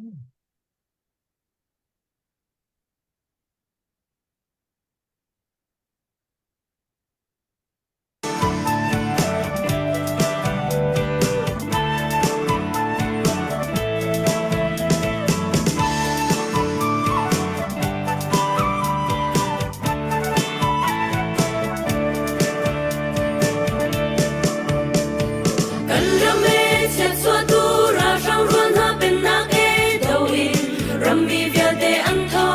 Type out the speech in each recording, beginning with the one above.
Kan ram e chiatchuahtu ralhrang rual hna pennak e do in rammi vialte an tho.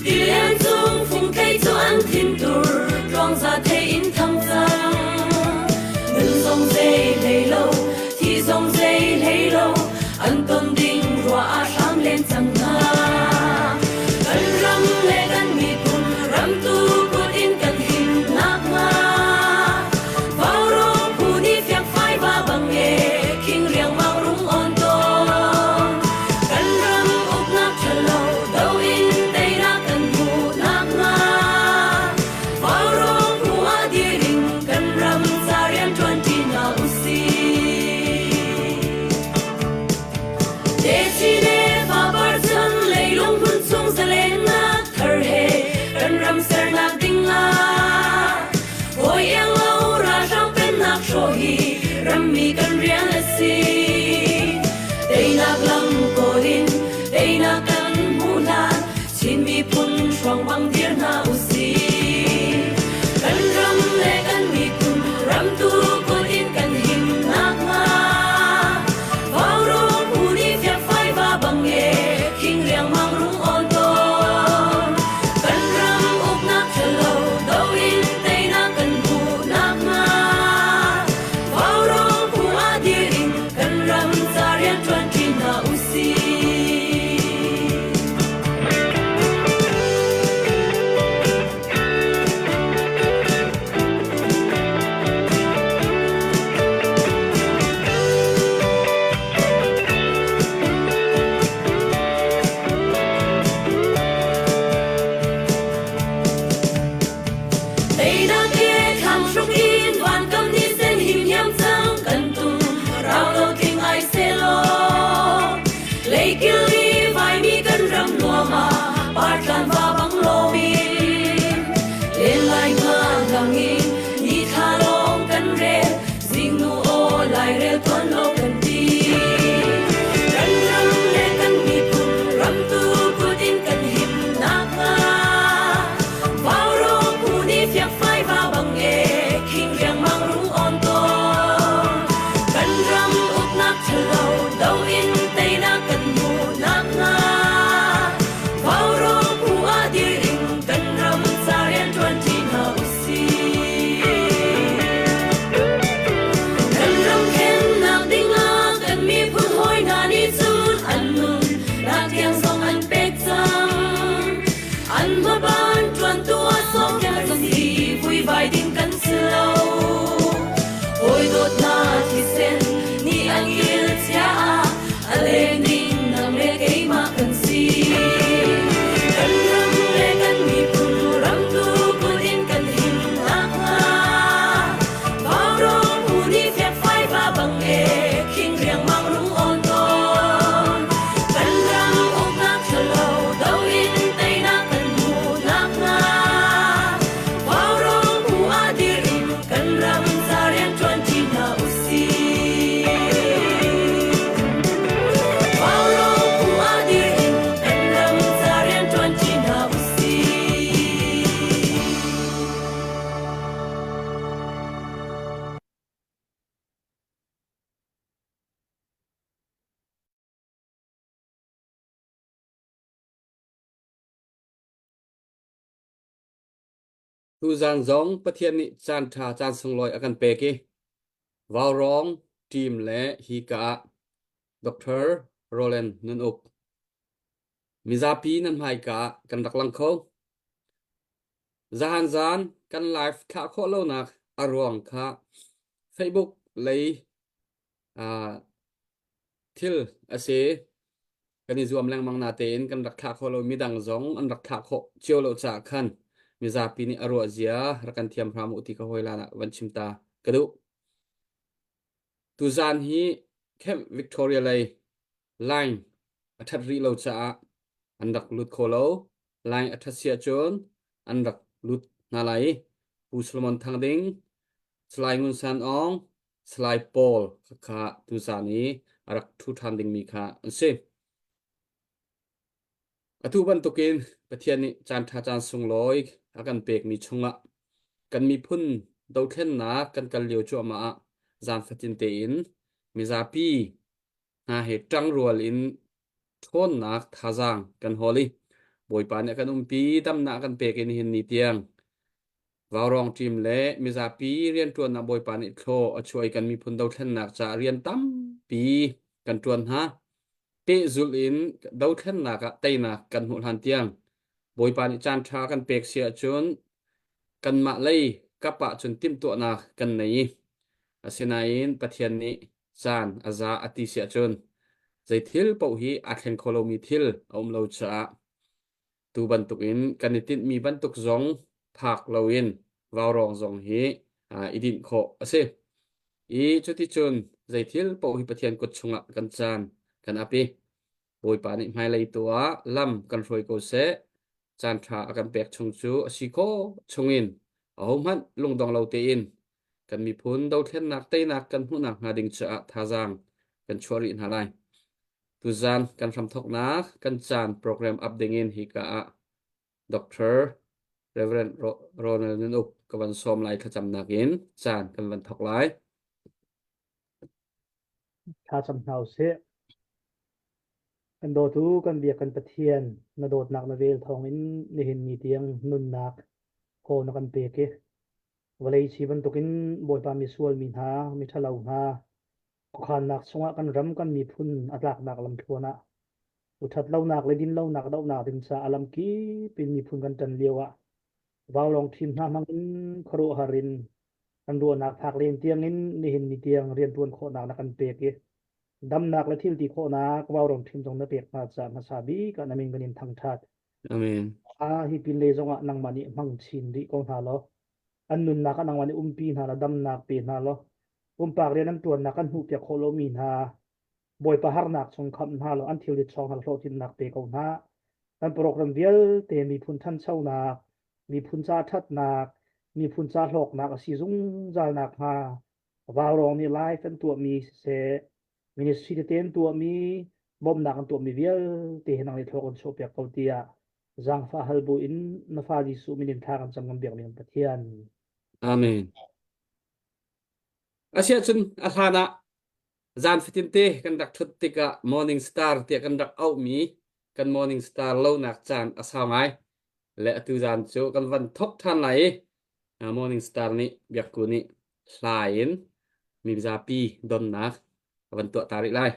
Tilian cung fungthei cu an thintur tluangza thei in thang cang. Nun zong zei hlei lo, thi zong zei hlei lo, an ton ding rua ah hram len cang hna. Kan ram le kan miphun ramtu kut in kan him nakhnga Vauro phu nih fiangfai va bang e khing riangmang rung on tawn. Kan ram uknak ṭhalo do in teinak kan hmuh nakhnga Vauro phu ah dir in kan ram ca rian ṭuan ṭi hna usih. Techi le fapar chan leilung hmun chung zalennak thar he kan ram sernak ding ah hawi iang lo ralhrang pennak hrawh hi rammi kan rian a si. Teinak lam kawl in teinak kan hmuh hlan Chin miphun hruang bang dir hna usih. Kan ram le kan miphun ramtu kut in kan him nakhnga Vaurawng phu nih fiakfai va bang e khing riangmang rung awn tawn. Kan ram uknak ṭhalo do in teinak kan hmuh nakhnga Vaurawng phu ah dir in kan ram ca rian ṭuan ṭi hna usih. Teinak he thlang hruk in vankam ni sen him hiam cang kan tum rau lo tling ai selaw Leikil i vaimi kan ram nuam ah partlan va bang loin len lai ngan lang in ni thla lawng kan rel zingnu aw lairel tuan lo kan ti kan ram le kan miphun ramtu kut in kan him nakhnga Vaurong phu nih fiakfai va bang e khing riangmang rung on tawn kan ram uknak ṭhalo do in teinak kan hmuh nakhnga Vaurong phu ah dir in kan ram ca rian ṭuan ṭi hna usih. Kan ram khennak dingah kan miphun hawi hna nih cun an nun nak tiang zong an pek cang. An hmaban ṭuantu ah sawmkel si vuivai ding kan si lo. Hawi dawtnak thisen nih an kil chia ah a leng ding nang le keimah kan si. Kan ram le kan miphun ramtu kut in kan him nakhnga Vaurawng phu nih fiakfai va bang e khing riangmang rung awn tawn. Kan ram uknak ṭhalo do in teinak kan hmuh nakhnga Vaurawng phu ah dir in kan ram ca rian ṭuan ṭi hna usih. Vaurawng phu ah dir in kan ram ca rian ṭuan ṭi hna usih. Tuzan zong Pathian nih caan ṭha caan sunglawi a kan pek i Vaurawng team le hi ka ah Dr. Roland Nun Uk mizapi nan hmaika ah kan rak lang kho. Zahan zan kan live thlah khawh lonak a ruang kha Facebook lei uh, thil a si. Kan i zuam lengmang natein kan rak thlah khawh lo midang zong an rak thlah khawh cio lo caah khan mizapi nih a ruah zia rak kan thiam hram u ti ka hawi lan ah van chim ta ka duh. Tuzan hi Camp Victoria lei line. a ṭhat rih lo caah an rak lut kho lo. Line a ṭhat si ahcun an rak lut hna lai i Pu Solomon Thang Ding, Salai Ngun San Aung, Salai Paul kha tuzaan i a rak ṭhu ṭhan dingmi kha an si. Atu bantukin Pathian nih caanṭha caan sunglawi a kan pekmi chungah kan miphun dothlennak kan kal lio cuahmah ah zaan fatin tein mizapi hna he ṭangrual in ṭhawnnak thazaang kan hawl i Bawipa nih a kan umpi damnak a kan pek i nihin ni tiang Vaurawng ṭim le mizapi rianṭuannak Bawipa nih thlaw a chuah i kan miphun dothlennak caah rian tampi kan ṭuan hna. Pehzulh in dothlennak ah teinak kan hmuh hlan tiang Bawipa nih caanṭha kan pek si ahcun kanmah lei kap ah cun timhtuahnak kan nei i asinain Pathian nih caan a za a ti si ahcun zei thil paoh hi aa thleng kho lomi thil a um lo caah Tu bantukin kan i tinhmi bantuk zong phak loin vaurawng zong hi i dinh khawh a si. I cuticun zei thil paoh hi Pathian kut chungah kan caan kan ap i Bawipa nih hmailei tu ah lam kan hruai ko seh. Caan ṭha a kan pek chung cu a si khawh chungin ahohmanh lungdong lo tein kan miphun dothlennak teinak kan hmuhnak hnga ding caah thazaang kan chuah rih hna lai. Tuzaan kan hramthawknak kan caan program up dingin hika ah Dr. Reverend Ronald Nun Uk ka van sawm lai thlacamnak in caan kan van thawk lai. Thla cam hna usih. Kan dawtu kan biak kan Pathian na dawtnak na vel thawngin nihin ni tiang nunnak haw na kan pek i vawlei si bantukin Bawipa misual mi hna miṭhalo hna Khuakhannak chungah kan ram kan miphun a tlaknak lamthluan ah ṭhatlonak le dinlonak dohnak ding caah a lamkip in miphun kan ṭan lio ah vaulawng ṭhim hna hmang in khuaruahhar in kan ruahnak phak len tiangin nihin ni tiang rianṭuan khawhnak na kan pek i damnak le thil ti khawhnak vaurawng ṭhim zong na pek hna caah hmasa bik ah na min kan in thangṭhat. Amen. Ah, hi pinlei zongah nangmah nih hmang chin rih ko hna law an nunnak ah nangmah nih umpi hna law damnak pe hna law pumpak rian an ṭuannak kan hmuhpiak khawh lomi hna Bawipa harnak chung khamh hna law an thilrit chawng hna hlawhtlinnak pe ko hna. Kan program vialte miphun ṭhanchonak, miphun ca ṭhatnak, miphun ca hlawknak a si zungzal nakhnga Vaurawng nih live an tuahmi siseh, ministry tete an tuahmi, bawmhnak an tuahmi vialte hi nang nih thlawk an chuahpiak ko tiah zaangfah hal bu in na fa Jesuh min in thla kan cam kan biakmi kan Pathian. Amen. Asiahcun a hlan ah zan fatinte kan rak ṭhut tikah Morning Star tiah kan rak auhmi kan Morning Star lonak caan a sau ngai. Le atu zan cu kan van thok ṭhan lai i Morning Star nih Biakku nih hla in mizapi donnak a van tuah ta rih lai.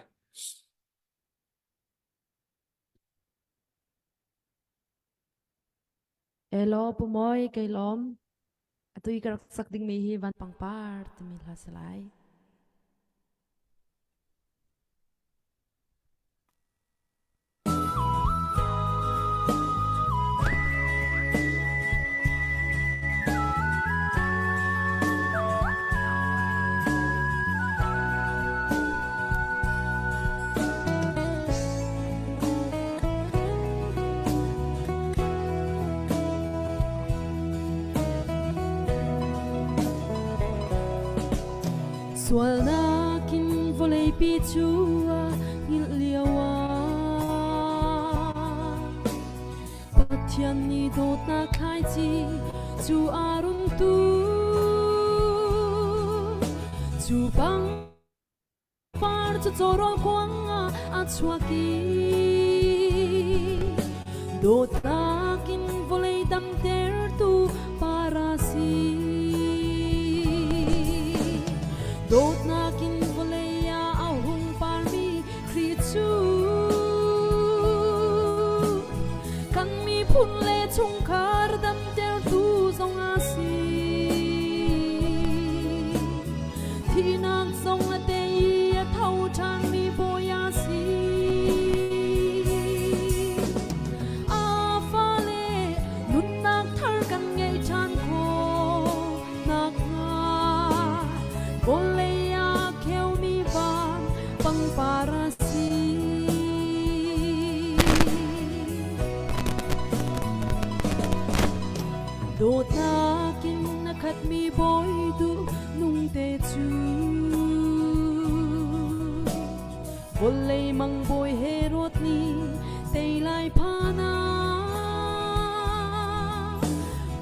Elaw Pu Mawi kei lawm. Atu i ka rak sak dingmi hi van pangpar timi hla si lai. Sualnak in vawleipi cu a hngilh lio ah Pathian nih dawtnak thlaici cu a rung tu cu bang Par cu cawrawl kuang ah a chuak i dawtnak in vawlei damtertu par a si. Dawtnak in vawlei ah a hung parmi Khrih cu kan miphun le chungkhar damtertu zong a si. Thihnak zong a tei i a tho ṭhanmi bawi a si. A fale nunnak thar kan ngeih ṭhan khawh nakhnga vawlei ah kheumi van pangpar a si. mi bawi duh nung te cu. Vawlei mang bawi Herod nih tei lai phan ah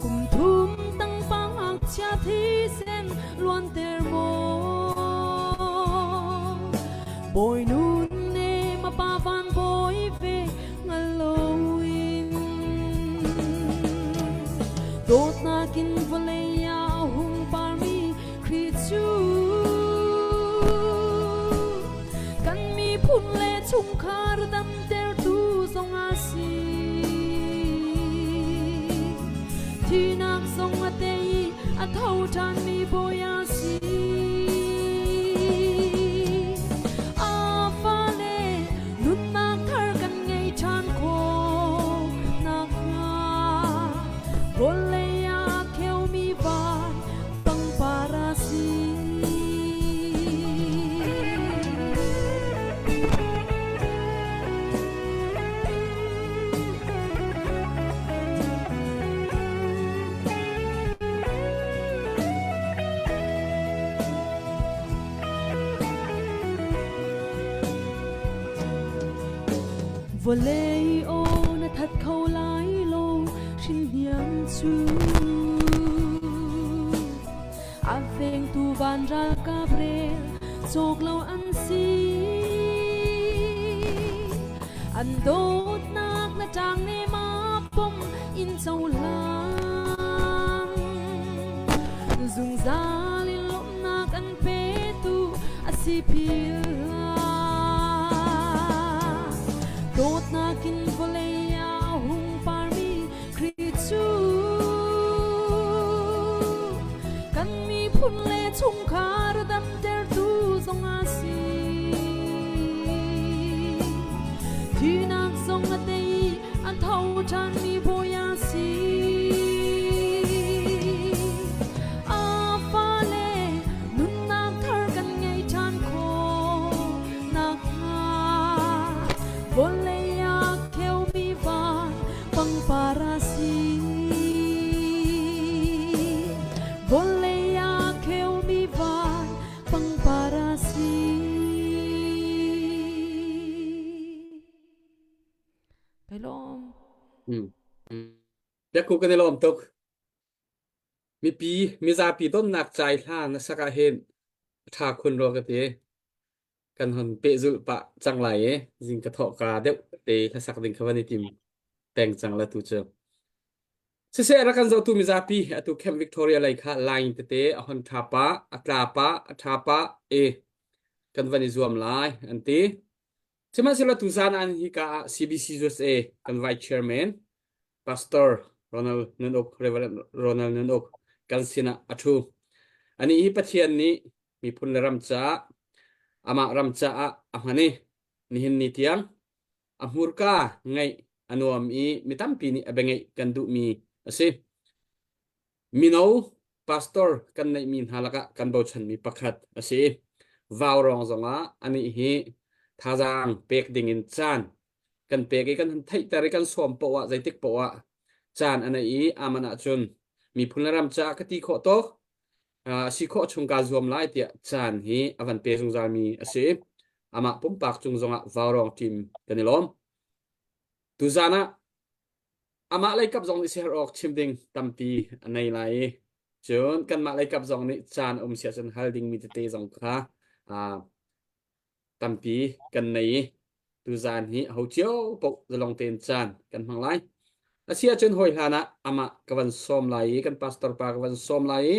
kum thum tang pa ngakchia thisen luanter maw bawi nun ne ma pa van bawi ve ngal loin dawtnak in vawlei ah a hung parmi Khrih cu kan miphun le chungkhar damtertu zong a si. Thihnak zong a tei i a tho ṭhanmi Bawi a si. A fale nunnak thar kan ngei ṭhan khawh nakhnga vawlei ah a kheumi van pangpar a si. Vawlei aw na that kho lai lo hrinhniang cu a vengtu van ralkap rel cawk lo an si an dawtnak na ṭang ne ma pom in cohlang zungzal in lawmhnak an petu a si phil hlah dawtnak in vawlei ah hung parmi Khrih cu kan miphun le chungkhar damtertu zong a si. Thihnak zong a tei i a tho ṭhanmi Bawi a si. A fale nunnak thar kan ngei ṭhan khawh nakhnga vawlei ah kheumi van pangpar a si. Vawlei ah kheumi van pangpar a si. Kai lawm. Hmm. Biakku kan i lawm tuk. Mipi mizapi donnak cai hla na sak ah hin ṭha khun rua ka ti. Kan hon pehzulh pah cang lai i zing ka thawh ka deuh te hlasak ding kha van i tim peng cang la tu cu. Siseh rak kan zohtu mizapi atu Camp Victoria lei kha line tete a hon ṭha pah, a tla pah, a ṭha pah i kan van i zuam lai an ti. Sihmanhsehlaw tuzaan ah hika ah CBC USA kan Vice Chairman Pastor Ronald Nun Uk, Reverend Ronald Nun Uk kan sinah a ṭhu. Anih hi Pathian nih miphun le ram caah amah ram caah a hman i nihin ni tiang a hmurka ngaih a nuam i mi tampi nih a bia ngaih kan duhmi a si. Mino pastor kan neihmi hna lakah kan bochanmi pakhat a si. Vaurawng zongah anih hi thazaang pek dingin caan kan pek i kan hun theihter i kan sawm poah ah zeitik poah ah caan a nei i aman ahcun miphun le ram caah ka ti khawh tawk a si khawh chung kaa zuam lai tiah caan hi a van pe zungzalmi a si. Amah pumpak cung zongah vaurawng team kan i lawm. Tuzaan ah amah leikap zong nih siherh awk chim ding tampi a nei lai i cun kanmah leikap zong nih caan a um si ahcun hal dingmi tete zong kha tampi kan nei i tuzaan hi ho cio paoh zalong tein caan kan hmang lai. A si ahcun hawi hlan ah amah ka van sawm lai i kan pastor pa ka van sawm lai i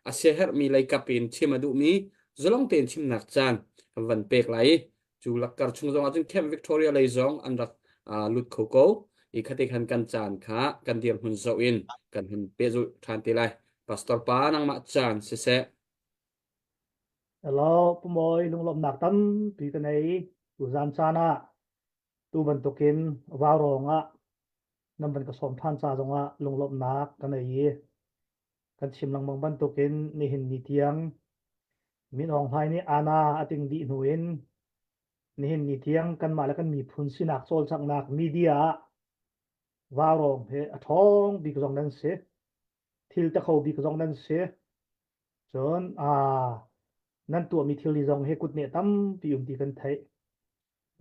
a siaherhmi leikap in chim a duhmi zalong tein chimnak caan kan van pek lai i cu lakkar chung zong ahcun Camp Victoria lei zong an rak lut kho ko i khate khan kan caan kha kan dirhmun zoh in kan hun pehzulh ṭhan te lai. Pastor pa nangmah caan siseh. Hello, Pu Mawi lunglawmhnak tampi ka nei. Tuzan caan ah tu bantukin vaurawng ah nan van ka sawm ṭhan ca zongah lunglawmhnak ka nei i kan chim lengmang bantukin nihin ni tiang Min Aung Hlaing nih Ana a ting dih hnu in nihin ni tiang kanmah le kan miphun sinak cawlcanghnak media ah vaurawng hi a ṭhawng bik zong nan si. Thil te kho bik zong nan si. Cun nan tuahmi thil hi zong hi kutneh tampi um ti kan theih.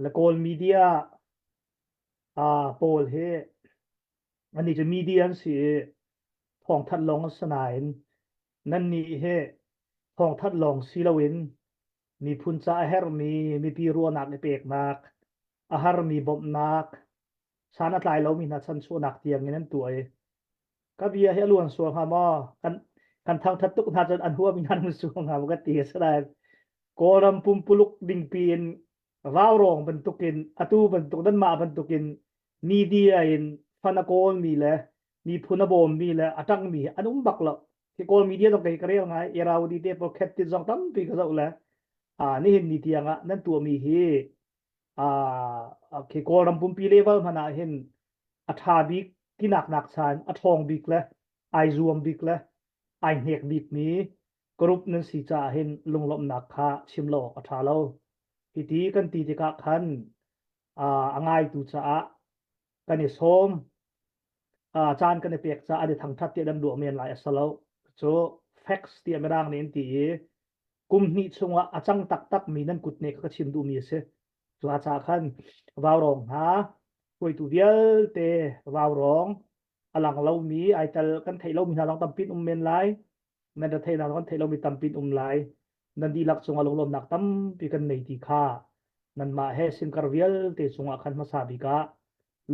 Le Kawl media pawl hi annih cu media an si i thawngthanh lawng an si nain nannih hi thawngthanh lawng si loin miphun ca a herhmi mipi ruahnak i peknak, a harmi bawmhnak, san a tlai lomi hna chanchuahnak tiang in an tuah i ka bia hi a luan sual hnga maw? Kan kan thangthat tuk hna cun an huami hna an sual hnga maw ka ti a si nain Kawlram pumpuluk dingpi in vaurawng bantukin atu bantuk nanmah bantukin media in fan a kawlmi le miphun a bawmmi le a ṭangmi an um bak lo. Hi Kawl media zong kei ka rel ngai, Irrawaddy te pawl khet tin zong tampi ka zoh le nihin ni tiang ah nan tuahmi hi khi Kawlram pumpi level hmanh ah hin a ṭha bik tinak nak chan a ṭhawng bik le ai zuam bik le ai hnek bikmi group nan si caah hin lunglawmhnak kha chim lo awk a ṭha lo. Hiti kan ti tikah khan a ngaitu caah kan i sawm caan kan i pek caah an i thangṭhat tiah nan ruah men lai a si lo. Cu facts tiah Mirang nih an ti i kum hnih chungah a cang taktakmi nan kut nih ka chim duhmi a si. Cu a caah khan vaurawng hna hruaitu vialte vaurawng a lang lomi ai tel kan theih lomi hna zong tampi um men lai. Nan ra theihnak kan theih lomi tampi um lai. Nan dihlak cungah lunglawmnak tampi kan nei ti kha nanmah he sinkar vialte cungah khan hmasa bik ah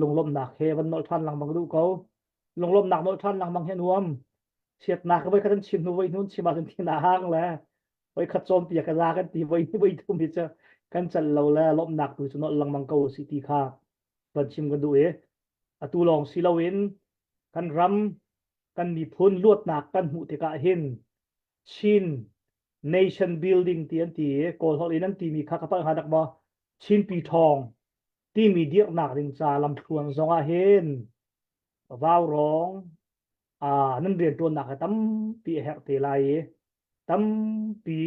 lunglawmhnak he van nolh ṭhan lengmang duh ko. Lunglawmhnak nolh ṭhan lengmang hi a nuam. Chiatnak voi khat an chim hnu voi hnu an chim ahcun thin a hang le voi khat cawnpiak a za kan ti voi voi thum hi cu kan celh lo le lawmhnak tu cu nolh lengmang ko si ti kha van chim kan duh i atu lawng si loin kan ram kan miphun luatnak kan hmuh tikah hin Chin nation building ti an ti i Kawl holh in an timi kha ka palh hnga dak maw Chinpi ṭhawng timi dirhnak ding ca lamthluan zong ah hin vaurawng nan rianṭuannak hi tampi a herh te lai i tampi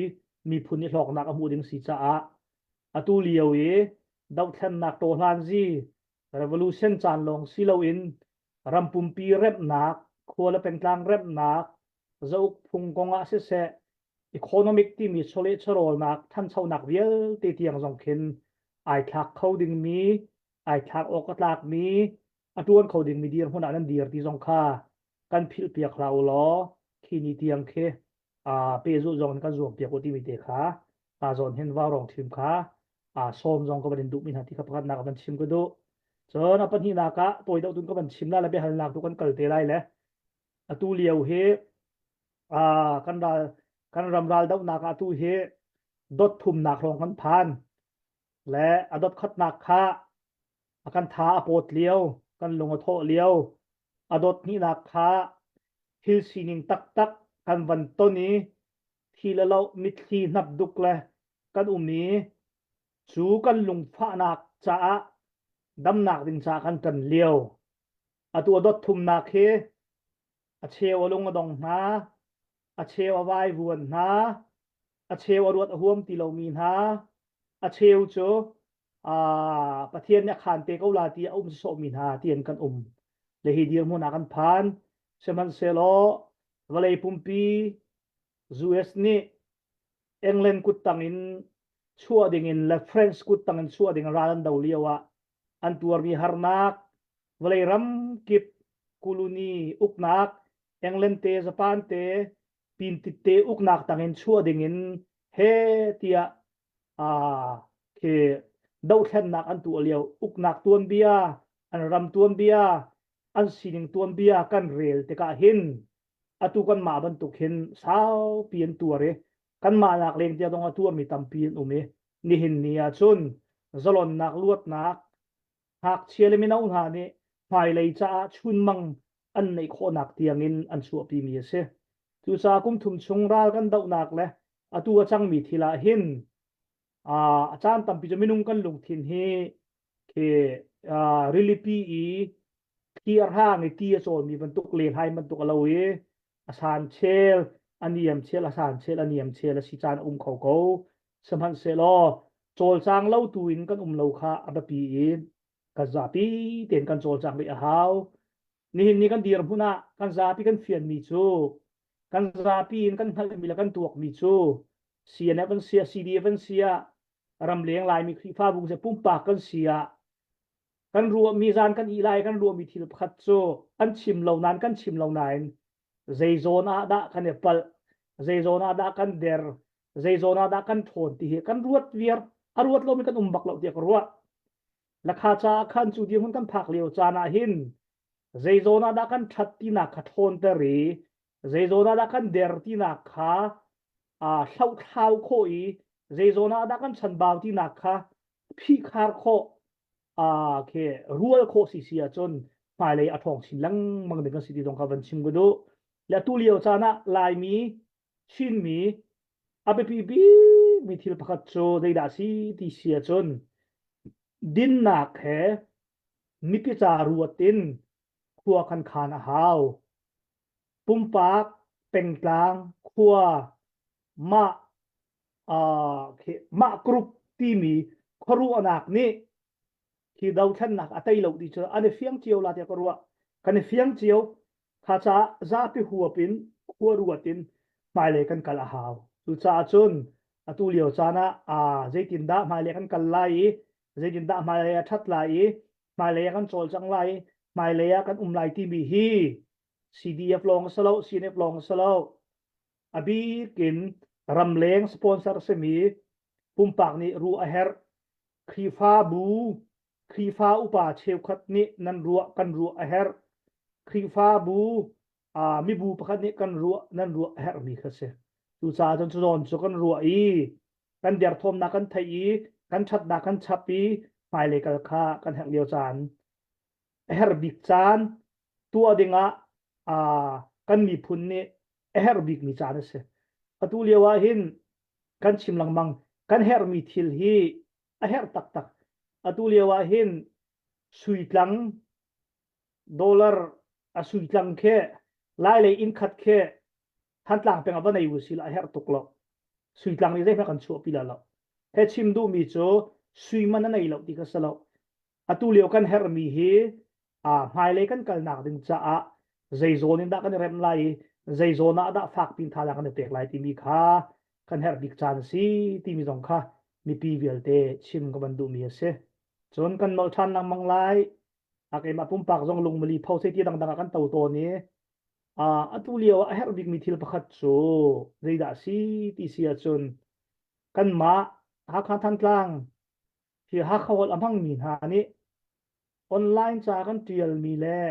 miphun i hlawknak a hmuh ding si caah atu lio i dohthlennak tawhlanzi revolution caan lawng si loin ram pumpi remhnak khua le pengtlang remhnak zauk phung kong ah siseh economic timi chawleh chawhrawlnak thanchonak vialte tiang zong khin ai thlak kho dingmi ai thlak awk a tlakmi a ṭuan kho dingmi dirhmun ah nan dir ti zong kha kan philh piak hlah u law khi ni tiang khi pehzulh zong in kan zuam piak u timi te kha ka zawn hin vaurawng ṭhim kha sawm zong ka van in duhmi hna ti kha pakhatnak ka van chim ka duh. Cun a pahnihnak ah tawi deuh tun ka van chim lai le biahalnak tu kan kal te lai le atu lio hi kan ral kan ram ral dohnak ah atu hi dot thumnak hrawng kan phan le a dot khatnak kha a kan tha a pawt lio kan lung a thawh lio a dot hnihnak kha thil sining taktak kan van ton i thi le lo mitthli hnap duk le kan um i cu kan lungfahnak caah damnak ding caah kan ṭan lio atu a dot thumnak hi a cheu a lung a dong hna a cheu a vaivuan hna a cheu a ruat a huam ti lomi hna a cheu cu Pathian nih a khaan te ko la ti a um sawhmi hna tian kan um le hi dirhmun ah kan phan sihmanhsehlaw vawlei pumpi US nih England kuttang in chuah ding in le French kuttang in chuah ding ral an do lio ah an tuarmi harnak vawlei ram kip colony uknak England te Japan te pintit te uknak tangin chuah ding in he tiah khi dohthlennak an tuah lio uknak tuanbia an ram tuanbia an sining tuanbia kan rel tikah hin atu kan mah bantuk hin saupi an tuar i kanmah nak leng tiah dong a tuarmi tampi an um i nihin ni ah cun zalonnak luatnak ngakchia le mino hna nih hmailei caah chunmang an neih khawhnak tiangin an chuahpimi a si. Cucaah kum thum chung ral kan dohnak le atu a cangmi thil ah hin a caan tampi cu minung kan lungthin hi khi rilipi i thli a hrang i ti a cawlmi bantuk lenhlai bantuk a lo i a san chel a niam chel a san chel a niam chel a si caan a um kho ko sihmanhsehlaw cawlcang lo tu in kan um lo kha a biapi i kan zapi tein kan cawlcang rih a hau nihin ni kan dirhmun ah kan zapi kan fianmi cu. Kan zapi in kan hngalhmi le kan tuakmi cu CNF an si ah CDF an si ah ramleng Laimi Khrihfabu se pumpak kan si ah kan ruahmi zan kan i lai kan ruahmi thil pakhat cu an chim lo nain kan chim lo nain zei zawn ah dah kan i palh zei zawn ah dah kan der zei zawn ah dah kan ṭhawn ti hi kan ruat viar a ruat lomi kan um bak lo tiah ka ruah lakha caah khan cu dirhmun kan phak lio caan ah hin zei zawn ah dah kan ṭhat tinak kha ṭhawnter i zei zawn ah dah kan der tinak kha hlohthlau khawh i zei zawn ah dah kan chanbau tinak kha phihkhar khawh khi rual khawh si si ahcun hmailei a ṭhawng chin lengmang ding kan si ti zong kha van chim ka duh. Le atu lio caan ah Laimi, Chinmi a biapi bikmi thil pakhat cu zeidah si ti si ahcun dinnak he mipi ca ruat in khua kan khan a hau. Pumpak, pengtlang, khua, mah uh, mah group timi khuaruahnak nih hi dothlennak a tei lo ti cu an i fiang cio la tiah ka ruah. Kan i fiang cio. Kha caah zapi huap in khua ruat in hmailei kan kal a hau. Cucaah cun atu lio caan ah aa zeitindah hmailei kan kal lai i zeitindah hmailei a ṭhat lai i hmailei ah kan cawlcang lai i hmailei ah kan um lai timi hi CDF lawng a si lo, CNF lawng a si lo. A bik in ramleng sponsor simi pumpak nih ruah a herh. Khrihfabu, Khrihfa upa cheukhat nih nan ruah kan ruah a herh. Khrihfabu uh, mibu pakhat nih kan ruah nan ruah a herhmi kha si. Cucaah cun cu zawn cu kan ruah i kan derthawmnak kan theih i kan ṭhatnak kan chap i hmailei kal kha kan herh lio caan a herh bik caan tuah dingah uh, kan miphun nih a herh bikmi caan a si. Atu lio ah hin kan chim lengmang kan herhmi thil hi a herh taktak. Atu lio ah hin suitlang dollar a suitlang khi lailei inn khat khi Thantlang peng ah va nei u si la a herh tuk lo. Suitlang nih zeihmanh kan chuahpi la lo. He chim duhmi cu sui man a nei lo ti kha si lo. Atu lio kan herhmi hi hmailei kan kalnak ding caah zei zawn in dah kan i remh lai i zei zawn ah dah fakpi in thazaang kan i pek lai timi kha kan herh bik caan a si timi zong kha mipi vialte chim ka van duhmi a si. Cun kan nolh ṭhan lengmang lai. A keimah pumpak zong lungmali pho sei ti dangdang ah kan to tawn i atu lio ah a herh bikmi thil pakhat cu zeidah a si ti si ahcun kanmah Hakha Thantlang hi Hakha holh a hmangmi hna nih online ca kan ṭialmi le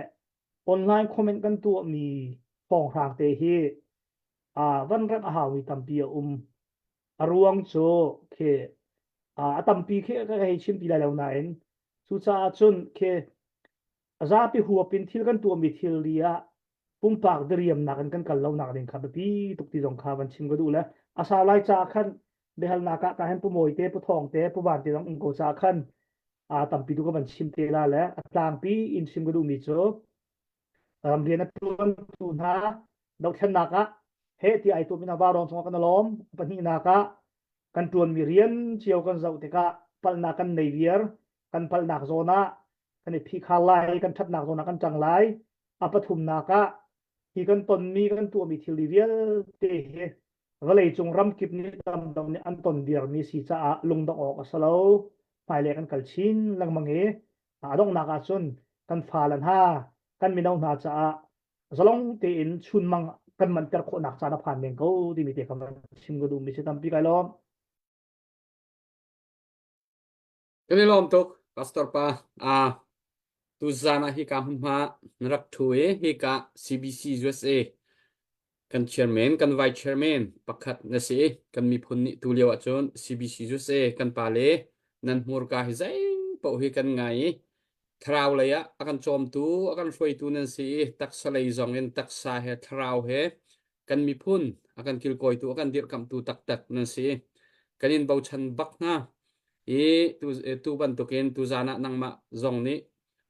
online comment kan tuahmi thawnghrang te hi van remh a haumi tampi a um. A ruang cu khi a tampi khi ka hei chim ti lai lo nain cucaah cun khi a zapi huap in thil kan tuahmi thilri ah pumpak diriamnak in kan kal lonak ding kha biapi tuk ti zong kha van chim ka duh le a sau lai caah khan biahalnak ah ka hen pu Mawi te pu Thawng te pu Van te zong um ko caah khan a tampi tu ka van chim te la le a tlangpi in chim ka duhmi cu ramrian a ṭuantu hna dothlennak ah he ti ai tuahmi hna vaurawng cungah kan lawm pahnihnak ah kan ṭuanmi rian cio kan zoh tikah palhnak kan nei viar kan palhnak zawn ah kan i phihkhar lai kan ṭhatnak zawn ah kan ṭang lai a pathumnak ah hi kan tonmi kan tuahmi thil vialte hi vawleicung ramkip nih ramdang nih an ton viarmi si caah lungdongh awk a si lo hmailei kan kal chin lengmang i a donghnak ah cun kan fale hna kan mino hna caah zalong tein chunmang kan manter khawhnak caan a phan men ko timi te kha chim ka duhmi si tampi kai lawm. Kan i lawm tuk, Pastor pa. Ah, tuzaan ah hika hmunhma na rak ṭhu i hika CBC USA kan chairman, kan vice chairman pakhat na si i kan miphun nih tu lio ahcun CBC USA kan pale nan hmurka hi zei paoh hi kan ngai i thlarau lei ah a kan cawmtu, a kan hruaitu nan si i taksa lei zong in taksa he thlarau he kan miphun a kan kilkawitu a kan dirhkamhtu taktak nan si. Kan in bochan bak hna. I tu, tu bantukin tuzaan ah nangmah zong nih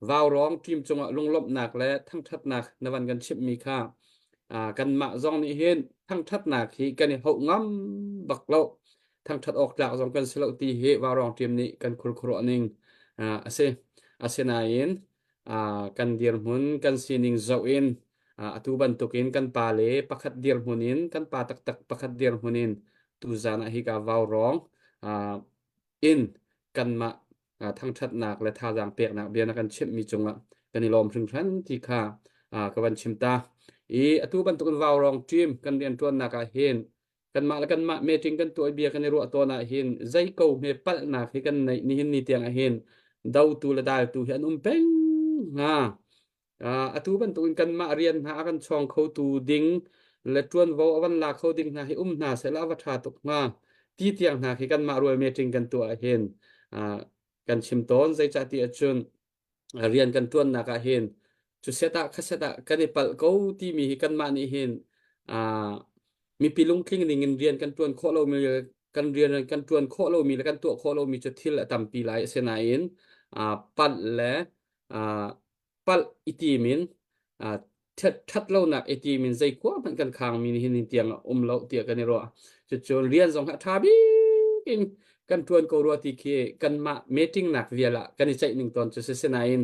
vaurawng team cungah lunglawmhnak le thangṭhatnak na van kan chimhmi kha kanmah zong nih hin thangṭhatnak hi kan i hauh ngam bak lo. Thangṭhat awk tlak zong kan si lo ti hi vaurawng team nih kan khurkhuruah ning a si. Asinain kan dirhmun kan sining zoh in. Atu bantukin kan pa le pakhat dirhmun in kan pa taktak pakhat dirhmun in tuzan ah hika vaurawng in kanmah thangṭhatnak le thazaang peknak bia na kan chimhmi cungah kan i lawm hringhran ti kha ka van chim ta. I atu bantukin vaurawng team kan rianṭuannak ah hin kanmah le kanmah meeting kan tuah bia kan i ruah tawn ah hin zei ko hme palhnak hi kan neih nihin ni tiang ah hin dotu le daltu hi an um peng hnga. Atu bantukin kanmah rian hna a kan chawng khotu ding le ṭuanvo a van la kho ding hna hi um hna sehla a va ṭha tuk hnga ti tiang hna khi kanmah rual meeting kan tuah ahhin kan chim tawn. Zeicah ti ahcun rian kan ṭuannak ah hin cu set ah kha set ah kan i palh ko timi hi kanmah nih hin mipi lungtling ning in rian kan ṭuan khawh lomi kan rian kan ṭuan khawh lomi le kan tuah khawh lomi cu thil a tampi lai. Asinain palh le palh i tim in ṭhat lonak i tim in zei khua hmanh kan khangmi nihin ni tiang a um lo tiah kan i ruah. Cucun rian zong a ṭha bik in kan ṭuan ko rua ti khi kanmah meeting nak vial ah kan i ceih ning tawn cu si. Sinain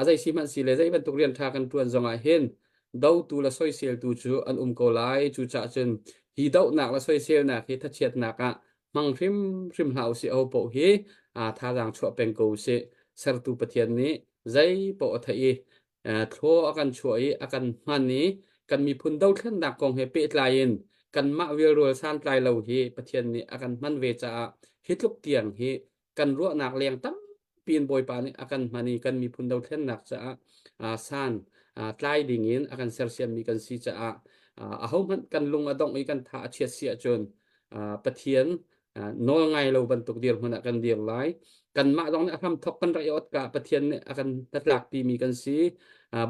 a zei si hmanh si le zei bantuk rian ṭha kan ṭuan zong ah hin dotu le soiseltu cu an um ko lai. Cucaah cun hi dohnak le soiselnak hi thachiatnak ah hmang hrimhrim hlah usih. Aho paoh hi thazaang chuah peng ko usih. Sertu Pathian nih zei paoh a theih i thlaw a kan chuah i a kan hman i kan miphun dothlennak kong he pehtlai in kanmah vilrual santlai lo hi Pathian nih a kan hman ve caah hi tluk tiang hi kan ruahnak leng tampi in Bawipa nih a kan hman i kan miphun dothlennak caah san tlai ding in a kan sersiammi kan si caah ahohmanh kan lung a dongh i kan tha a chiat si ahcun Pathian nawl ngai lo bantuk dirhmun ah kan dir lai. Kanmah zong nih a hramthok kan rak i ot ka Pathian nih a kan hnatlakpi mi kan si.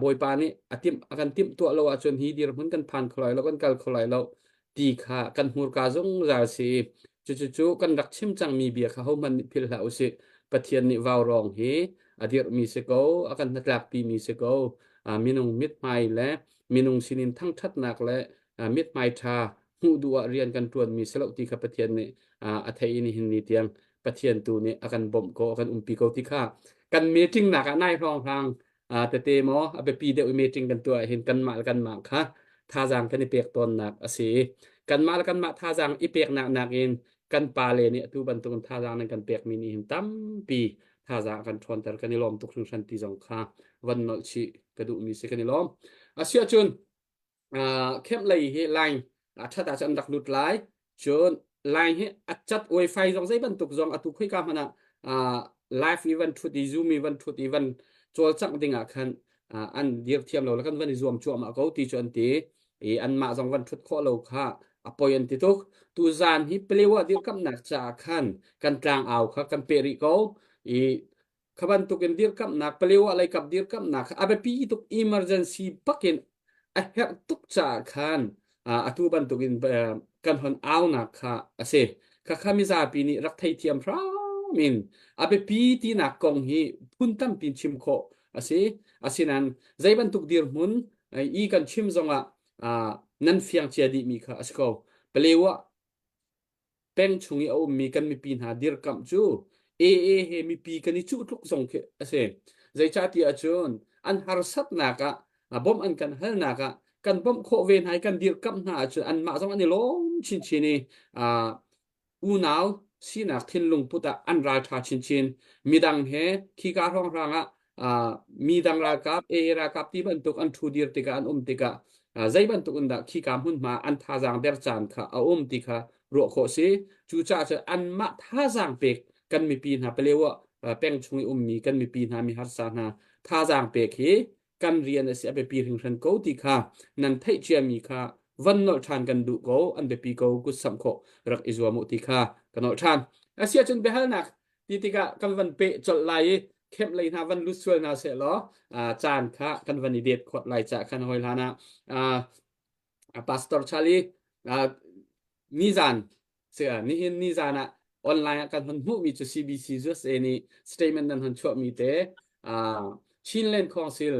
Bawipa nih a timh a kan timh tuah lo ahcun hi dirhmun kan phan kho lai lo, kan kal kho lai lo ti kha kan hmurka zungzal si. Cucu kan rak chim cangmi bia kha hohmanh nih philh hlah usih. Pathian nih vaurawng hi a dirhmi si ko, a kan hnatlakpi mi si ko. Minung mithmai le minung sinin thangṭhatnak le mithmai ṭha hmuh duh ah rian kan ṭuanmi si lo ti kha Pathian nih a theih i nihin ni tiang Pathian tu nih a kan bawmh ko, a kan umpi ko ti kha kan meeting nak ah nai hrawnghrang tete maw a biapi deuh i meeting kan tuah hin kanmah le kanmah kha thazaang kan i pek tawnnak a si. Kanmah le kanmah thazaang i peknak nakin kan pale nih atu bantukin thazaang nan kan pekmi nih hin tampi thazaang a kan ṭhawnter kan i lawm tuk hringhran ti zong kha van nolh chih ka duhmi si kan i lawm. Asiahcun camp lei hi line a ṭhat ahcun an rak lut lai. Cun line hi a cat wifi zong zei bantuk zong atu khoika hmanh ah live i van ṭhut i zoom i van ṭhut i van cawlcangh ding ah khan an dir thiam lo le kan van i zuam cuahmah ko ti cu an ti i anmah zong van ṭhut khawh lo kha a poi an ti tuk. Tuzaan hi Palewa dirkamhnak caah khan kan tlangau kha kan peh rih ko i Kha bantukin dirkamhnak, Palewa leikap dirkamhnak kha a biapi tuk emergency bakin a herh tuk caah khan atu bantukin kan hon aunak kha a si. Khakha mizapi nih rak theithiam hram in a biapi tinak kong hi phun tampi chim khawh a si. Asinain zei bantuk dirhmun i kan chim zongah nan fiang cia dihmi kha a si ko. Palewa peng chung i a ummi kan mipi hna dirkamh cu AA he mipi kan i cuh tluk zong khi a si. Zeicahtiah ahcun an harsatnak ah bawmh an kan halnak ah kan bawmh khawh ve hna i kan dirkamh hna ahcun anmah zong an i lawm chinchin i unau sinak thinlung put ah an ralṭha chinchin. Midang he khika hrawnghrang ah mi dang ralkap AA ralkap ti bantuk an ṭhu dir tikah an um tikah zei bantuk in dah khika hmunhma an thazaang der caan kha a um ti kha ruah khawh si. Cucaah cun anmah thazaang pek kan mipi hna Palewa peng chung i ummi kan mipi hna mi harsa hna thazaang pek hi kan rian a si a biapi hringhran ko ti kha nan theih ciami kha van nolh ṭhan kan duh ko an biapi ko kut samh khawh rak i zuam u ti kha ka nolh ṭhan. Asiahcun biahalnak ti tikah kan van peh colh lai i kemh lei hna van lut sual hna seh law caan kha kan van i det khawt lai cah khan hoi hlan ah Pastor Charlie nizan nihin nizan ah online ah kan hon hmuhmi cu CBC USA nih statement nan hon chuahmi te Chinland Council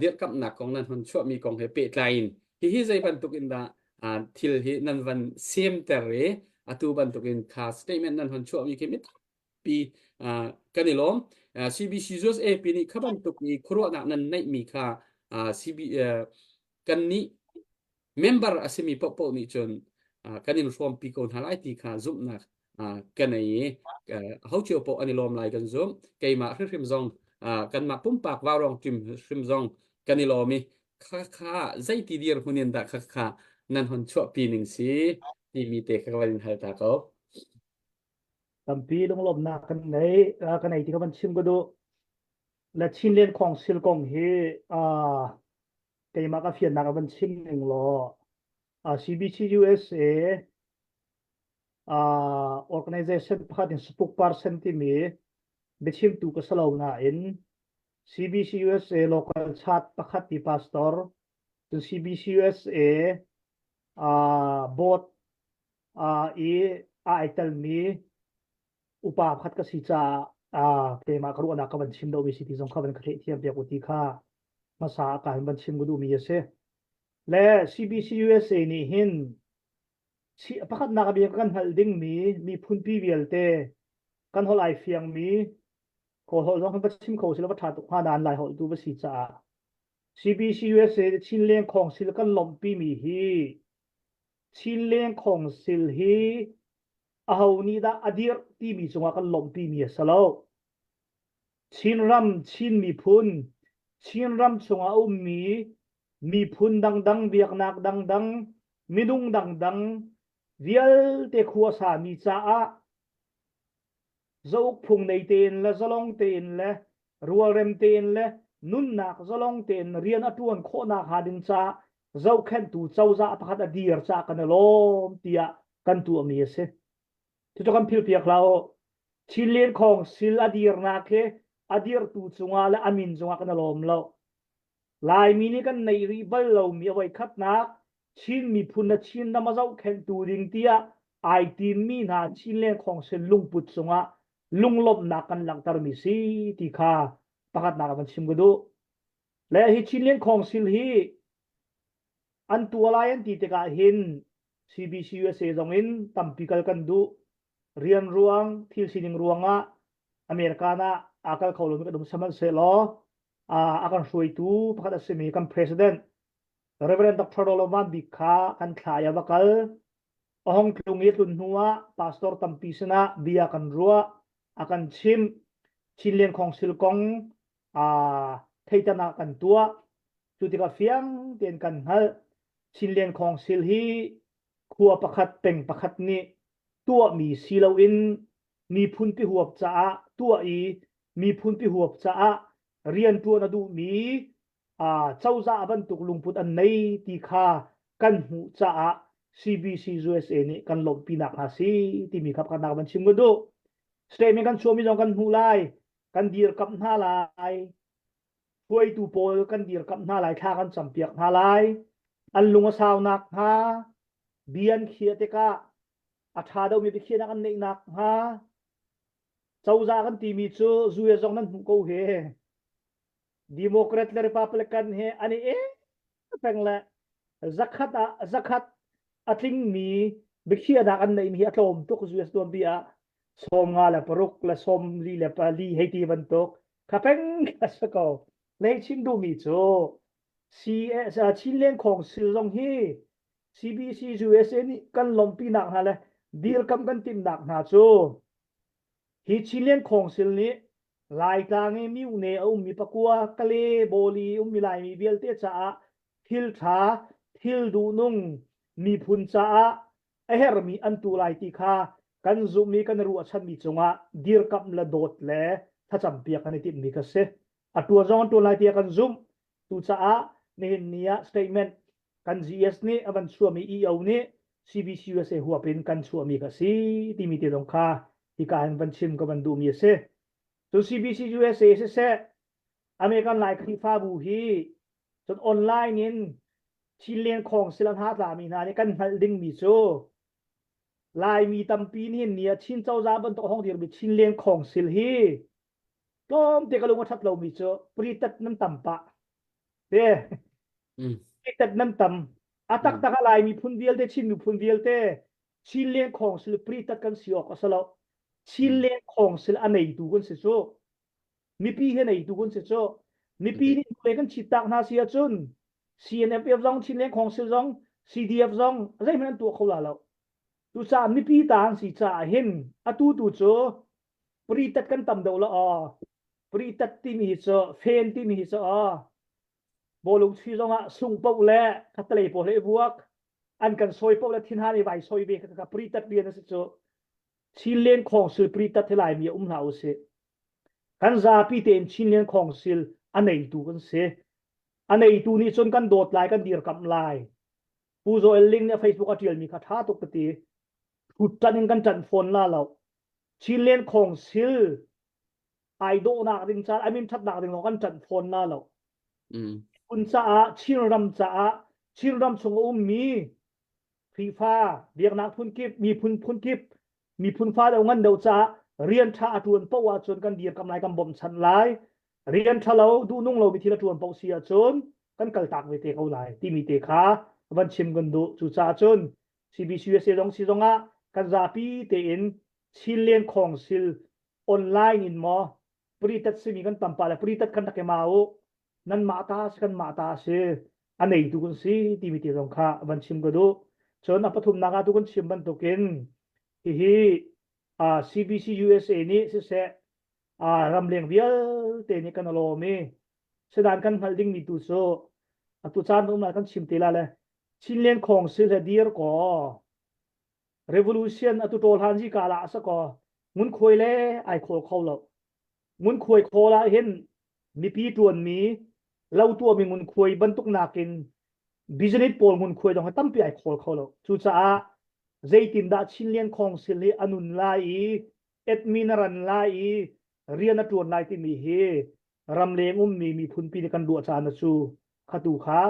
dirhkamhnak kong nan hon chuahmi kong he pehtlai in hihi zei bantuk in dah thil hi nan van semter i atu bantuk in kha statement nan hon chuahmi khi mi tampi kan i lawm. CBC USA pi nih kha bantuk i khuaruahnak nan neihmi kha CB. Kannih member a simi paohpaoh nih cun kan in hrawmpi ko hna lai ti kha zumhnak ka nei i ho cio paoh an i lawm lai kan zumh. Keimah hrimhrim zong kanmah pumpak vaurawng team hrim zong kan i lawm i kha kha zeiti dirhmun in dah kha kha nan hon chuahpi ning si timi te kha ka van in hal ta ko. Tampi lunglawmhnak kan nei ka nei ti ka van chim ka duh. Le Chinland Council kong hi keimah ka fiannak a van chim ning law CBC USA organization pakhat in Sapuk Parsen timi biachimtu ka si lo nain CBC USA local chat pakhat ti pastor cun CBC USA board i ai telmi upa pakhat ka si caah keimah ka ruahnak ka van chim deuhmi si ti zong kha van ka theihthiam piak u ti kha hmasa ah ka van chim ka duhmi a si. Le CBC USA nih hin pakhatnak a bik kan hngalh dingmi miphunpi vialte kan holh ai fiangmi Kawl holh zong kan va chim kho sila va ṭha tuk hnga nain Lai holh tu va si caah CBC USA Chinleng Khawngsil kan lawmhpimi hi Chinleng Khawngsil hi aho nih dah a dirh timi cungah kan lawmhpimi a si lo. Chinram, Chin miphun, Chinram chungah a ummi miphun dangdang, biaknak dangdang, minung dangdang vialte khua sami caah zauk phung nei tein le zalong tein le rualrem tein le nunnak zalong tein rian a ṭuan khawhnak hnga ding caah zohkhenhtu cozah pakhat a dir caah kan i lawm tiah kan tuahmi a si. Cucu kan philpiak hlah u. Chinlin Khawngsil a dirnak hi a dirtu cungah le a min cungah kan i lawm lo. Laimi nih kan neih rih bal lomi a voikhatnak Chin miphun le Chin ram a zohkhenhtu ding tiah ai timmi hna Chinland Khawngsil lungput cungah lunglawmhnak kan langhtermi si ti kha pakhatnak ah van chim ka duh. Le hi Chinland Khawngsil hi an tuah lai an ti tikah hin CBC USA zong in tampi kal kan duh. Rian ruang, thil sining ruangah American ah aa kal kho lomi kan um sihmanhsehlaw a kan hruaitu pakhat a simi kan president Reverend Dr. Rolo Van Bik kha kan thla i a va kal. A hong tlung i tlun hnu ah pastor tampi sinah bia kan ruah, a kan chimh. Chinlian Khawngsil kong theitan ah kan tuah. Cu tikah fiang tein kan hngalh. Chinlian Khawngsil hi khua pakhat peng pakhat nih tuahmi si loin miphun pi huap caah tuah i miphun pi huap caah rianṭuan a duhmi cozah bantuk lungput an nei ti kha kan hmuh caah CBC USA nih kan lawmhpinak hna si timi kha pakhatnak van chim ka duh. Statement kan chuahmi zong kan hmuh lai, kan dirkamh hna lai, hruaitu pawl kan dirkamh hna lai, thla kan campiak hna lai, an lung a saunak hnga, bia an khiah tikah a ṭha deuhmi biakhiahnak an neih nak hnga, cozah kan timi cu zu zong nan hmuh ko he. Democrat le Republican he an i ek peng le zakhat ah zakhat a tlingmi biakhiahnak an neihmi hi a tlawm tuk US tuanbi ah 56 le 44 hei ti bantuk kha peng a si ko. Lei chim duhmi cu Chinland Council zong hi CBC USA nih kan lawmhpinak hna le dirkam kan timhnak hna cu Hi Chinland Council nih Laitlang i myone a ummi pakua, Kale, Bawli ummi Laimi vialte caah thil ṭha, thil duhnung, miphun caah a herhmi an tu lai ti kha kan zumh i kan ruahchanmi cungah dirkamh le dawt le thlacampiak kan i timhmi kha si. A ṭuan zong an ṭuan lai tiah kan zumh. Cucaah nihin ni ah statement kan GS nih a van chuahmi EO nih CBC USA huap in kan chuahmi kha si timi te zong kha hika hin van chim ka van duhmi a si. Cun CBC USA siseh American Lai Khrihfabu hi cun online in Chinland Council an hatlami hna nih kan hngalh dingmi cu Laimi tampi nih ni ah Chin cozah bantuk hong dirmi Chinland Council hi tlawmte ka lung a ṭhat lomi cu pritat nan tam pah. Te pritat nan tam. A taktak a Lai miphun vialte Chin miphun vialte Chinland Council pritat kan si awk a si lo. Chinland Council a neitu kan si cu. Mipi he neitu kan si cu. Mipi nih le kan chit tak hna si ahcun. CNF zong Chinland Council zong CDF zong zeihmanh an tuah kho la lo. Cucaah mipi ta an si caah hin atu tu cu pritat kan tam deuh la aw. Pritat timi hi cu fen timi hi cu aw. Bawlung chuih zongah sung paoh le khatalei pawl he i vuak an kan sawi paoh le thinhan i vai sawi ve kha pritat rian a si cu. Chinland Council pritat hi Laimi um hlah usih. Kan zapi tein Chinland Council a neitu kan si. A neitu nih cun kan dawt lai, kan dirkamh lai. Pu Joel Ling nih a Facebook a ṭialmi kha ṭha tuk ka ti. Thut ṭanh in kan ṭanh fawn la lo. Chinland Council ai dawhnak ding ca, I mean ṭhatnak ding lawng kan ṭanh fawn la lo. Mm. Phun caah, Chinram caah, Chinram chung a ummi Khrihfa, biaknak phunkip, miphun phunkip, miphun fa deuh ngan deuh caah rian ṭha a ṭuan paoh ahcun kan dirkamh lai, kan bawmhchanh lai. Rian ṭha lo, duhnung lomi thil a ṭuan paoh si ahcun kan kaltak ve te ko lai timi te kha van chim kan duh. Cucaah cun CBCUSA zong si zongah kan zapi tein Chinland Council online in maw pritat simi kan tampa le pritat kan rak i ma u nanmah ta si kanmah ta si a neitu kan si timi te zong kha van chim ka duh. Cun a pathumnak ah tu kan chim bantukin hihi CBC USA nih siseh ramleng vialte nih kan lawm i sedan kan hngalh dingmi tu cu atu caan um kan chim te la le Chinland Council he dir ko revolution atu ṭawl han ji ka la asa ko ngunkhuai le ai khawl kho lo ngunkhuai khawl ah hin mipi ṭuanmi lo tuahmi ngunkhuai bantuk nakin business pawl ngunkhuai dong hi tampi ai khawl kho lo cucaah zeitindah Chinland Council hi a nun lai i admin a ran lai i rian a ṭuan lai timi hi ramleng ummi miphunpi nih kan ruah caan cu khatu kha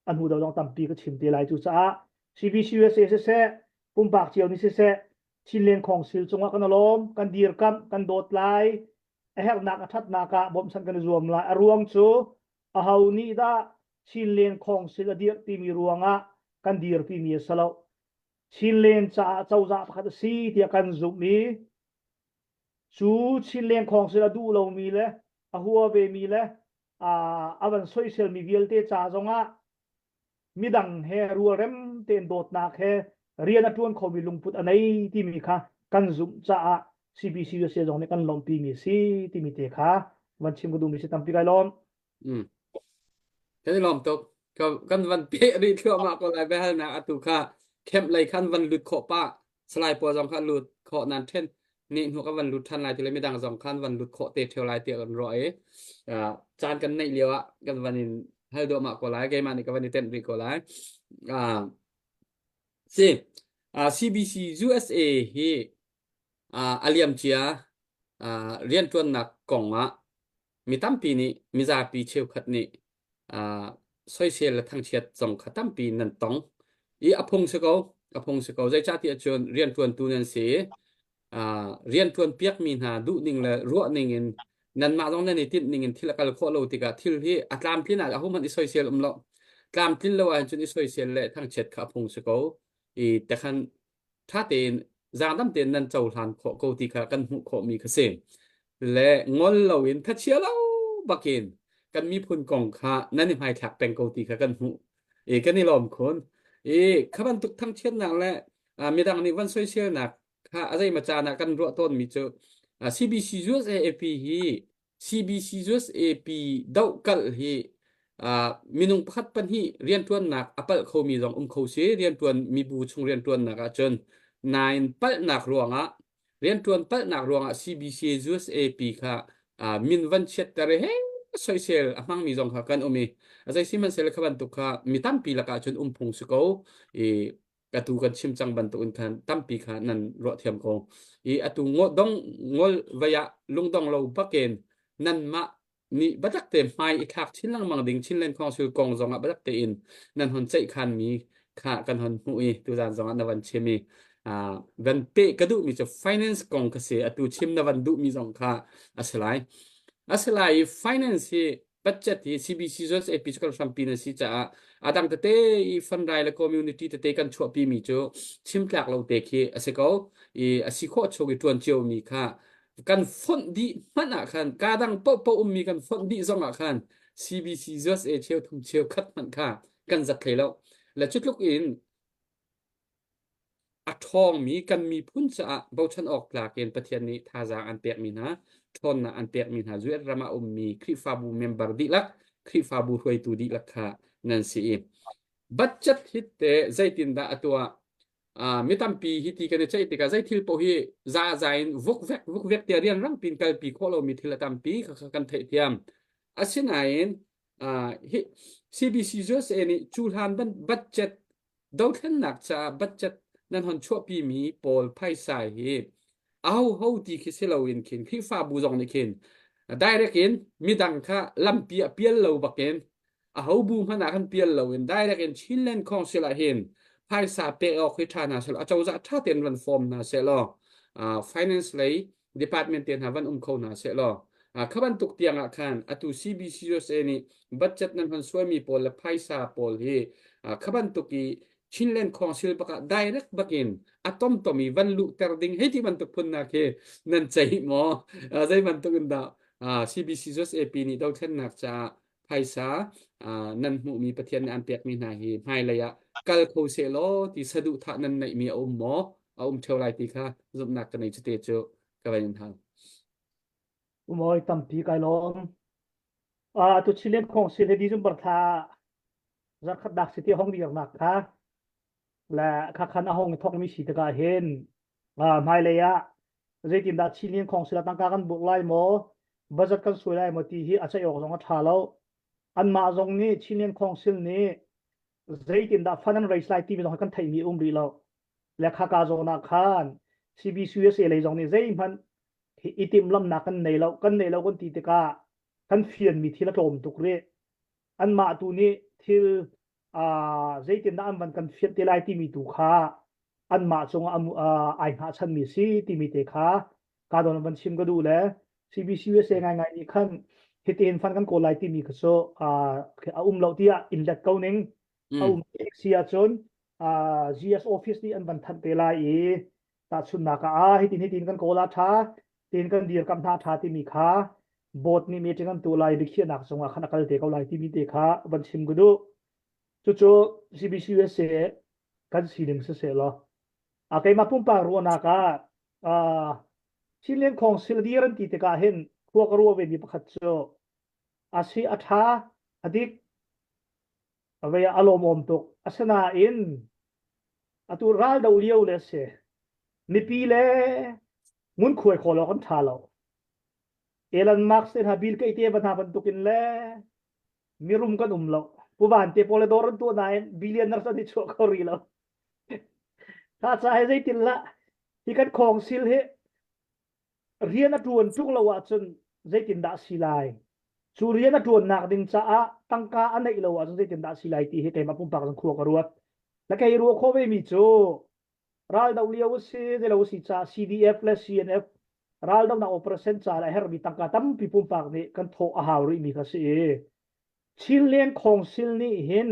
a hnu deuh zong tampi ka chim te lai cucaah CBCUSA siseh pumpak cio nih siseh Chinland Council cungah kan lawm kan dirkamh kan dawt lai a herhnak a ṭhatnak ah bawmhchanh kan i zuam lai a ruang cu aho nih dah Chinland Council a dirh timi ruangah kan dirpimi a si lo Chinland caah cozah pakhat a si tiah kan zumh i cu Chinland Council a duh lomi le a hua vemi le a van soiselmi vialte ca zongah midang he rualrem tein dawtnak he rian a ṭuan khomi lungput a nei timi kha kan zumh caah CBC USA zong nih kan lawmhpimi a si timi te kha van chim ka duhmi si tampi kai lawm. Mm. Kan i lawm tuk. Kan van peh rih thluahmah ko lai biahalnak atu kha camp lei khan van lut khawh pah. Salai pawl zong kha lut khawh nan ṭhen ni hnu ka van lut ṭhan lai ti le midang zong khan van lut khawh te ṭheo lai tiah kan ruah i caan kan neih lio ah kan van in hal duahmah ko lai. Keimah nih ka van i tenh rih ko lai. Si, CBC USA hi a liamcia rianṭuannak kong ah mi tampi nih mizapi cheukhat nih soisel le thangchiat zong kha tampi nan tong i a phung si ko a phung si ko zeicahtiah cun rianṭuantu nan si i rianṭuan piakmi hna duhning le ruahning in nanmah zong nan i tinh ning in thil a kal khawh lo tikah thil hi a tlamtlin ah ahohmanh i soisel um lo tlamtlin lo ahcun i soisel le thangchiat kha a phung si ko i tekhan ṭha tein zaangdam tein nan cohlan khawh ko ti kha kan hmuh khawhmi kha si. Le ngol loin thachia lo bakin kan miphun kong kha nan i hmaithlak peng ko ti kha kan hmuh i kan i lawm khun. I kha bantuk thangchiatnak le midang nih van soiselnak kha a zeimaw caan ah kan ruah tawnmi cu CBC USAP hi CBC USAP dohkalh hi minung pakhat pahnih rianṭuannak a palh khomi zong um kho si rianṭuan mibu chung rianṭuannak ahcun nain palhnak ruangah rianṭuan palhnak ruangah CBC USAP kha min van chiatter i he soisel a hmangmi zong kha kan um i a zei sihmanhsehlaw kha bantuk kha mi tampi lakah cun um phung si ko i atu kan chim cang bantukin khan tampi kha nan ruah thiam ko i atu dong ngol vai ah lungdong lo bakin nanmah nih biatak te hmai i thlak chin lengmang ding Chinland Council kong zong ah biatak tein nan hon ceih khan mi kha kan hon hmuh i tuzan zong ah na van chim i van peh ka duhmi cu finance kong ka si atu chim na van duhmi zong kha a si lai a si lai i finance hi budget hi CBC Zones AP cu kan hrampi na si caah a dang tete i fundrai le community tete kan chuahpi mi cu chimtlak lo te khi a si ko i a si khawh chung i ṭuan cio mi kha kan fonh dih hmanh ah khan ka dang paohpaoh ummi kan fonh dih zong ah khan CBC USA cheu thum cheu khat hmanh kha. Kan zat hlei lo. Le cu tluk in a ṭhawngmi kan miphun caah bochan awk tlak in Pathian nih thazaang an pekmi hna, ṭhawnnak an pekmi hna US ram ah a ummi Khrihfabu member dihlak, Khrihfabu hruaitu dihlak kha nan si i budget hi te zeitindah a tuah? Mi tampi hi ti kan i ceih tikah zei thil paoh hi zaza in vukvek vukvek tiah rianrang pin kalpi khawh lomi thil a tampi kha kan theihthiam. Asinain hi CBC USA nih cu hlan ban budget dothlennak caah budget nan hon chuahpimi pawl phaisa hi ahoho ti khi si loin khin Khrihfabu zong nih khin direct in midang kha lampi ah pial lo bakin aho bu hmanh ah khan pial loin direct in Chinland Council ah hin phaisa pek awk hi ṭha hna seh law acozah ṭha tein van form hna seh law finance lei department te hna van um kho hna seh law kha bantuk tiang ah khan atu CBCUSA nih budget nan hon suaimi pawl le phaisa pawl hi kha bantuk i Chinland Council bakah direct bakin a tomtom i van luhter ding hei ti bantuk phunnak hi nan ceih maw zei bantuk in dah CBCUSA pi nih dothlennak caah phaisa nan hmuhmi Pathian nih an pekmi hna hi hmailei ah kal kho seh law ti saduhthah nan neihmi a um maw a um ṭheo lai ti kha zumhnak ka nei cu te cu ka van in hal. Umawi tampi kai lawm. Tu Chilean Council he December thla zarkhat dak si ti hong dirnak kha le kha khan a hong i thokmi si tikah hin hmailei ah zeitindah Chinlian Council ah tangka kan buk lai maw budget kan suai lai maw ti hi a ceih awk zong a ṭha lo anmah zong nih Chinlian Council nih zeitindah fund an raise lai timi zong kan theihmi um rih lo le khaka zawn ah khan CBCUSA lei zong nih zeihmanh i timhlamnak kan nei lo kan nei lo kan ti tikah kan fianmi thil a tlawm tuk rih anmah tu nih thil zeitindah an van kan fianh te lai timi tu kha anmah cungah ai hngahchanmi si timi te kha ka don van chim ka duh le CBCUSA ngaingai nih khan hitihin fan kan kawl lai timi kha cu a um lo tiah in let ko ning a um si ahcun GS office nih an van thanh te lai i tahchunnak ah hitin hitin kan kawl ah tha tin kan dirkamh hna tha timi kha board nih meeting an tuah lai biakhiahnak cungah khan a kal te ko lai timi te kha van chim ka duh cucu CBCUSA kan sining siseh law a keimah pumpak ruahnak ah Chinland Council dir an ti tikah hin khua ka ruah ve mi pakhat cu a si a tha a dik a vei a lawmawm tuk asinain atu ral do lio le si mipi le ngunkhuai khawl awk an ṭha lo Elon Musk te hna Bill Gates te va hna bantukin le mirum kan um lo Pu Van te pawl le dawr an tuah nain billionaires an i chuah kho rih lo tha ca he zeitin lah hi kan khawngsil hi rian a ṭuan ṭung lo ahcun zeitindah si lai cu rian a ṭuannak ding caah tangka a neih lo ahcun zeitindah si lai ti hi keimah pumpak zong khua ka ruat na kei ruah khawh ve mi cu raldo lio a si zeilo a si caah CDF le CNF raldonak operation ca le a herhmi tangka tampi pumpak nih kan thawh a hau rihmi kha si i Chinland Council nih hin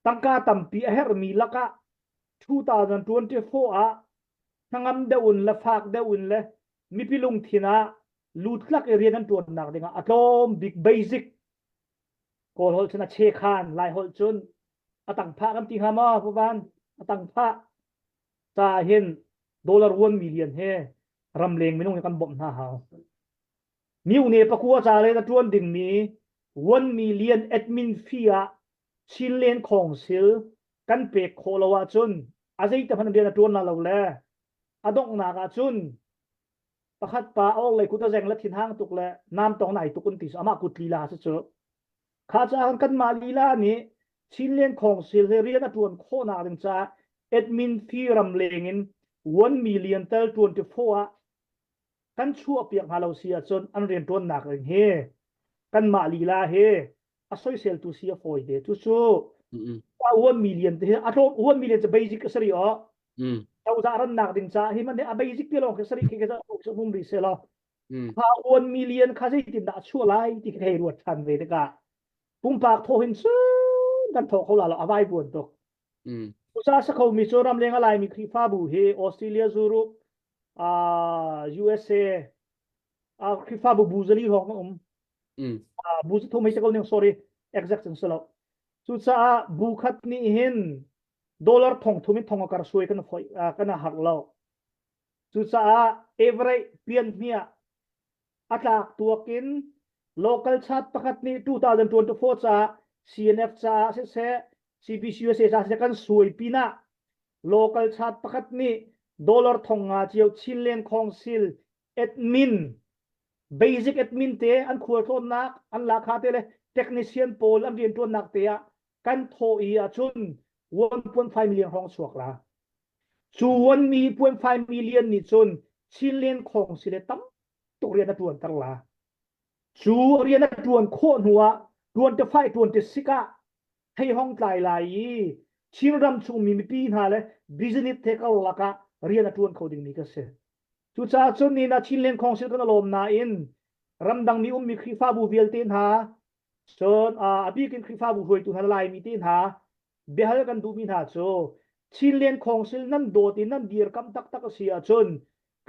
tangka tampi a herhmi lakah 2024 ah hnangam deuh in le fak deuh in le mipi lungthin ah lutlak i rian an ṭuannak dingah a tlawm bik basic Kawl holh cun a chekhan Lai holh cun a tangphah kan ti hnga maw Pu Van a tangphah ca hin dollar 1 million he ramleng minung hi kan bawmh hna hau Myone pakua ca le na ṭuan dingmi 1 million admin fee ah Chinland Council kan pek khawh lo ahcun a zeite hmanh rian a ṭuan la lo le a donghnak ahcun pakhat pa a orhlei kut a zeng le thinhang tuk le nam tong nai tuk un ti cu amah kut lila si cu kha caah kanmah lila nih Chinland Council he rian a ṭuan khawhnak ding caah admin fee ramleng in 1 million tel 24 ah kan chuahpiak hna lo si ahcun an rianṭuannak ring hi kanmah lila hi a soiseltu si a fawi te cucu 1 million te hi a tlawm 1 million cu basic a sari aw cozah rannak ding ca hi man a basic te lawng khi sari khi ka mum ri se law kha 1 million kha zeitin dah a chuah lai ti khi hei ruat ṭhan ve tikah pumpak thawh hin cun kan thawh kho la lo a vai buan tuk usa sa kho mi cu ramleng a laimi Khrihfabu hi Australia Europe USA Khrihfabu bu zali hrawng um bu thum hei se ko ning sorry exact cun si lo. Cucaah bu khat nih hin dollar thong thum in thong a kar suai kan foi kan a harh lo. Cucaah average pian hmiah a tlak tuak in local chat pakhat nih 2024 caah CNF caah siseh CBCUSA caah siseh kan suai pinah local chat pakhat nih dollar thong nga cio Chinland Council admin basic admin te an khualtlawnnak an lakha te le technician pawl an riantuannak te ah kan thawh i ahcun 1.5 million hrawng chuak la. Cu 1.5 million nih cun Chinland Council le tam tuk rian a tuanter la. Cu rian a tuan khawh hnu ah 25 26 ah thei hong tlai lai i Chinram chungmi mipi hna le business te karlak ah rian a tuan kho dingmi ka si. Cucaah cun ni na Chinland Council kan lawm nain ramdang mi ummi Khrihfabu vialte hna cun a bik in Khrihfabu hruaitu hna Laimi te hna biahal kan duhmi hna cu Chinland Council nan dawt i nan dirkamh taktak a si ahcun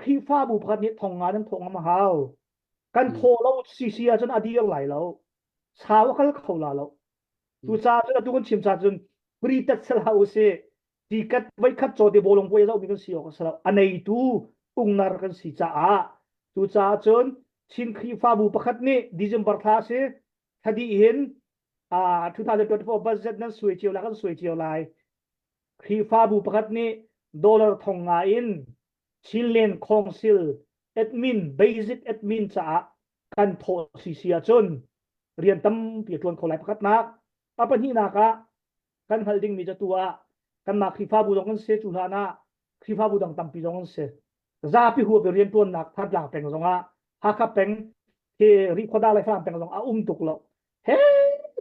Khrihfabu pakhat nih thong nga nan thawh ngam a hau. Kan thaw lo sisi ahcun a dir lai lo. Sau a kal kho la lo. Cucaah cun atu kan chim caah cun pritat sal hlah usih. Tikat voikhat caw te bawlung puai zohmi kan si awk a si lo. A neitu ungnar kan si caah cucaah cun Chin Khrihfabu pakhat nih December thla a si thla dih hin uh, 2024 budget nan suai cio lai kan suai cio lai. Khrihfabu pakhat nih dollar thong nga in Chinland Council admin basic admin caah kan thawh si si ahcun rian tampi a ṭuan kho lai pakhatnak. A pahnihnak ah kan hngalh dingmi cu atu ah kanmah Khrihfabu zong kan si cu hlan ah Khrihfabu dang tampi zong an si. Zapi huap i rianṭuannak Thantlang peng zongah Hakha peng hi Rihkhawdar le Falam peng zong a um tuk lo. He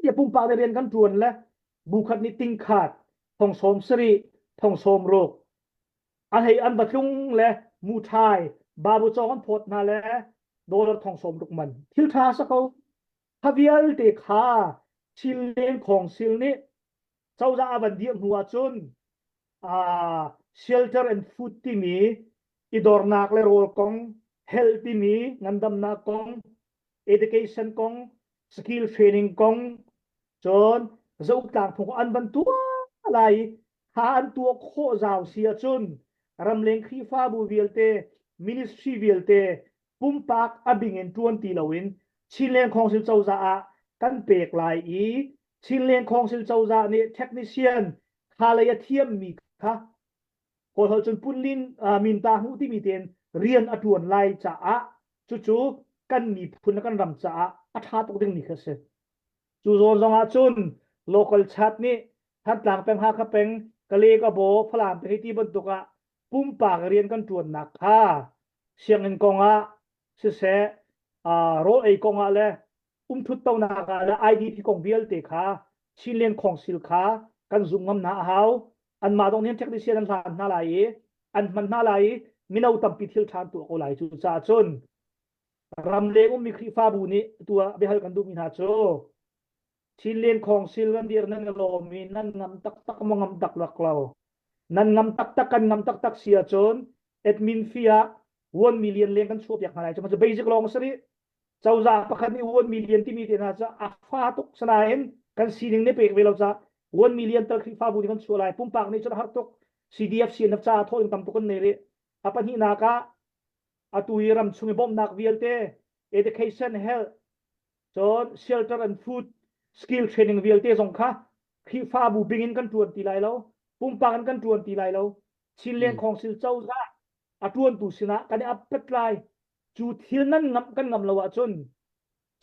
tiah pumpak le rian kan ṭuan le bu khat nih ting khat thong sawm sarih thong sawm ruk a hei an va tlung le muṭhai babu cawng an phawt hna le dollar thong sawm ruk man thil ṭha sa ko kha vialte kha Chinland Council nih cozah a van dirh hnu ahcun uh, shelter and food timi i dornak le rawl kong health timi ngandamnak kong education kong skill training kong cun zohtlang phung an van tuah lai kha an tuah khawh zau si ahcun ramleng Khrihfabu vialte ministry vialte pumpak a bing in ṭuan ti loin Chinland Council cozah ah kan pek lai i Chinland Council cozah nih technician kha lei a thiammi kha Kawlholh cun punlin minta hmuh timi tein rian a ṭuan lai caah cucu kan miphun le kan ram caah a ṭha tuk dingmi kha a si. Cu zawn zong ah cun local chat nih Thantlang peng, Hakha peng, Kale Kabaw, Falam peng hei ti bantuk ah pumpak rian kan ṭuannak kha sianginn kong ah siseh, rawl ei kong ah le umthut tonak ah le IDP kong vialte kha Chinland Council kha kan zumh ngam hna a hau. Anmah dong nih technician an hlan hna lai i an hman hna lai i mino tampi thil ṭha an tuah ko lai. Cucaah cun ramleng ummi Khrihfabu nih tu ah biahal kan duhmi hna cu Chinland Council kan dir nan lawm i nan ngam taktak maw ngam taktak lo. Nan ngam taktak kan ngam taktak si ahcun admin fee ah 1 million leng kan chuah piak hna lai. Cu basic lawng si rih. Cozah pakhat nih 1 million timi te hna cu a fa tuk sanain kan sining nih pek ve lo ca 1 million tal Khrihfabu nih kan chuah lai. Pumpak nih cun a har tuk. CDF CNF caah thawh in tam tuk kan nei rih. A pahnihnak ah atu i ram chung i bawmhnak vialte education health cun shelter and food skill training vialte zong kha Khrihfabu bing in kan ṭuan ti lai lo pumpak in kan ṭuan ti lai lo Chinland Council cozah a ṭuantu sinah kan i appat lai cu thil nan ngamh kan ngam lo ahcun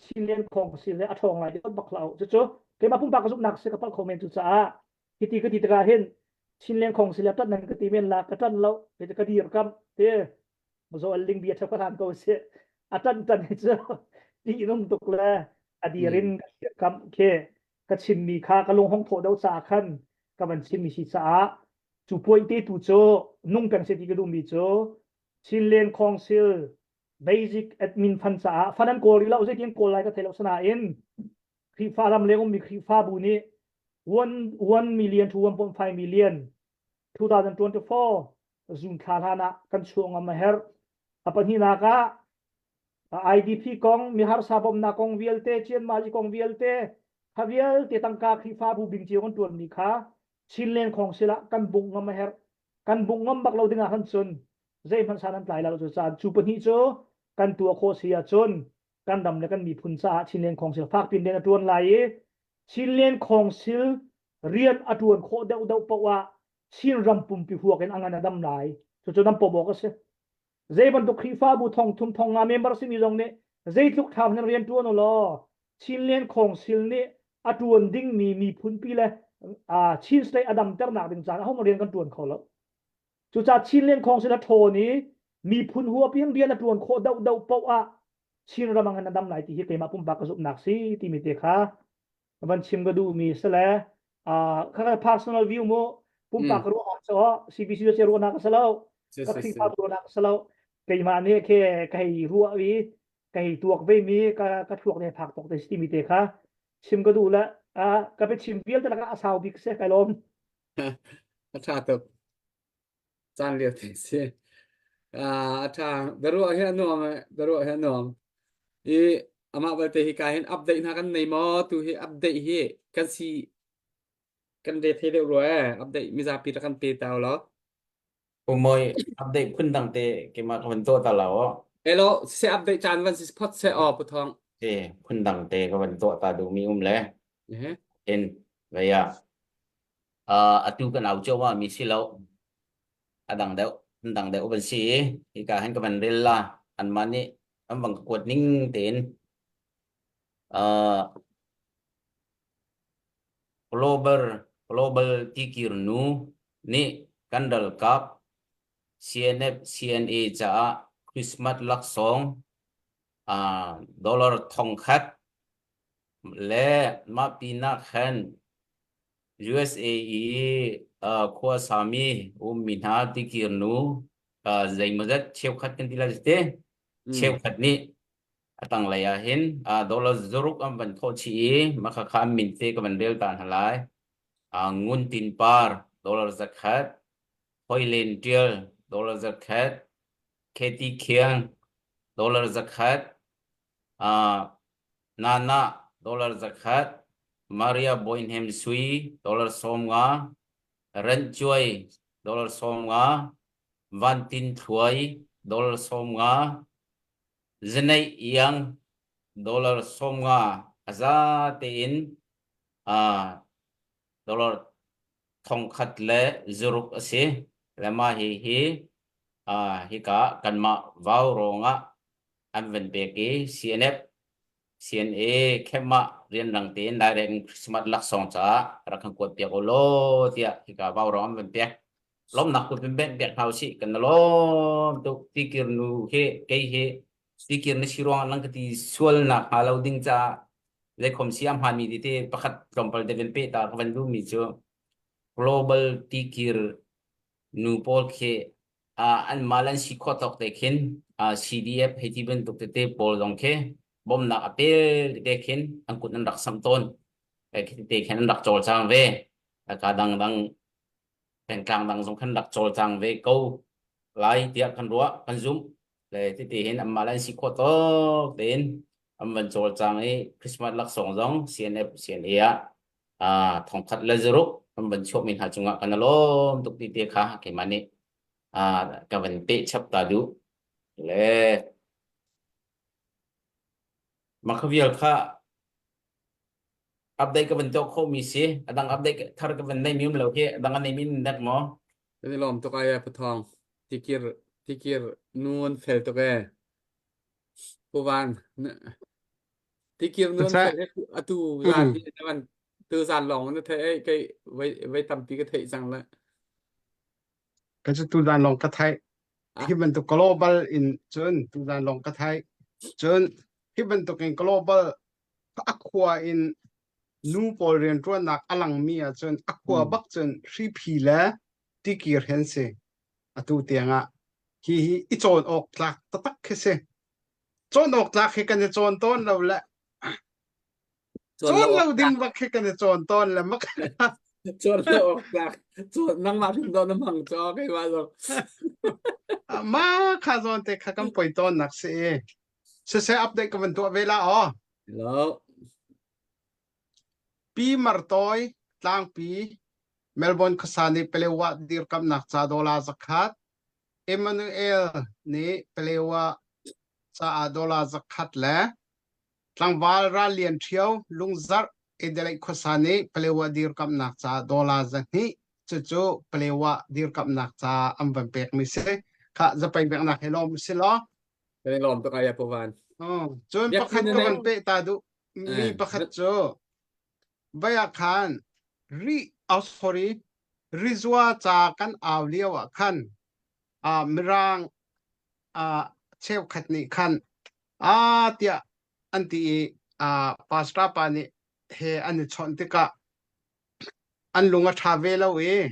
Chinland Council he a ṭhawng lai ti bak hlah cucu keimah pumpak ka zumhnak si ka palh kho men cu caah hiti ka ti tikah hin Chinland Council a ṭan nan ka ti men la ka ṭan lo ka dirkamh te Zo ling bia ṭha hlan ko si a ṭan ṭan hi cu ṭihnung tuk le a dir in ka dirkamh khi ka chimmi kha ka lung hong thawh deuh caah khan ka van chimmi si caah cu point te tu cu nung peng se ti ka duhmi cu Chinland Council Basic Admin Fund caah fund an kawl rih lo zeitin kawl lai ka thei lo sanain Khrihfa ram leng ummi Khrihfabu nih 1 1 million to 1.5 million 2024 zung thla hlan ah kan chuah ngam a herh. A pahnihnak ah IDP kong, miharsa bawmhnak kong vialte, Cianmazi kong vialte. Kha vialte tangka Khrihfabu bing cio kan ṭuanmi kha Chinland Council ah kan bungh ngam a herh. Kan bungh ngam bak lo ding ah khan cun zeihmanh san an tlai lo. Cucaah cu pahnih cu kan tuah khawh si ahcun kan ram le kan miphun caah Chinland Council fak piin rian a ṭuan lai i Chinland Council rian a ṭuan khawh deuhdeuh paoh ah Chin ram pumpi huak in a ngan a dam lai. Cucu nan pom awk a si. Zei bantuk Khrihfabu thong thum thong nga member simi zong nih zeitluk ṭha hmanh rian ṭuan u law Chinland Council nih a ṭuan dingmi miphunpi le Chin State a damternak ding caan ahohmanh rian kan ṭuan kho lo. Cucaah Chinland Council a ṭhawn i miphun huap in rian a ṭuan khawh deuhdeuh paoh ah Chin ram ah a dam lai ti hi keimah pumpak ka zumhnak si timi te kha van chim ka duhmi si le kha personal view mu pumpak ka ruah so CBC cu ruahnak ka si lo ka Khrihfa ruahnak ka si lo keimah nih khe ka hei ruah i ka hei tuak ve mi ka ka thluak ne phak tok te si timi te kha chim ka duh le ka pe chim vialte lakah a sau bik si kai lawm a tha tuk Caan lio te si. Ah, a ṭha. Biaruah hi a nuam eh. Biaruah hi a nuam. I amah belte hi ka hin update hna kan nei maw? Tu hi update hi kan si kan re thei deuh rua eh. Update mizapi rak kan pe ta law. Umoi update phun dang te keimah ka van tuah ta lo. Elo, se update caan van si phot se aw puthong. E phun dang te ka van tuah ta duhmi um le. Eh. In vaya. Uh, atu kan au cio mi si lo. A dang deuh, an dang deuh van si i hika hin ka van rel la. Anmah nih an van ka kuat ning tein uh, global global tikir nu nih kan ralkap CNF CNA caah Christmas laksawng uh, dollar thongkhat le mah pinah khan USA i uh, khuasami ummi hna tikir nu uh, zeimawzat cheukhat kan ti lai te cheukhat nih a tanglei ah hin uh, dollar zaruk an van thawh chih i mah kha an min te ka van rel ta hna lai. Uh, Ngun Tin Par dollar zakhat, Hoi Len Tial dollar zakhat, Kathy Khiang dollar zakhat, uh, Nana dollar zakhat, Maria Boyhnem Sui dollar 50, Rent Cuai dollar 50, Van Tin Thluai dollar 50, Zeneih Iang dollar 50 a za tein uh, dollar thongkhat le zuruk a si. Le mah hi hi uh, hika kanmah vau rongah an van pek i CNF CNA camp ah rianrang tein direct in Christmas laksawng caah rak kan kuat piak u law tiah hika vaurawng an van pek. Lawmnak tu pin bek pek hna usih kan lawm tuk tikir nu hi kei hi tikir na si ruang lang ka ti sual nak hnga lo ding caah zeikhom si a hmaanmi ti te pakhat tlawmpal te van pe ta ka van duhmi cu global tikir nu pawl khi anmah le an si khawh tawk te khin CDF hei ti bantuk tete pawl zong khi bawmhnak a pel tete khin an kut an rak samh tawn. Tete khin an rak cawlcang ve. Ka dangdang pengtlang dang zong khan rak cawlcang ve ko lai tiah kan ruah kan zumh. Le tete hin anmah le an si khawh tawk tein an van cawlcang i Christmas laksawng zong CNF CNA ah thongkhat le zaruk kan van chuahmi hna cungah kan i lawm tuk ti te kha keimah nih ka van peh chap ta duh le mah kha vial kha update ka van tuah khawhmi si a dang update thar ka van neimi um lo khi a dang a neimi in nek maw Kan i lawm tuk ai pathawng tikir tikir nuan fel tuk e Pu Van Tikir nuan fel he atu zan hi man tu zan lawng na theih ei kei vai vai tampi ka theih cang le Ka cu tuzan lawng ka theih. Hi bantuk global in cun tuzan lawng ka theih. Cun hi bantuk in global a khua in nu pawl rianṭuannak a langmi ahcun a khua bak cun hriphi le tikir he an si. Atu tiangah hi hi i cawn awk tlak taktak khi si. Cawn awk tlak hi kan i cawn tawn lo le cawn lo ding bak khi kan i cawn tawn le mak cawn lo awk tlak cawn nangmah hrim dawn na hmang caw keimah zong ma kha zawn te kha kan poi tawn nak si i siseh update ka van tuah ve la aw hello. Pi Martawi Tlangpi Melbourne khuasa nih Palewa dirkamnak ca dollar zakhat, Emmanuel nih Palewa caah dollar zakhat le tlangval Ral Lian Ṭhio Lungzarh Adelaide khuasa nih Palewa dirkamnak ca dollar 200 cucu Palewa dirkamnak ca an van pekmi si. Khah zapei peknak hi lawm si law. Kan i lawm tuk ai Pu Van. Oh, cun pakhat ka van peh ta duh mi pakhat cu vai ah khan ri oh sorry rizua ca kan au lio ah khan uh, mirang uh, cheukhat nih khan a tiah an ti i uh, pastor pa nih he an i chawnh tikah an lung a ṭha ve lo i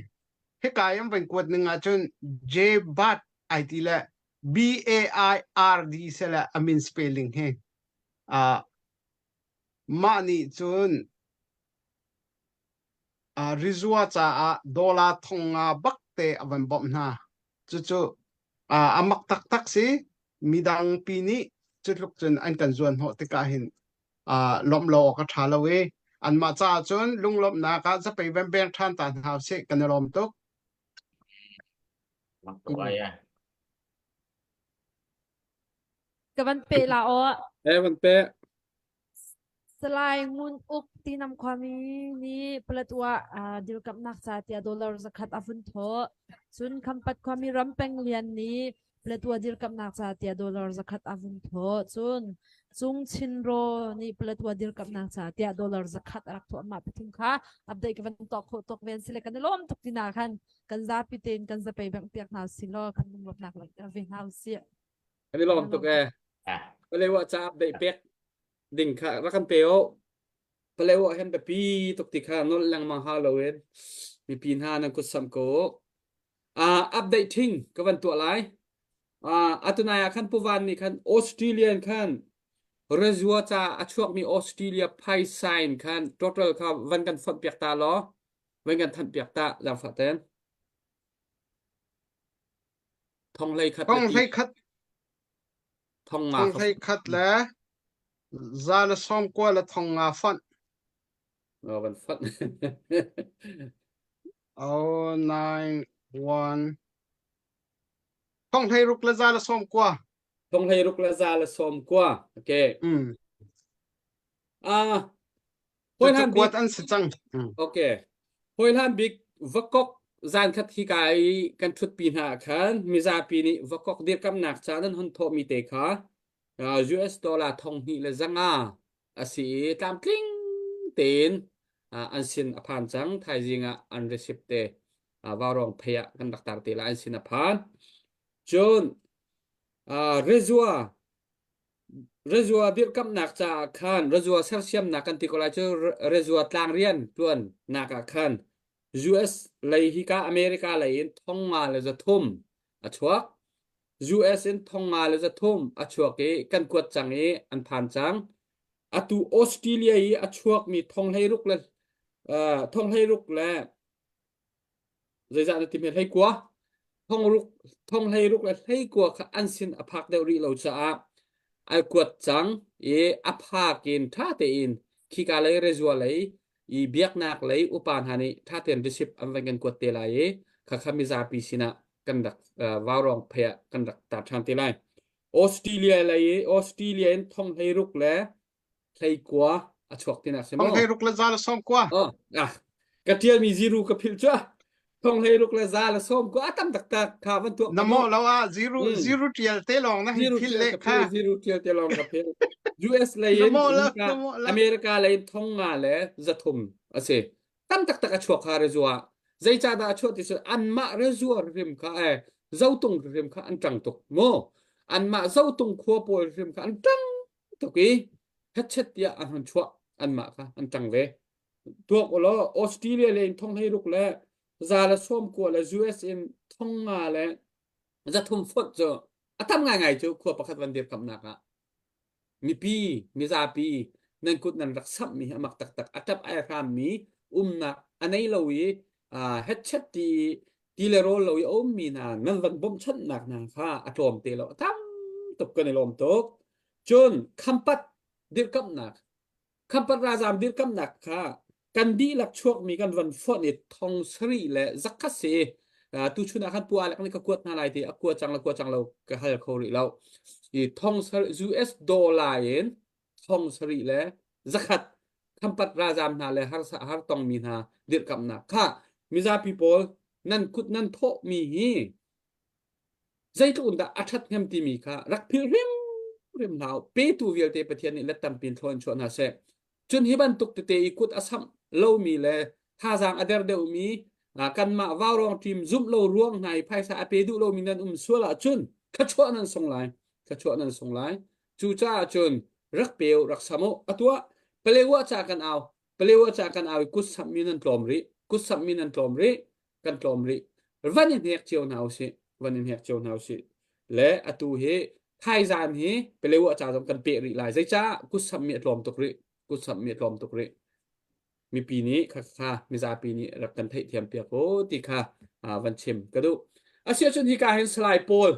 hika i an van kuat ning ahcun J Bat ai ti le B A I R D sele a min spelling hi uh, mah nih cun uh, Rizua caah dollar thong nga bak te a van bawmh hna. Cucu uh, a mak taktak si midang pi nih cutluk cun an kan zuan hnawh tikah hin uh, lawmh lo awk a ṭha lo i anmah caah cun lunglawmhnak ah zapei beng ṭhan ta hna usih kan i lawm tuk. Mak tuk ai eh. Ka van pe la aw. Eh van pe. Salai Ngun Uk Tinam khuami nih Paletwa ah dirkamhnak ca tiah dollar zakhat a vun thawh. Cun Khampat khuami Rampeng Lian nih Paletwa dirkamhnak ca tiah dollar zakhat a vun thawh. Cun Cung Chinro nih Paletwa dirkamhnak ca tiah dollar zakhat a rak thawh. Mah pathum kha update ka van tuah khawh tuk ven sile kan i lawm tuk tina khan kan zapi tein kan zapei bengh piak hna usih law kan lunglawmhnak langhter ve hna usih. Kan i lawm tuk ee. Palewa ca update pek ding kha rak kan pe o. Palewa hen biapi tuk ti kha nol lengmang ha lo in mipi hna nan kut sam ko. Uh, update thing ka van tuah lai. Uh, atunai ah khan Puvan nih khan Australian khan Rezua ca a chuakmi Australia phaisa in khan total kha van kan fonh piak ta law van kan thanh piak ta zaangfah ten. Thong hlei khat Thong hlei khat thong nga thong hlei khat le za le sawm kua le thong nga fonh. No van fonh. Oh nine one thong hlei ruk le za le sawm kua. Thong hlei ruk le za le sawm kua. Okay. Mm. Ah, Hawi hlan bik an si cang. Okay. Hawi hlan bik vakok zan khat hi ka i kan thutpi hna khan mizapi nih vakok dirkamnak ca nan hon thawhmi te kha US dollar thong hnih le zanga a si i tlamtling tein an sin a phan cang thaizing ah an receipt te vaurawng phei ah kan rak tar te la an sin a phan cun rezua Rezua dirhkamhnak caah khan Rezua sersiamnak kan ti ko lai cu Rezua tlangrian ṭuannak ah khan US lei hika America lei in thong nga le 300 a chuak. US in thong nga le 300 a chuak i kan kuat cang i an phan cang. Atu Australia i a chuakmi thong 16 le uh, thong 16 le zeizah na ti hme hleikua thongruk thong hleiruk le hleikua kha an sin a phak deuh rih lo caah ai kuat cang i a phak in ṭha tein khika lei rezua lei i biaknak lei upa hna nih ṭha tein receipt an van kan kuat te lai i khakha mizapi sinah kan rak vaurawng phei ah kan rak tar ṭhan te lai Australia lei i Australia in thong hleiruk le hleikua a chuak tinak si maw? Thong hleiruk le za le sawm kua. Oh, ah, ka tialmi ziru ka philh cu. Thong hleiruk le za le sawm kua a tam taktak kha van tuak. Na mo lo ah ziru mm. ziru tial te lawng na hin phil le kha. Ziru tial te lawng ka phil. US lei in America lei in thong nga le zathum a si. Tam taktak a chuak kha rezua. Zeicahdah a chuah ti cu anmah rezua hrim kha eh zotung hrim kha an ṭang tuk mu. Anmah zotung khua pawl hrim kha an ṭang tuk i hetchet tiah an hon chuah anmah kha an ṭang ve. Tuak ulaw Australia le in thong hleiruk le za le sawm kua le US in thong nga le zathum fonh cu a tam ngaingai cu khua pakhat van dirkamnak ah mipi mizapi nan kut nan rak samhmi hi a mak taktak a ṭap ai hrammi umnak a nei lo i hetchet ti ti le rawl lo i a ummi hna nan van bawmhchanhnak hna kha a tlawm te lo a tam tuk kan i lawm tuk Cun Khampat dirkamhnak, Khampat ralzaam dirkamhnak kha. Kan dihlak chuakmi kan van fonh i thong sarih le zakhat si. Tu chun ah khan pu Alek nih ka kuat hna lai ti a kua cang le kua cang lo ka hal kho rih lo. I thong sarih US dollar in thong sarih le zakhat khampat ralzam hna le harsa har tongmi hna dirhkamhnak kha mizapi pawl nan kut nan thawhmi hi zeitluk in dah a ṭhathnem timi kha rak philh hrimhrim hna u. Petu vialte Pathian nih let tampi in thlaw in chuah hna seh. Cun hi bantuk tete i kut a samh lomi le thazaang a der deuhmi kanmah vaurawng ṭim zumh lo ruang hna i phaisa a pe duh lomi nan um sual ahcun thluachuah nan sung lai. Thluachuah nan sung lai. Cucaah cun rak pe u, rak sam u. Atuah Palewa ca kan au. Palewa ca kan au i kut samhmi nan tlawm rih. Kut samhmi nan tlawm rih. Kan tlawm rih. Van i hnek cio hna usih. Van i hnek cio hna usih. Le atu hi thaizan hi Palewa ca zong kan peh rih lai. Zeicah kut samhmi a tlawm tuk rih. Kut samhmi a tlawm tuk rih. Mipi nih kha kha mizapi nih rak kan theihthiam piak u ti kha van chim ka duh. Asiahcun hika hin Salai Paul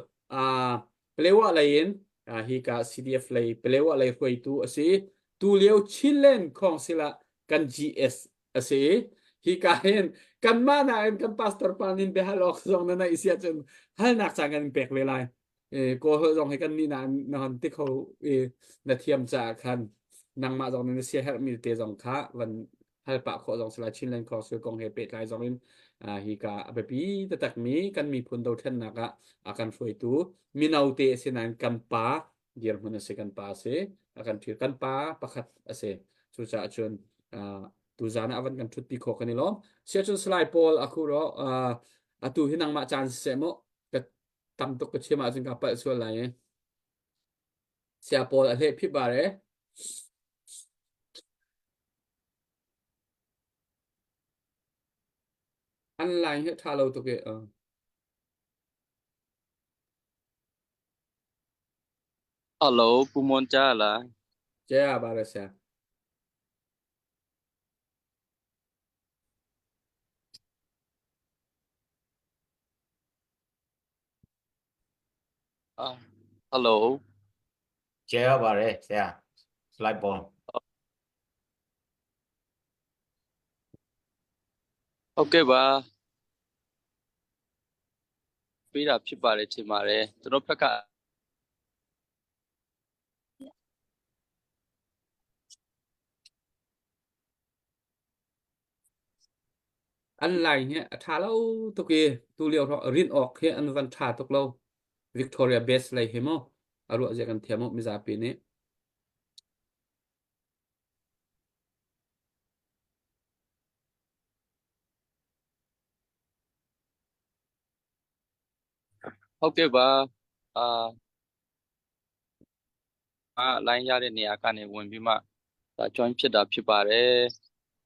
Palewa lei in hika CDF lei Palewa lei hruaitu a si. Tu lio Chinland Council ah kan GS a si. Hika hin kanmah nain kan pastor pa nin biahal awk zong na neih si ahcun halnak caan kan in pek ve lai. Kawl holh zong hi kan nih nain na hon ti kho i na thiam caah khan nangmah zong nih na siaherhmi te zong kha van hal pah khawh zong si lai. Chinland Council kong he pehtlai zong in hi ka a biapi taktakmi kan miphun dothlennak ah a kan hruaitu mino te a si nain kan pa dirhmun a si kan pa a si a kan ṭhir kan pa pakhat a si. Cucaah cun tuzan ah van kan ṭhutpi khawh kan i lawm. Siahcun Salai Paul a khu ro atu hi nangmah caan siseh mu ka tam tuk ka chim ahcun ka palh sual lai i sia pawl a hleh phip bare. An line hi ṭha lo tuk i. Hello, Pu Mon cha la. Cha bare sia. Ah, hello. ကြားရပါတယ်ဆရာ slide ပေါ် ဟုတ်ကဲ့ပါပေးတာဖြစ်ပါတယ်ထင်ပါတယ်ကျွန်တော်ဖက်က An line hi a ṭha lo tuk i tulio rin awk hi an van ṭha tuk lo. Victoria Base lei hi mu a ruah zia kan thiam mu mizapi nih. ဟုတ်ကဲ့ပါအာ line ရတဲ့နေရာကနေဝင်ပြီးမှဒါ join ဖြစ်တာဖြစ်ပါတယ်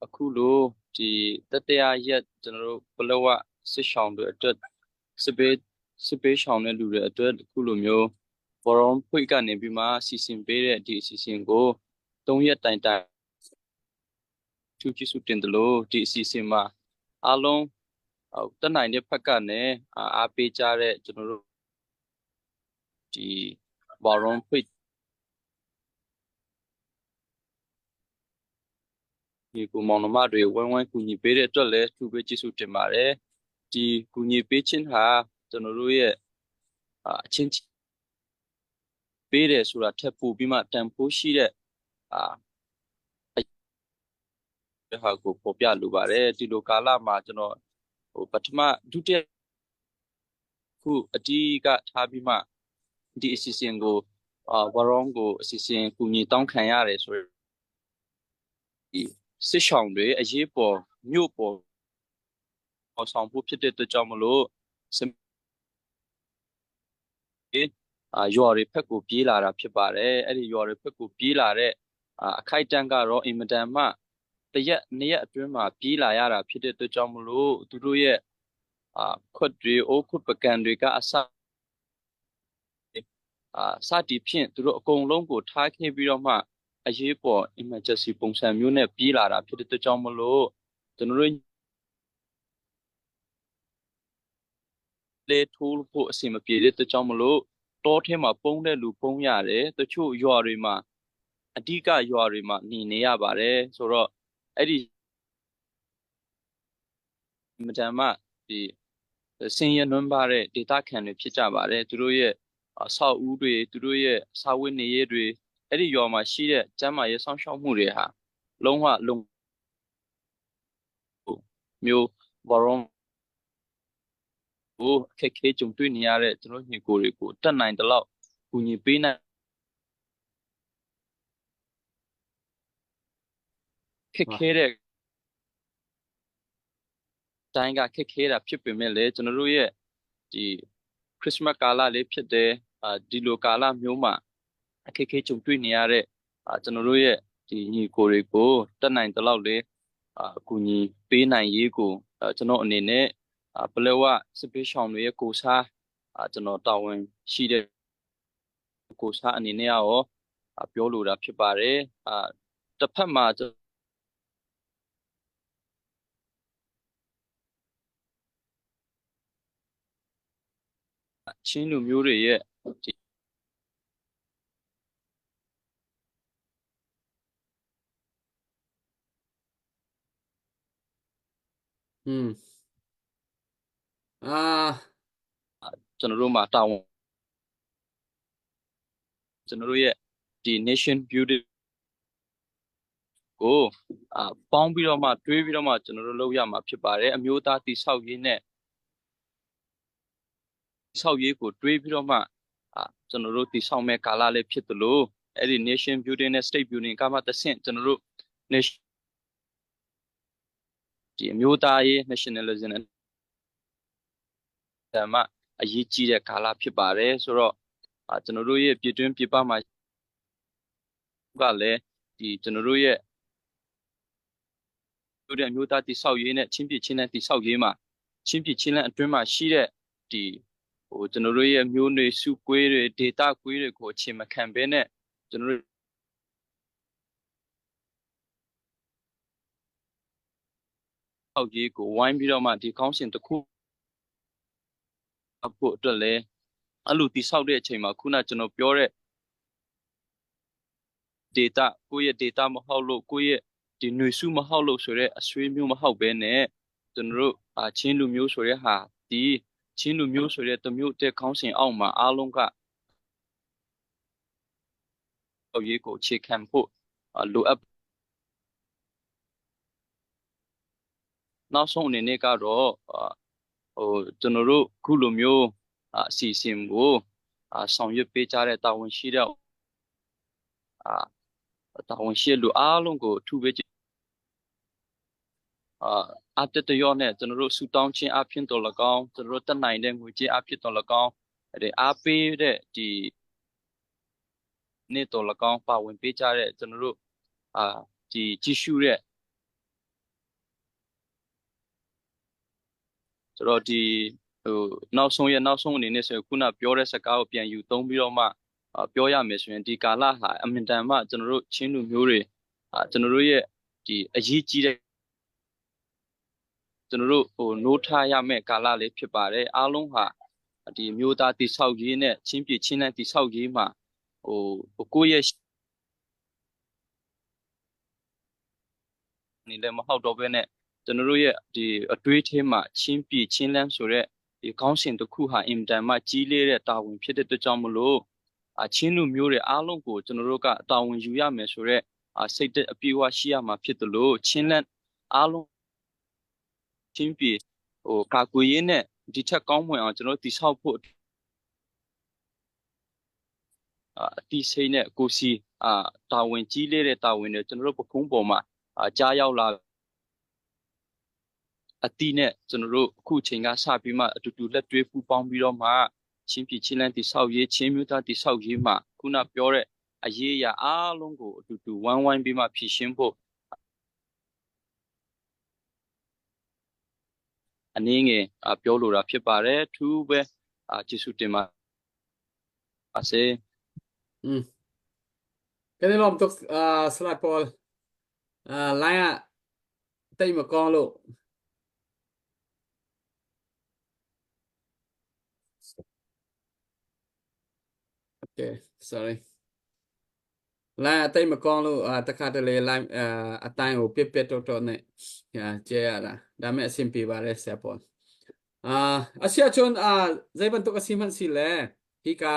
အခုလိုဒီတတိယရက်ကျွန်တော်တို့ပလောဝစစ်ရှောင်းတွေအတွက်စစ်ပေးစစ်ပေးရှောင်းတဲ့လူတွေအတွက်အခုလိုမျိုးဘောရုံဖွေကနေပြီးမှစီစဉ်ပေးတဲ့ဒီအစီအစဉ်ကို၃ရက်တိုင်တိုင်သူကျေးဇူးတင်တယ်လို့ဒီအစီအစဉ်မှာအားလုံးဟိုတက်နိုင်တဲ့ဖက်ကနေအားပေးကြတဲ့ကျွန်တော်တို့ဒီဘောရုံဖွေညီကိုမောင်နှမတွေဝိုင်းဝိုင်းကူညီပေးတဲ့အတွက်လည်းသူပဲကျေးဇူးတင်ပါတယ်ဒီကူညီပေးခြင်းဟာကျွန်တော်တို့ရဲ့အချင်းပေးတယ်ဆိုတာထက်ပိုပြီးမှတန်ဖိုးရှိတဲ့အာဟာကိုပေါ်ပြလိုပါတယ်ဒီလိုကာလမှာကျွန်တော်ဟိုပထမဒုတိယခုအတီးကထားပြီးမှဒီအစီအစဉ်ကိုအာဝရောင်းကိုအစီအစဉ်ကူညီတောင်းခံရတယ်ဆိုဒီစစ်ဆောင်တွေအရေးပေါ်မြို့ပေါ်ဆောင်ဖို့ဖြစ်တဲ့အတွက်ကြောင့်မလို့အာရွာတွေဖက်ကိုပြေးလာတာဖြစ်ပါတယ်အဲ့ဒီရွာတွေဖက်ကိုပြေးလာတဲ့အခိုက်အတန့်ကတော့အင်မတန်မှတရက်နှစ်ရက်အတွင်းမှာပြေးလာရတာဖြစ်တဲ့အတွက်ကြောင့်မလို့သူတို့ရဲ့အာခွတ်တွေအိုးခွတ်ပကံတွေကအစအာစတီဖြင့်သူတို့အကုန်လုံးကိုထားခဲ့ပြီးတော့မှအရေးပေါ် emergency ပုံစံမျိုးနဲ့ပြေးလာတာဖြစ်တဲ့အတွက်ကြောင့်မလို့ကျွန်တော်တို့လေထိုးဖို့အဆင်မပြေတဲ့အတွက်ကြောင့်မလို့တောထဲမှာပုံးတဲ့လူပုံးရတယ်တချို့ရွာတွေမှာအဓိကရွာတွေမှာနေနေရပါတယ်ဆိုတော့အဲ့ဒီ မတန်မှဒီဆင်းရဲနွမ်းပါတဲ့ဒေသခံတွေဖြစ်ကြပါတယ်သူတို့ရဲ့အဆောက်အဦတွေသူတို့ရဲ့စာဝတ်နေရေးတွေအဲ့ဒီရွာမှာရှိတဲ့ကျန်းမာရေးစောင့်ရှောက်မှုတွေဟာလုံးဝလုံမျိုးဘောရုံကိုအခက်ခဲကြုံတွေ့နေရတဲ့ကျွန်တော်ညီကိုတွေကိုတတ်နိုင်တဲ့လောက်ကူညီပေးနိုင်ခက်ခဲတဲ့တိုင်းကခက်ခဲတာဖြစ်ပေမဲ့လည်းကျွန်တော်တို့ရဲ့ဒီခရစ်စမတ်ကာလလေးဖြစ်တယ်အာဒီလိုကာလမျိုးမှာအခက်ခဲကြုံတွေ့နေရတဲ့အာကျွန်တော်တို့ရဲ့ဒီညီကိုတွေကိုတတ်နိုင်တဲ့လောက်လေးအာအကူအညီပေးနိုင်ရေးကိုကျွန်တော်အနေနဲ့အာပလက်ဝစစ်ပေးရှောင်တွေရဲ့ကိုစားအာကျွန်တော်တာဝန်ရှိတဲ့ကိုစားအနေနဲ့ရောပြောလိုတာဖြစ်ပါတယ်အာတစ်ဖက်မှာချင်းလူမျိုးတွေရဲ့ဒီ อืมအာ ကျွန်တော်တို့မှာတာဝန်ကျွန်တော်တို့ရဲ့ဒီ nation building ကိုအာပေါင်းပြီးတော့မှတွေးပြီးတော့မှကျွန်တော်တို့လုပ်ရမှာဖြစ်ပါတယ်အမျိုးသားတိဆောက်ရေးနဲ့ဆောက်ရေးကိုတွေးပြီးတော့မှအာကျွန်တော်တို့တိဆောက်မဲ့ကာလလေးဖြစ်တယ်လို့အဲ့ဒီ nation building နဲ့ state building ကမှတဆင့်ကျွန်တော်တို့ nation ဒီအမျိုးသားရေး nationalism နဲ့ဓမ္မအရေးကြီးတဲ့ကာလဖြစ်ပါတယ်ဆိုတော့အာကျွန်တော်တို့ရဲ့ပြည်တွင်းပြည်ပမှာကလည်းဒီကျွန်တော်တို့ရဲ့တို့တဲ့အမျိုးသားတိဆောက်ရေးနဲ့ချင်းပြည်ချင်းနဲ့တိဆောက်ရေးမှာချင်းပြည်ချင်းနဲ့အတွင်းမှာရှိတဲ့ဒီဟိုကျွန်တော်တို့ရဲ့မျိုးနွယ်စုကွေးတွေဒေတာကွေးတွေကိုအခြေမခံဘဲနဲ့ကျွန်တော်တို့ဆောက်ရေးကိုဝိုင်းပြီးတော့မှဒီကောင်းစဉ်တစ်ခုဖို့အတွက်လည်းအဲ့လိုတိဆောက်တဲ့အချိန်မှာခုနကျွန်တော်ပြောတဲ့ data ကိုယ့်ရဲ့ data မဟုတ်လို့ကိုယ့်ရဲ့ဒီຫນွေစုမဟုတ်လို့ဆိုတော့အဆွေးမျိုးမဟုတ်ဘဲနဲ့ကျွန်တော်တို့အာချင်းလူမျိုးဆိုတဲ့ဟာဒီချင်းလူမျိုးဆိုတဲ့တစ်မျိုးတဲ့ခေါင်းစဉ်အောက်မှာအားလုံးကရေးကိုအခြေခံဖို့လိုအပ်နောက်ဆုံးအနေနဲ့ကတော့ဟိုကျွန်တော်တို့ခုလိုမျိုးအစီအစဉ်ကိုဆောင်ရွက်ပေးကြတဲ့တာဝန်ရှိတဲ့အာတာဝန်ရှိလူအားလုံးကိုအထူးပဲအာအတက်တရောနဲ့ကျွန်တော်တို့ဆူတောင်းခြင်းအဖြစ်တော်၎င်းကျွန်တော်တို့တက်နိုင်တဲ့ငွေကြေးအဖြစ်တော်၎င်းအဲ့ဒီအားပေးတဲ့ဒီနေ့တော်၎င်းပါဝင်ပေးကြတဲ့ကျွန်တော်တို့အာဒီကြည့်ရှုတဲ့ဆိုတော့ဒီဟိုနောက်ဆုံးရဲ့နောက်ဆုံးအနေနဲ့ဆိုရင်ခုနပြောတဲ့စကားကိုပြန်ယူသုံးပြီးတော့မှပြောရမယ်ဆိုရင်ဒီကာလဟာအမြင်တန်မှကျွန်တော်တို့ချင်းလူမျိုးတွေအာကျွန်တော်တို့ရဲ့ဒီအရေးကြီးတဲ့ကျွန်တော်တို့ဟိုနိုးထားရမယ့်ကာလလေးဖြစ်ပါတယ်အားလုံးဟာဒီမျိုးသားတိဆောက်ရေးနဲ့ချင်းပြည်ချင်းနဲ့တိဆောက်ရေးမှာဟိုကိုယ့်ရဲ့နေလည်းမဟုတ်တော့ဘဲနဲ့ကျွန်တော်တို့ရဲ့ဒီအတွေးထဲမှာချင်းပြည်ချင်းလန်းဆိုတဲ့ဒီကောင်းစဉ်တစ်ခုဟာအင်တန်မှကြီးလေးတဲ့တာဝန်ဖြစ်တဲ့အတွက်ကြောင့်မလို့အချင်းလူမျိုးတွေအားလုံးကိုကျွန်တော်တို့ကတာဝန်ယူရမယ်ဆိုတော့စိတ်သက်အပြည့်အဝရှိရမှာဖြစ်တယ်လို့ချင်းလန်းအားလုံးချင်းပြည်ဟိုကာကွယ်ရေးနဲ့ဒီထက်ကောင်းမွန်အောင်ကျွန်တော်တိဆောက်ဖို့အတိစိတ်နဲ့ကိုစီအာတာဝန်ကြီးလေးတဲ့တာဝန်တွေကျွန်တော်တို့ပခုံးပေါ်မှာအာကြားရောက်လာအတိနဲ့ကျွန်တော်တို့အခုချိန်ကစပြီးမှအတူတူလက်တွဲပူးပေါင်းပြီးတော့မှချင်းပြည်ချင်းလန်းတိဆောက်ရေးချင်းမျိုးသားတိဆောက်ရေးမှာခုနပြောတဲ့အရေးအရာအားလုံးကိုအတူတူဝိုင်းဝိုင်းပြီးမှဖြည့်ရှင်းဖို့အနည်းငယ်ပြောလိုတာဖြစ်ပါတယ်သူပဲကျေးဇူးတင်ပါစေ อืมကနေ့တော့အာဆလာပေါ်အာလိုင်းကတိတ်မကောင်းလို့ Okay sorry လိုင်းအတိတ်မကောင်းလို့အာတခါတလေလိုင်းအာအတိုင်းကိုပြက်ပြက်တော့တော့နဲ့ဟာကျဲရတာ Dame simpi bare se pawl. Ah asia chun a zei bantuk a si hmanh si le hika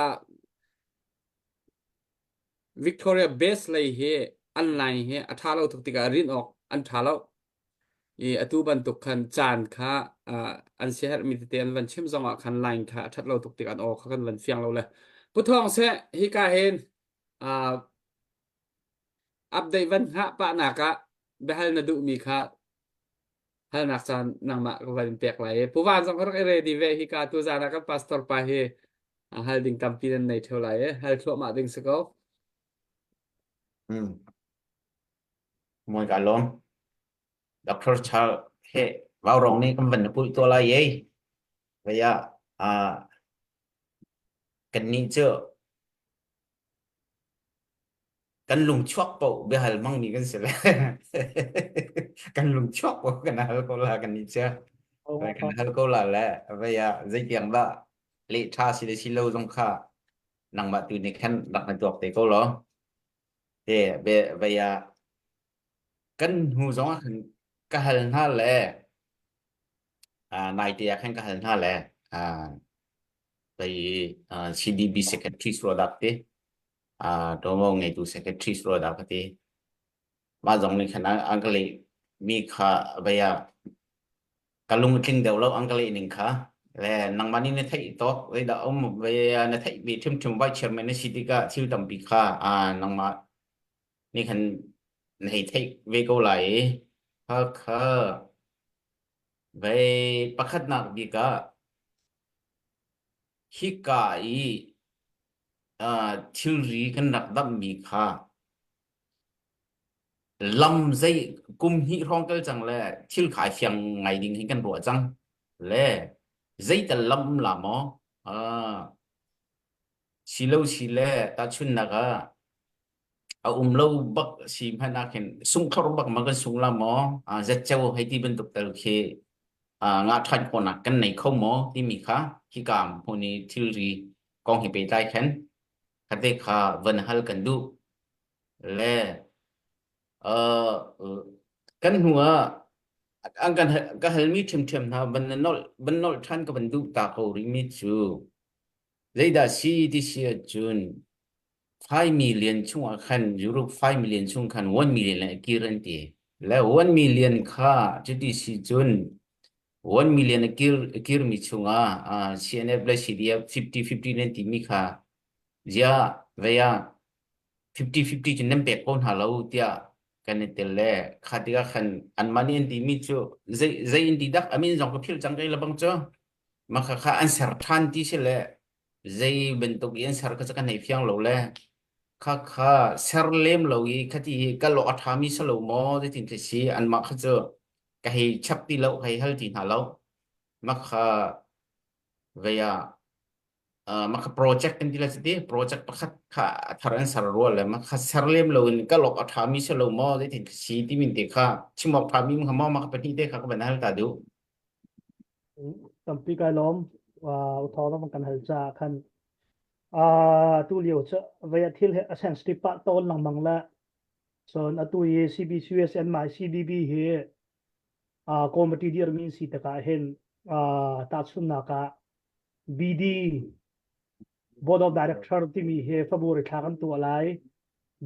Victoria Base lei hi an line hi a ṭha lo tuk tikah rin awk an ṭha lo. I atu bantuk khan caan kha uh, an siaherhmi tete an van chim zongah khan line kha a ṭhat lo tuk tikah an aw kha kan van fiang lo le. Pu Thawng seh hika hin uh, update van hngah pahnak ah biahal na duhmi kha halnak caan nangmah ka van in pek lai i Pu Van zong ka rak i ready ve hika tu zan ah kan pastor pa hi hal ding tampi nan nei theo lai i hal thluahmah ding si ko. Hmm. Moi ka lawm. Dr. Charles he vau rong nih kan van na pulh to lai ei. Vaya a kan nih cu Kan lungchuak paoh biahal hmangmi kan si le kan lungchuak paoh kan hal ko la kan nih cu. Kan hal ko la le vei ah zeitiang dah leh ṭha si le si lo zong kha nangmah tu nih khan rak na tuak te ko law. Te be vei ah kan hnu zong ah khan ka hal hna le ah naite ah khan ka hal hna le ah vei CDB secretary dak te ṭuanvo ngeitu secretary ro dah ka ti. Mah zong nih khan an ka leh mi kha vei ah ka lung a tling deuh lo an ka leh ning kha le nangmah nih na theih tawk zeidah um vei ah na theih mi ṭhimṭhim vice chairman na si tikah thil tampi kha nangmah nih khan na hei theih ve ko lai i kha kha vei pakhatnak bik ah hika i thilri kan rak damhmi kha lam zei kum hnih hrawng kal cang le thil kha fiang ngai ding hin kan ruah cang le zeital lam um la maw si lo si le tahchunnak ah a um lo bak si hmanh ah khin sungthlor bak ma kan sung la maw zetceo hei ti bantuk tal khi nga ṭhan khawhnak kan nei kho maw timi kha hika hmun i thilri kong hi pehtlai khan khate kha van hal kan duh le uh, kan hnu ah an kan ka halmi ṭhiamṭhiam hna van nolh van nolh ṭhan ka van duh ta ko rihmi cu zeidah si ti si ahcun 5 million chungah khan Europe 5 million chung khan 1 million le kir an ti le 1 million kha cuti si cun 1 million a kir a kirmi chungah uh, CNF le CDF 50-50 nan timi kha zia vei ah 50-50 cun nan pek ko hna lo tiah kan i tel le kha tikah khan anmah nih an timi cu zei zei in ti dak amin zong ka philh cang kai lebang cu mah kha kha an ser ṭhan ti si le zei bantuk i an ser kha cu kan hei fiang lo le kha kha ser lem lo i khati hi kal awk a ṭhami si lo maw zeitin khi si anmah kha cu ka hei chap ti lo ka hei hal ti hna lo mah kha vei ah uh, mah kha project kan ti la ti project pakhat kha a thar an ser rual le mah kha ser lem lo in kal awk a ṭhami si lo maw zeitin khi si timi te kha chim awk ṭhami kha maw mah kha pahnih te kha ka van hal ta duh Tampi kai lawm. Uh, uthawng kan hal caah khan uh, tu lio cu vei a thil he a sensitive pah tawn lengmang le cun atu i CBCUSN mai CDB hi uh, committee dirmi si takah hin uh, tahchunhnak ah BD Board of Director timi hi February thla kan tuah lai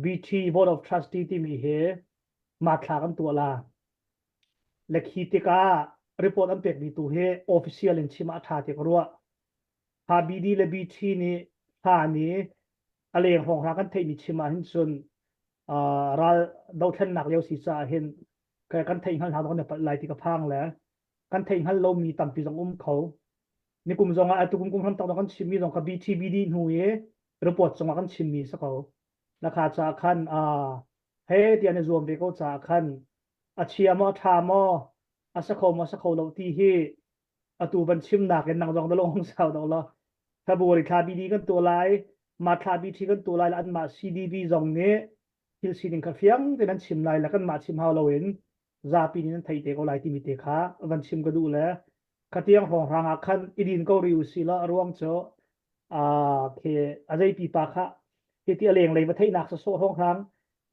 BT Board of Trustee timi hi March thla kan tuah la Le khi tikah report an pekmi tu hi official in chim ah a ṭha ti ka ruah. HBD le BT nih hlan i a leng hrawng hna kan theihmi chim ah hin cun uh, ral dothlennak lio si caah hin kan theih hngal hna kan i palh lai ti ka phang le kan theih hngal lomi tampi zong um kho. Nikum zong ah atu kum kum hram tak kan chimmi zong kha BTBD hnu i report zong ah kan chimmi si ko. Na kha caah khan uh, he ti an i zuam ve ko caah khan a chia maw a ṭha maw a sa kho maw sa kho lo ti hi atu van chimnak in nang zong na lung sau deuh lo February thla BD kan tuah lai ma thla BT kan tuah lai anmah CDB zong nih thil sining kha fiang tein an chim lai le kanmah chim hau loin zapi nih nan thei te ko lai timi te kha van chim ka duh le khatiang hrawnghrang ah khan i din ko ri usih law a ruang cu khi a zei pipa kha hiti a lenglei va theihnak sawsawh hrawnghrang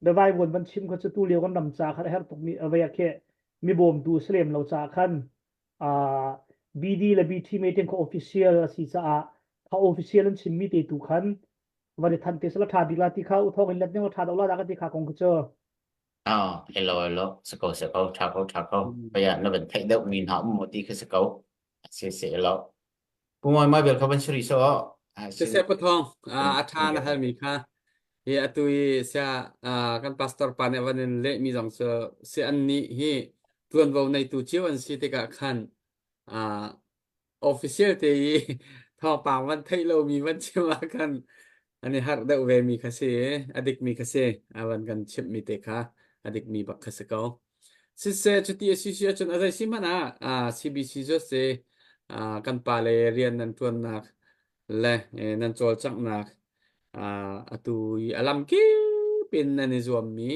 biavai vuan van chim kha cu tu lio kan ram ca kha a herh tukmi a vei a khi. Mi bawmtu si lem lo caah khan uh, BD le BT meeting kha official a si caah kha official an chimmi te tu khan van i than te sala tha bik la ti kha u thong in let ning tha do la da ka ti kha kong cu. Ah, hello hello sako sako tha ko tha ko paya na ban theih deuh mi hna um mo ti kha sako se se lo Pu Mawi mai bel kha van suri so. Siseh pathong a tha na hal mi kha hi atu i sia kan pastor pa nih van in leh mi zong cu si an nih hi tuanvo neitu cio an si tikah khan official te i thawngpang van theih lomi van chim ah khan an i harh deuh ve mi kha si a dik mi kha si a van kan chimh mi te kha a dik mi bak kha si ko. Siseh cuti a si si ahcun a zei si hmanh ah CBC cu si kan pale rian nan ṭuannak le nan cawlcanghnak atu i a lamkip in nan i zuammi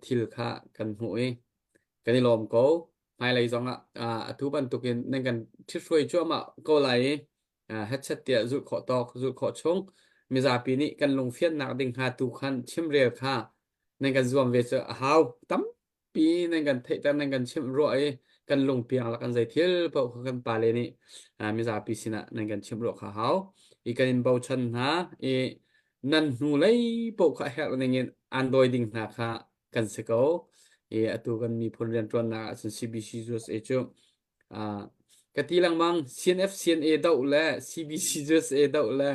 thil kha kan hmuh i kan i lawm ko. Hmailei zongah atu bantukin nan kan ṭhithruai cuahmah ko lai i hetchet tiah zulh khawh tawk zulh khawh chung mizapi nih kan lungfiannak ding hnga tu khan chimrel kha nan kan zuam ve cu a hau tampi nan kan theihter nan kan chimh ruah i kan lungpiang la kan zei thil paoh kha kan pale nih mizapi sinah nan kan chimh ruah kha hau i kan in bochan hna i nan hnu lei paoh kha herh ning in an dawi ding hna kha kan si ko i atu kan miphun rianṭuannak ahcun CBC USA cu Ka ti lengmang CNF CNA doh le CBC USA doh le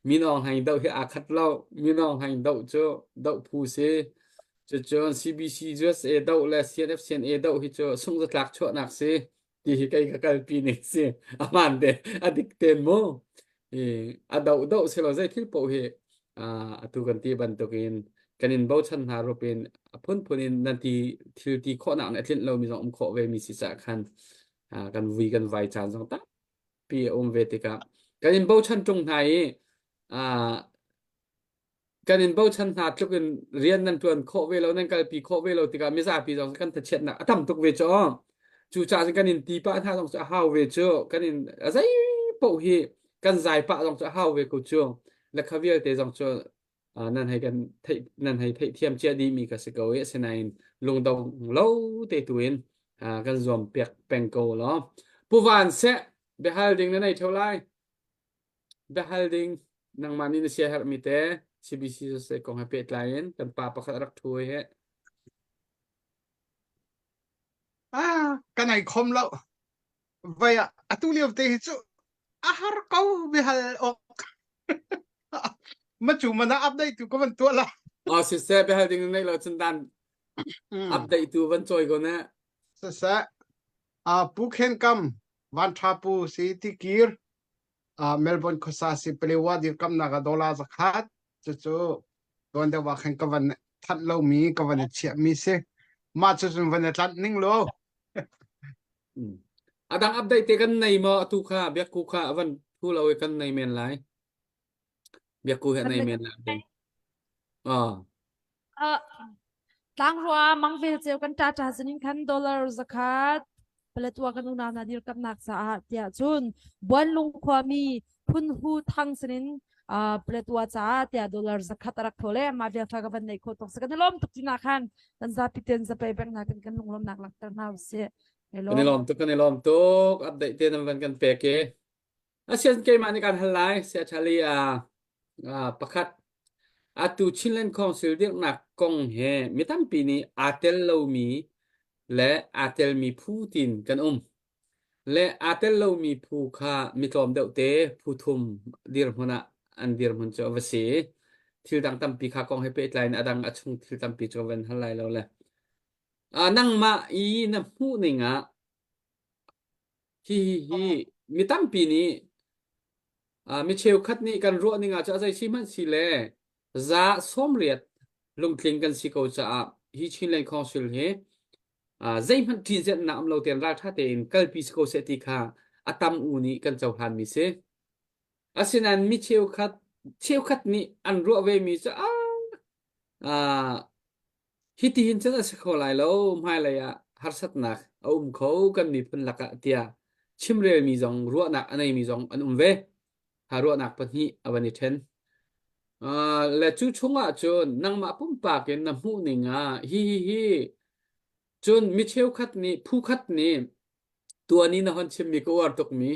Min Aung Hlaing doh hi aa khat lo. Min Aung Hlaing doh cu doh phu si. Cucun CBC USA doh le CNF CNA doh hi cu sungzatlak chuahnak si ti hi kei ka kalpi ning si. A hmaan te, a dik ten mu. I a doh doh si lo zei thil paoh hi atu kan ti bantukin kan in bochan hna rup in a phunphun in nan ti thil ti khawhnak nih a tlinh lomi zong um khawh ve mi si caah khan kan vui kan vai caan zong tampi a um ve tikah kan in bochan ṭung hna i kan in bochan hna tluk in rian nan ṭuan khawh ve lo nan kalpi khawh ve lo tikah mizapi zong kan thachiatnak a tam tuk ve cu cu caah cun kan in ti pah hna zong cu a hau ve cu kan in a zei paoh hi kan zai pah zong cu a hau ve ko cu lekha vialte zong cu nan hei kan theih nan hei theihthiam cia dih mi ka si ko i asinain lungdong lo te tu in kan zuam piak peng ko law Pu Van seh biahal ding na nei theo lai biahal ding nangmah nih na sia herhmi te CBC se kong he pehtlai in kan pa pakhat rak thu he Ah, kan ai khom lo. Vai ah atu lio te hi cu a har ko bihal ok. Ma cu mana update tu ko van tuah la. Oh siseh biahal ding na nei lo cun dan update tu van cawi ko ne. Siseh uh, Pu Khen Kam Van Tha Pu si tikir uh, Melbourne khuasa si Palewa dirkamnak ah dollar zakhat cucu tuan deuh ah khan ka van thanh lomi ka van i chiahmi si mah cu cun van i tlanh ning lo A dang update te kan nei maw atu kha biakku kha van thu lo i kan nei men lai biakku he nei men lai ah Uh, tlangrua mangvel ceu kan ṭaṭa zinin khan dollar zakhat Paletwa kan unau hna dirkamnak caah tiah cun Buanlung khuami Phunhu Thang sinin uh, Paletwa caah tiah dollar zakhat a rak thawl e mah vial kha ka van nei kho tuk kan i lawm tuk tina khan kan zapi ten zapei beng hna kan kan lunglawmnak langhter hna usih kan i lawm tuk kan i lawm tuk update te nan van kan pek i Asian keimah nih kan hal lai sia Charlie a pakhat atu Chinland Council dirhnak kong he mi tampi nih aa tel lomi le aa telmi phu tin kan um. Le aa tel lomi phu kha mi tlawm deuh te phu thum dirhmun ah an dirhmun cu a va si. Thil dang tampi kha kong he pehtlai in a dang a chung thil tampi cu van hal lai lo le. Nangmah i na hmuh ning ah Hihi hi mi tampi nih mi cheukhat nih kan ruah ning ah cu a zei si hmanh si le za 80 lungtling kan si ko caah hi Chinland Council hi zeihmanh ṭihzetnak um lo tein ralṭha tein kalpi si ko seh ti kha a tam u nih kan cohlanmi si. Asinain mi cheukhat cheukhat nih an ruah vemi cu ah Hitihin cun a si kho lai lo, hmailei ah harsatnak a um kho kan miphun lakah tiah chimrelmi zong ruahnak a neimi zong an um ve. Ha ruahnak pahnih a van i ṭhen. Uh, le cu chungah cun nangmah pumpak in na hmuh ning ah hi hi hi. Cun mi cheukhat nih phu khat nih tuan i na hon chimmi ka uar tukmi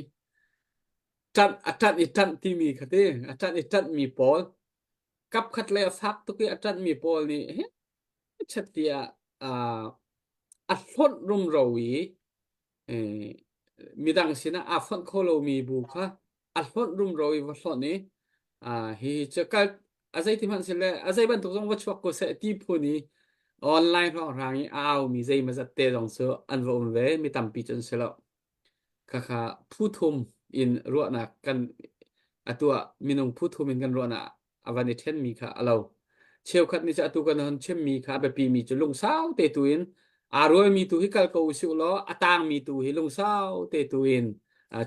ṭanh a ṭanh i ṭanh timi kha ti a ṭanh i ṭanhmi pawl kap khat le a fak tuk i a ṭanhmi pawl nih he chet tiah a hlonh rumro i midang sinah aa fonh kho lomi bu kha a hlonh rumro i va hlonh i hi cu kal a zei ti hmanh si le a zei bantuk zong va chuak ko seh ti phun i online hrawnghrang i a aumi zeimazat te zong cu an va um ve mi tampi cu an si lo. Khakha phu thum in ruahnak kan atu ah minung phu thum in kan ruahnak a van i ṭhenmi kha a lo. Cheukhat nih cu atu kan hon chimmi kha a biapimi cu lungsau te tu in aa rualmi tu hi kal ko usih law a tangmi tu hi lungsau te tu in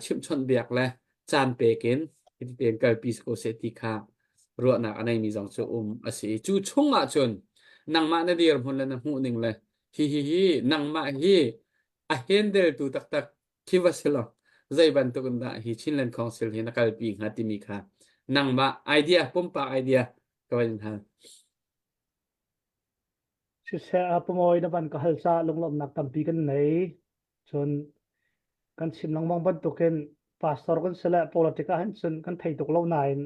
chimhchawnh biak le caan pek in hiti tein kalpi si ko seh ti kha ruahnak a neimi zong cu um a si i cu chung ah cun nangmah na dirhmun le na hmuh ning le hi hi hi nangmah hi a hendeltu taktak khi va si lo zei bantuk in dah hi Chinland Council hi na kalpi hnga timi kha nangmah idea pumpak idea ka van in hal. Siseh a pamawi na van ka hal ca lunglawmhnak tampi kan nei. Cun kan chim lengmang bantukin pastor kan si le politic ah hin cun kan thei tuk lo nain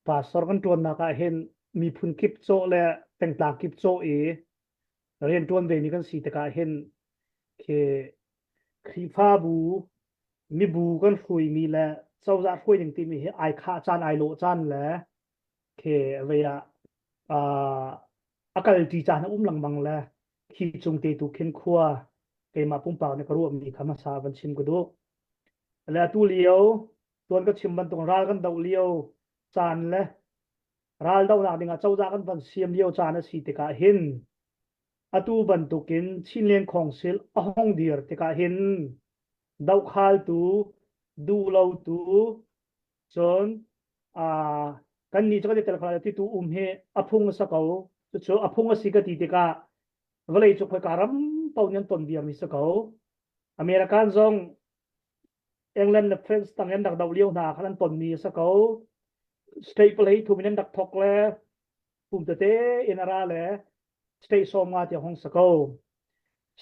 pastor kan ṭuannak ah hin miphun kip cawh le pengtlang kip cawh i rianṭuan ve mi kan si tikah hin khi Khrihfabu mibu kan hruaimi le cozah hruai ding timi hi ai khah caan ai lawh caan le khi vei ah a kalṭi caan a um lengmang le khi cung te tu khin khua keimah pumpak nih ka ruahmi kha hmasa van chim ka duh. Le atu lio tuan ka chim bantuk ral kan doh lio caan le ral dohnak dingah cozah kan van siam lio caan a si tikah hin atu bantukin Chinland Council a hong dir tikah hin dohkhaltu duhlotu cun kan nih cu kan i tel kho lai ti tu um hi a phung a si ko cucu a phung a si ka ti tikah vawlei cu khoika ram paoh nih an ton viarmi si ko American zong England le France tang an rak doh lio hna khan an tonmi a si ko. State palei thum in an rak thok le pum tete in a ra le state 50 tiang hong si ko.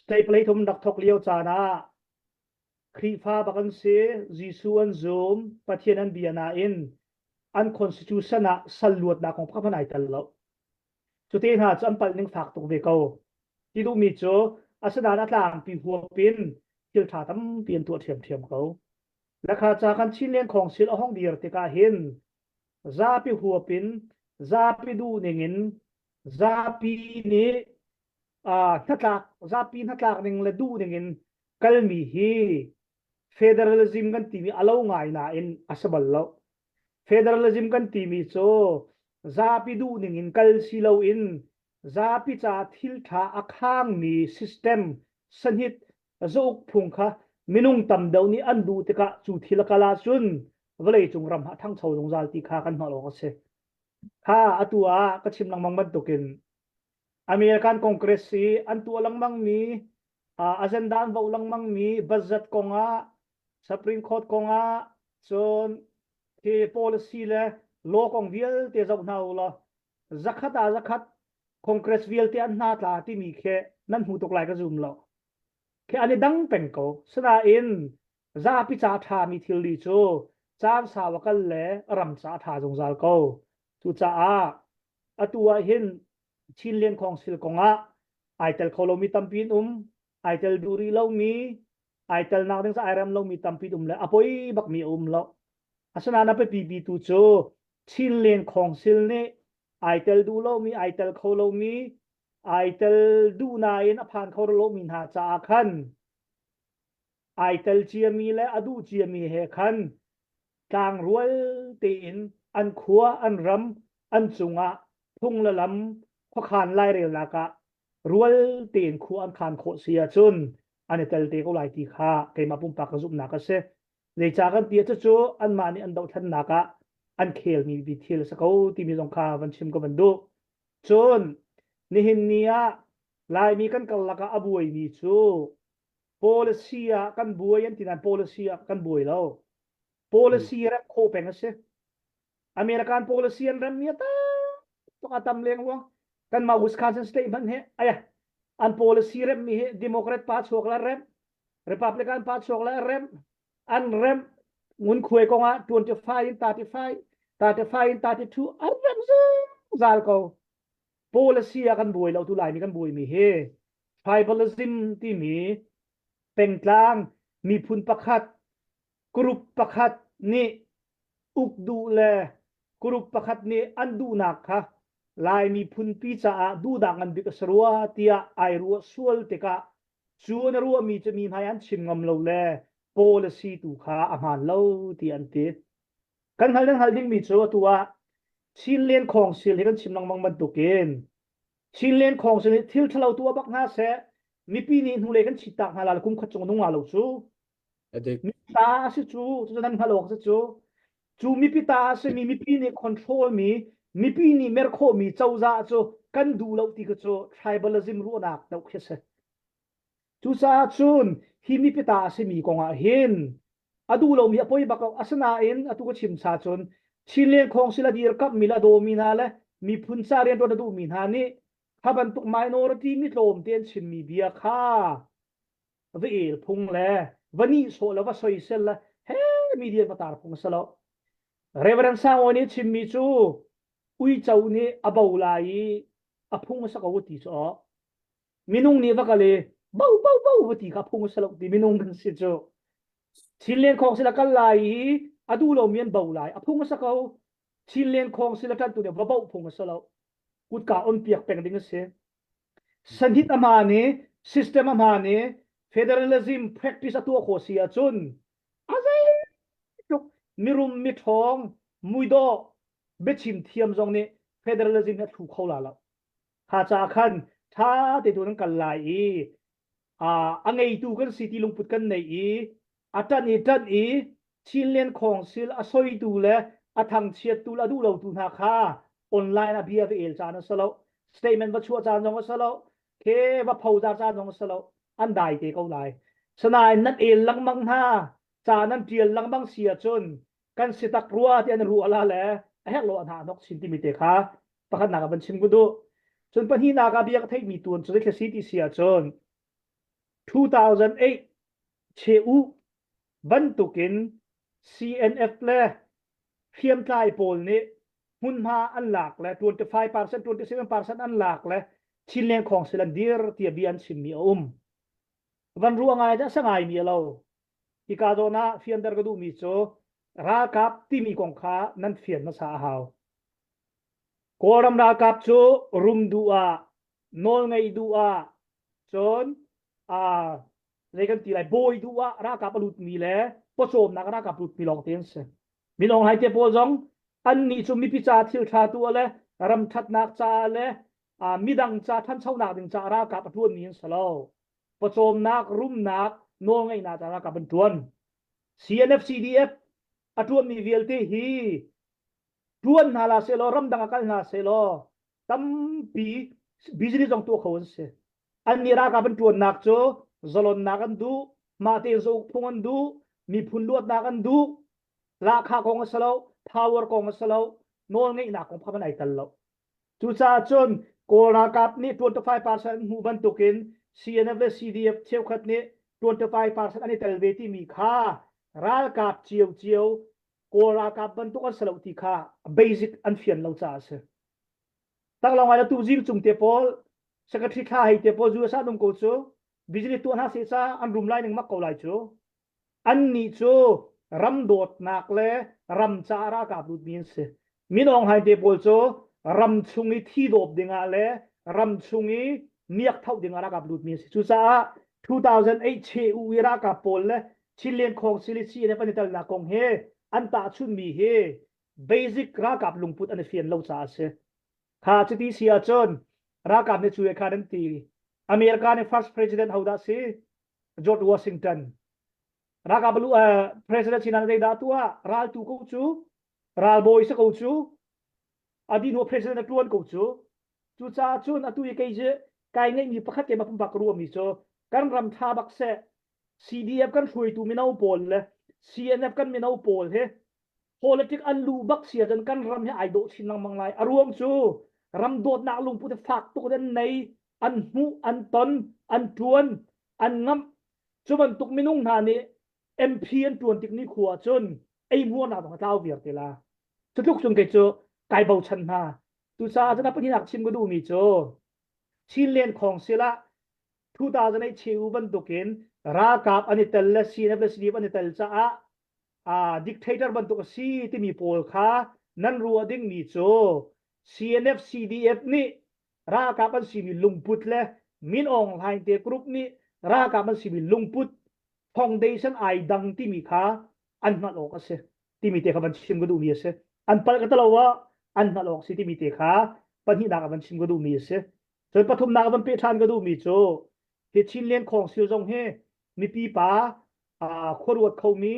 State palei thum rak thok lio caan ah Khrihfa bak an si, Jesuh an zum, Pathian an bia nain an constitution ah sal luatnak kong pakhat hmanh ai tel lo. Cu te hna cu an palh ning fak tuk ve ko. Ti duhmi cu asinain a tlangpi huap in thil ṭha tampi an tuah ṭhiamṭhiam ko. Lakha ca kan Chinland Council a hong dir tikah hin zapi huap in zapi duh ning in zapi nih uh, hnatlak zapi hnatlak ning le duh ning in kalmi hi federalism kan timi a lo ngai nain a si bal lo. Federalism kan timi cu zapi duh ning in kal si loin zapi ca thil ṭha a khangmi system sanhit zauk phung kha minung tam deuh nih an duh tikah cu thil a kal ahcun vawleicung ram ah ṭhangcho zungzal ti kha kan hngalh awk a si. Kha atu ah ka chim lengmang bantukin American Congress i an tuah lengmangmi agenda an voh lengmangmi budget kongah Supreme Court kongah cun hi policy le law kong vialte zoh hna u law zakhat ah zakhat Congress vialte an hna tla timi khi nan hmu tuk lai ka zum lo. Khi an i dang peng ko. Sinain zapi ca ṭhami thilri cu caan sau a kal le ram ca a ṭha zungzal ko. Cucaah atu ah hin Chinland Council kongah ai tel kho lomi tampi an um, ai tel duh rih lomi, ai telnak ding ai rem lomi tampi um le a poi bakmi a um lo. Asinain a biapi tu cu Chinland Council nih ai tel duh lomi, ai tel kho lomi, ai tel duh nain a phan kho lomi hna caah khan ai tel ciami le a duh ciami he khan tlangrual tein an khua an ram an cungah phung le lam khuakhan lairelnak ah rual tein khua an khan khawh si ahcun an i tel te ko lai ti kha keimah pumpak ka zumhnak a si. Zeicah kan ti ah cucu anmah nih an dohthlennak ah an khelmi bi thil a si ko timi zong kha van chim ka van duh. Cun nihin ni ah Laimi kan karlak ah a buaimi cu policy ah kan buai an ti nain policy ah kan buai lo. Policy rem khawh peng a si. American policy an remmi a tam tuk a tam leng luang. Kanmah Wisconsin state hmanh hi aya. An policy remmi hi Democrat pa chuak le remh, Republican pa chuak le remh, an remh ngunkhuai kongah 25 in 35, 35 in 32 an remh zungzal ko. Policy ah kan buai lo tu Laimi kan buaimi hi tribalism timi pengtlang miphun pakhat group pakhat nih uk duh le group pakhat nih an duhnak kha Lai miphunpi caah duhnak ngan bik a si rua tiah ai ruah sual tikah cu an ruahmi cu mi hmai an chim ngam lo le policy tu kha a hmaan lo ti an ti. Kan hngal nan hngal dingmi cu atu ah Chinland Council hi kan chim lengmang bantukin Chinland Council nih thil ṭhalo tuah bak hna seh mipi nih hnulei kan chit tak hna la kum khat chung nung la lo cu Adik. Mi ta a si cu cucu nan hngalh awk a si cu cu mipi ta a simi mipi nih control mi mipi nih mer khawhmi cozah cu kan duh lo ti kha cu tribalism ruahnak deuh khi a si. Cucaah cun hi mipi ta a simi kongah hin a duh lomi a poi bak lo. Asinain atu ka chim cha cun Chinland Council a dirkamhmi le a dawmi hna le miphun ca rianṭuan a duhmi hna nih kha bantuk minority mi tlawmte an chimmi bia kha va el phung le va nihsawh le va soisel le he media va tar phung a si lo. Reverend Sangawi nih chimmi cu uico nih a bo lai i a phung a si ko ti cu aw. Minung nih va kal i bo bo bo va ti kha phung a si lo ti minung kan si cu. Chinlen khawng sila kal lai i a duh lomi an bo lai a phung a si ko. Chinlen khawng sila ṭantu nih va bo phung a si lo. Kutka on piak peng ding a si. Sanhit a hmaan i system a hmaan i federalism practice a tuah khawh si ahcun a zeitluk mirum miṭhawng muidawh biachim thiam zong nih federalism hi a thlu kho la lo. Kha caah khan ṭha te tu nan kal lai i a ngeitu kan si ti lungput kan nei i a ṭanh i ṭanh i Chinland Council a soitu le a thangchiattu le a duh lotu hna kha online ah bia va el caan a si lo statement va chuah caan zong a si lo ke va phozar caan zong a si lo an dai te ko lai sanain nan el lengmang hna ca nan ṭial lengmang si ahcun kan si tak rua ti an ruah la le a herh lo hna hnok chin timi te kha pakhatnak ah van chim ku duh cun pahnihnak ah bia ka theihmi tuan cu zeitlasi ti si ahcun 2008 cheu bantukin CNF le hriamtlai pawl nih hmunhma an lak le 25% 27% an lak le Chinland Council an dir tiah bia an chimmi a um. Van ruah ngai dah sa ngaimi a lo. Hika zawn ah fianter ka duhmi cu ralkap timi kong kha nan fian hmasa a hau. Kawlram ralkap cu rum duh ah, nawl ngeih duh ah, cun aa zei kan ti lai bawi duh ah ralkap a lutmi le pawcawmnak ralkap lutmi lawng te an si. Min Aung Hlaing te pawl zong annih cu mipi ca thil ṭha tuah le ram ṭhatnak ca le midang ca ṭhanchonak ding ca ralkap a ṭuanmi an si lo. Pawcawmnak, rumnak, nawlngeihnak ca ralkap an ṭuan. CNF, CDF a ṭuanmi vialte hi ṭuan hna la sehlaw ramdang ah kal hna sehlaw tampi business zong tuah kho an si. Annih ralkap an ṭuannak cu zalonnak an duh, mah tein zauk phung an duh, miphun luatnak an duh, lahkhah kong a si lo, power kong a si lo, nawlngeihnak kong phak an ai tel lo. Cucaah cun Kawl ralkap nih 25% an hmuh bantukin CNF le CDF cheukhat nih 25% an i tel ve timi kha ralkap ciocio Kawl ralkap bantuk an si lo ti kha basic an fian lo caah a si. Taklawng ai tu zing cung te pawl secretary thla hei te pawl US ah nung ko cu business tuah hna seh ca an rum lai ning mak ko lai cu. Annih cu ram dawtnak le ram caah ralkap lutmi an si. Min Aung Hlaing te pawl cu ram chung i thi dawp dingah le ram chung i miak thoh dingah ralkap lutmi an si. Cucaah 2008 CHU i ralkap pawl le Chinland Council i CNF an i telnak kong hi an tahchunhmi hi basic ralkap lungput an i fian lo caah a si. Kha cuti si ahcun ralkap nih cu he khan an ti. America nih first president hodah si? George Washington. Ralkap lu uh, president sinak zeidah tuah? Raltu ko cu, ralbawi si ko cu, adi hnu president a tuan ko cu. Cucaah cun atu i kei cu kai ngeihmi pakhat ke ma pumpak ka ruahmi cu kan ram tha bak seh CDF kan hruaitu mino pawl le CNF kan mino pawl hi politic an lu bak si ahcun kan ram hi ai dawh chin lengmang lai. A ruang cu ram dawtnak lungput hi fak tuk in an nei. An hmuh, an ton, an ṭuan, an ngamh. Cu bantuk minung hna nih MP an ṭuan tik ni khua ahcun eihmuarnak zong a tlau viar te la. Cu tluk cun kei cu kai bochan hna. Tucaah cun a pahnihnak chim ka duhmi cu Chinland Council ah 2008 cheu bantukin ralkap an i tel le CNF le CDF an i tel caah uh, dictator bantuk a si timi pawl kha nan ruah dingmi cu CNF CDF nih ralkap an simi lungput le Min Aung Hlaing te group nih ralkap an simi lungput foundation ai dang timi kha an hngalh awk a si timi te kha van chim ka duhmi a si. An palh ka talo ah an hngalh awk si timi te kha pahnihnak ah van chim ka duhmi a si. Cun pathumnak ah van peh ṭhan ka duhmi cu hi Chinland Council zong hi mipi pa khuaruat khomi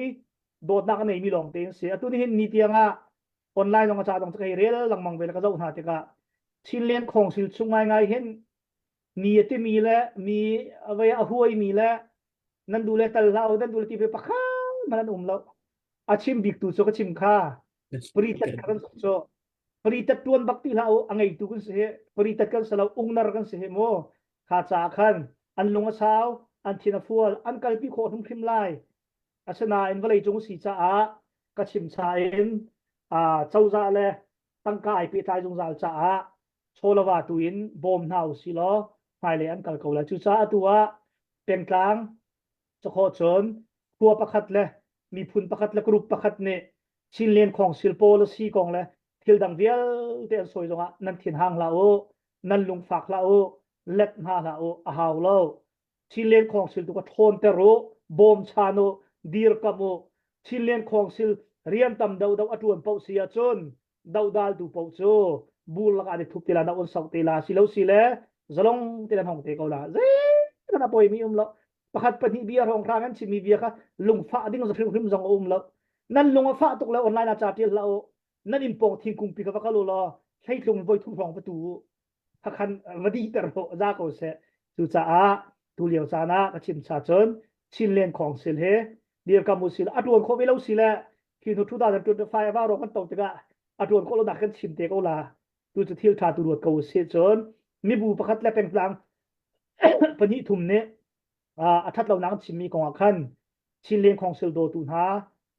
dawtnak a neimi lawng te an si. Atu nihin ni tiang ah online zong a ca zong cu ka rel lengmang ve le ka zoh hna tikah Chinland Council chung ngaingai hin mi a timi le mi vei a huaimi le nan duh le tal hlah u nan duh le ti ve pakhat man an um lo a chim bik tu cu ka chim kha paritat kha kan cu paritat tuan bak ti hlah u a ngeitu kan si hi paritat kan si lo ungnar kan si hi mu kha ca khan an lung a sau an thin a fual an kalpi khawh hrimhrim lai asinain vawlei cung si caah ka chim cha in cozah le tangka ai pehtlai zungzal caah chawlava tu in bawm hna u si law hmailei an kal ko lai. Cucaah atu ah pengtlang cakhawh cun khua pakhat le miphun pakhat le group pakhat nih Chinland Council policy kong le thil dang vialte an sawi zongah nan thin hang hlah u, nan lungfak hlah u, let hna hlah u, a hau lo. Chinland Council tu ka ṭhawnter u, bawmchan u, dirkamh u. Chinland Council rian tam deuhdeuh a ṭuan paoh si ahcun dodaltu paoh cu bur lakah an i thup te la na on sok te la si lo si le zalong te lan hong te ko la zei a poi mi um lo pakhat pahnih bia hrawng hrang an chimmi bia kha lungfah ding za hrimhrim zong a um lo nan lung a fah tuk le online ah ca tial hlah u nan inn pawng thingkung pi kha va kal u law hleitlung voi thum hrawng va tu u khakhan va dihter ho za ko seh cucaah tu lio caan ah ka chim cha cun Chinland Council he dirkam u sil a tuan khawh ve lo si le khi hnu 2025 ava ro kan to tikah a tuan khawh lo nak kan chim te ko la tu cu thil tha tu ruat ko si cun mibu pakhat le pengtlang pahnih thum nih a that lo nak chimmi kong ah khan Chinland Council dawtu hna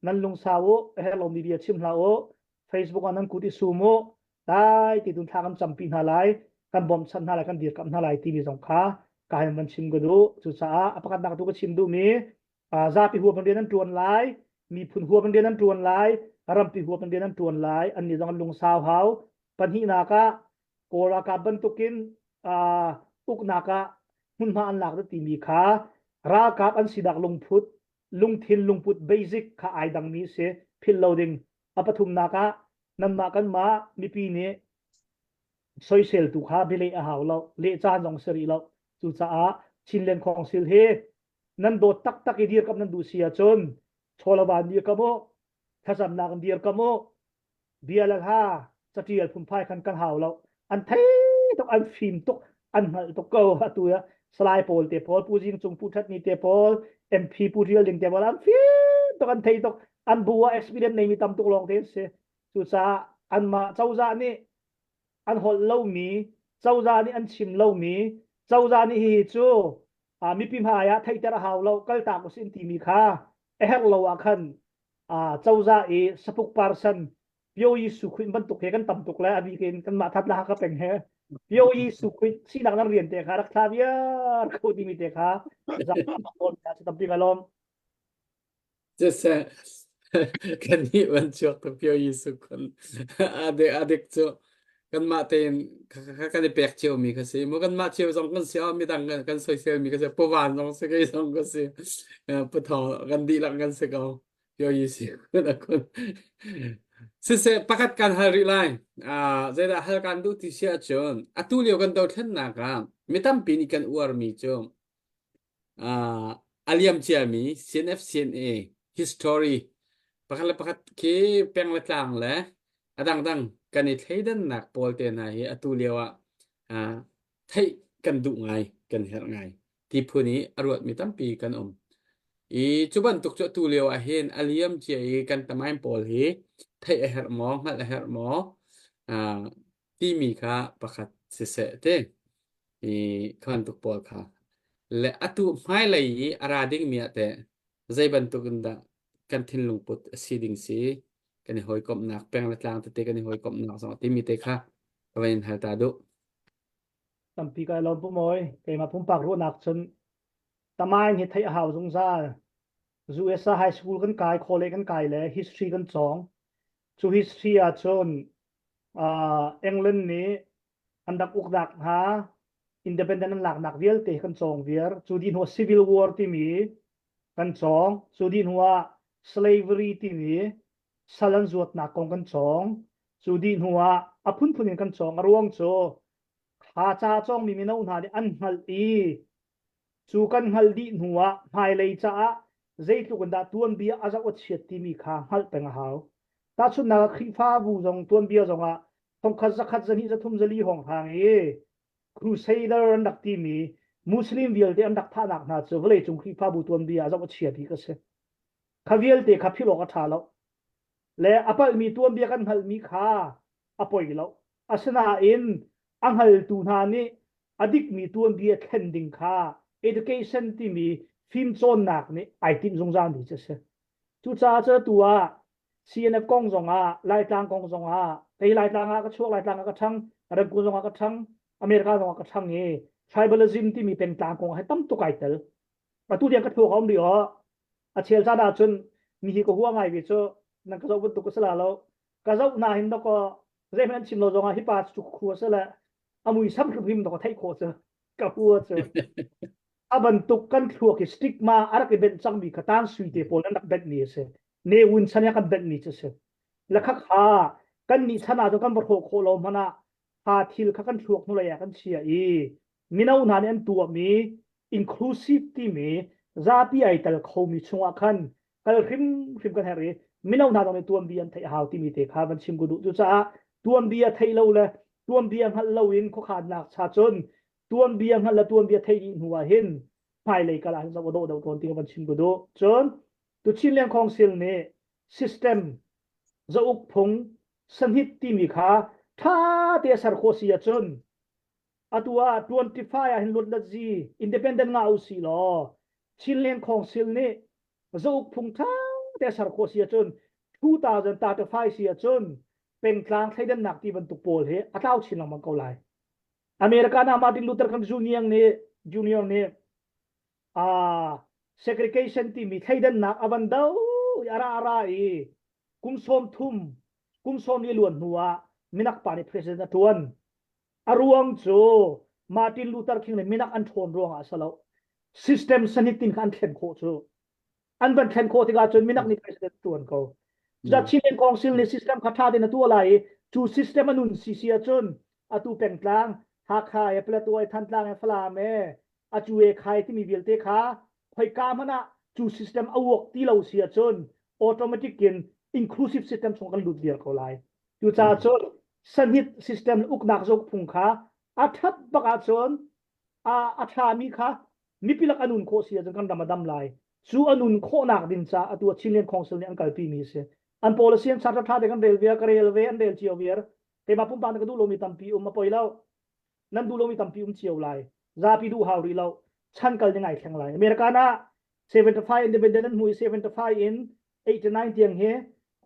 nan lungsau u a herh lomi bia chim hlah u Facebook ah nan kut i sum u dai ti tun thla kan campi hna lai kan bawmchan hna lai kan dirkamh hna lai timi zong kha ka hin van chim ka duh cucaah a pakhatnak tu ka chim duhmi zapi huap in rian an ṭuan lai miphun huap in rian an ṭuan lai rampi huap in rian an ṭuan lai annih zong an lungsau hau pahnihnak ah kawl ralkap bantukin uknak ah hmunhma an lak timi kha ralkap an sinak lungphut lungthin lungput basic kha ai dangmi si philh lo ding a pathumnak ah nanmah kanmah mipi nih soiseltu kha bialeh a hau lo leh caan zong si rih lo cucaah Chinland Council hi nan dawt taktak i dirkamh nan duh si ahcun chawlava in dirkamh u thlacamnak in dirkamh u bia le hla catial phunphai khan kan hau lo an thei tuk an fim tuk an hngalh tuk ko atu ya Salai pawl te pawl Pu Jing Cung Pu That Ni te pawl MP Pu Rial Ding te pawl an fim tuk an thei tuk an bu ah experience neimi tam tuk lawng te an si cucaah anmah cozah nih an holh lomi cozah nih an chim lomi cozah nih hihi cu mipi hmai ah theihter a hau lo kaltak usih timi kha a herh lo ah khan cozah i sapuk parsan Pyo Su Khuin bantuk he kan tam tuk le a bik in kanmah that la ka peng he Pyo Su Khuin sinak nan rian te kha rak thla viar ko timi te kha tampi ka lawm Siseh kan nih van chuak tu Pyo Su Khun adek adek cu kanmah tein kan i pek cio mi kha si mu kanmah cio zong kan si midang kan soisel mi kha si puvan zong si kei zong ka si puthong kan dihlak kan si ko Pyo Yi Si kun Siseh pakhat kan hal rih lai. Uh, zeidah hal kan duh ti si ahcun atu lio kan dothlennak ah mi tampi nih kan uarmi cu uh, a liam ciami CNF CNA history pakhat le pakhat khi peng le tlang le a dangdang kan i thleidannak pawl te hna hi atu lio ah uh, theih kan duh ngai kan herh ngai ti phun i a ruatmi tampi kan um. I cu bantuk cu atu lio ah hin a liam cia i kan tamain pawl hi theih a herh maw, hngalh a herh maw, uh, timi kha pakhat siseh ti. I kha bantuk pawl kha. Le atu hmailei i a ra dingmi ah teh zei bantuk in dah kan thinlung put a si ding si kan i hawikomhnak peng le tlang tete kan i hawikomhnak zong timi te kha ka van in hal ta duh. Tampi kai lawm pu mawi keimah pumpak ruahnak cun tamain hi theih a hau zungzal. US ah high school kan kai, college kan kai le history kan cawng. Cu history ah cun uh, England nih an rak uknak hna independent an laknak vialte kan cawng viar. Cu dih hnu civil war timi kan cawng. Cu dih hnu ah slavery timi sal an zuatnak kong kan cawng. Cu dih hnu ah a phunphun in kan cawng. A ruang cu kha ca cawngmi mino hna nih an hngalh i Cu kan hngalh dih hnuah hmailei caah zeitluk in dah tuanbia a zoh a chiat timi kha hngalh peng a hau. Tahchunhnak ah Khrihfabu zong tuanbia zongah thongkhat zakhat zahnih zathum zali hawng i Crusader an rak timi Muslim vialte an rak thahnak hna cu vawleicung Khrihfabu tuanbia a zoh a chia bik a si. Kha vialte kha philh awk a ṭha lo. Le a palhmi tuanbia kan hngalhmi kha a poi lo. Asinain a hngaltu hna nih a dikmi tuanbia thlen ding kha education timi fimcawnnak nih ai timh zungzalmi cu a si. Cucaah cu atu ah CNF kong zongah Laitlang kong zongah kei Laitlang ah ka chuak Laitlang ah ka ṭhang Ramkung zongah ka ṭhang America zongah ka ṭhang i tribalism timi pengtlang kong hi tam tuk ai tel. Atu tiang ka thluak a um rih aw. A chel caan ahcun mi hi ka hua ngai ve cu nan ka zoh bantuk ka si la lo. Ka zoh na hin dawkaw zeihmanh an chim lo zongah hi pa cu khu a si le a muisam hrimhrim dawkaw theih khawh cu ka hua cu. A bantuk kan thluak i stigma a rak i benh cangmi kha tan sui te pawl an rak benhmi a si. Ne Win chan i a kan benhmi cu a si. Le khakha kan nih chan ah cun kan va hrawh khawh lo hmanh ah kha thil kha kan thluak hnulei ah kan chia i mino hna nih an tuahmi inclusive timi zapi ai tel khomi chungah khan kal hrimhrim kan herh i mino hna zong nih tuanbia an theih a hau timi te kha van chim ku duh. Cucaah tuanbia theih lo le tuanbia hngalh loin khuakhannak cha cun tuanbia hngalh le tuanbia theih dih hnu ah hin hmailei kal ah hin zoh a dawh deuh tawn ti van chim ku duh. Cun Tuchin Leng Council nih system zauk phung sanhit timi kha ṭha te a ser khawh si ahcun atu ah 25 ah hin luatlatzi independent ngah usih law Chinland Council nih zauk phung ṭha te ser khawh si ahcun 2035 si ahcun pengtlang thleidannak ti bantuk pawl hi a tlau chin lengmang ko lai. America na Martin Luther King Jr. nih Junior nih uh, segregation timi thleidannak a van do i a ra a ra i kum sawm thum kum sawm li luan hnu ah minak pa nih president a ṭuan A ruang cu Martin Luther King le minak an ṭhawn ruangah a si lo. System sanitin kha an thlen khawh cu. An van thlen khawh tikah cun minak nih president ṭuan ko. Cucaah Chinland Council nih system kha ṭha tein a tuah lai i cu system a nun sisi ahcun atu pengtlang Hakha e Plateau e Thantlang e Falam e acu e khai timi vialte kha khoika hmanh ah cu system a uak ti lo si ahcun automatic in inclusive system chung kan lut viar ko lai. Cucaah cun sanhit system le uknak zaukphung kha a ṭhat bak ahcun a a ṭhami kha mipi lak a nun khawh si ahcun kan ram a dam lai. Cu a nun khawhnak ding caah atu ah Chinland Council nih an kalpimi a si. An policy an charter ṭha te kan rel viar, ka rel ve, an rel cio viar. Keimah pumpak nih ka duh lomi tampi um a poi lo. Nan duh lomi tampi um cio lai. Zapi duh hau rih lo. Chan kal ding ai thleng lai. American ah 75 independent an hmu i 75 in 89 tiang hi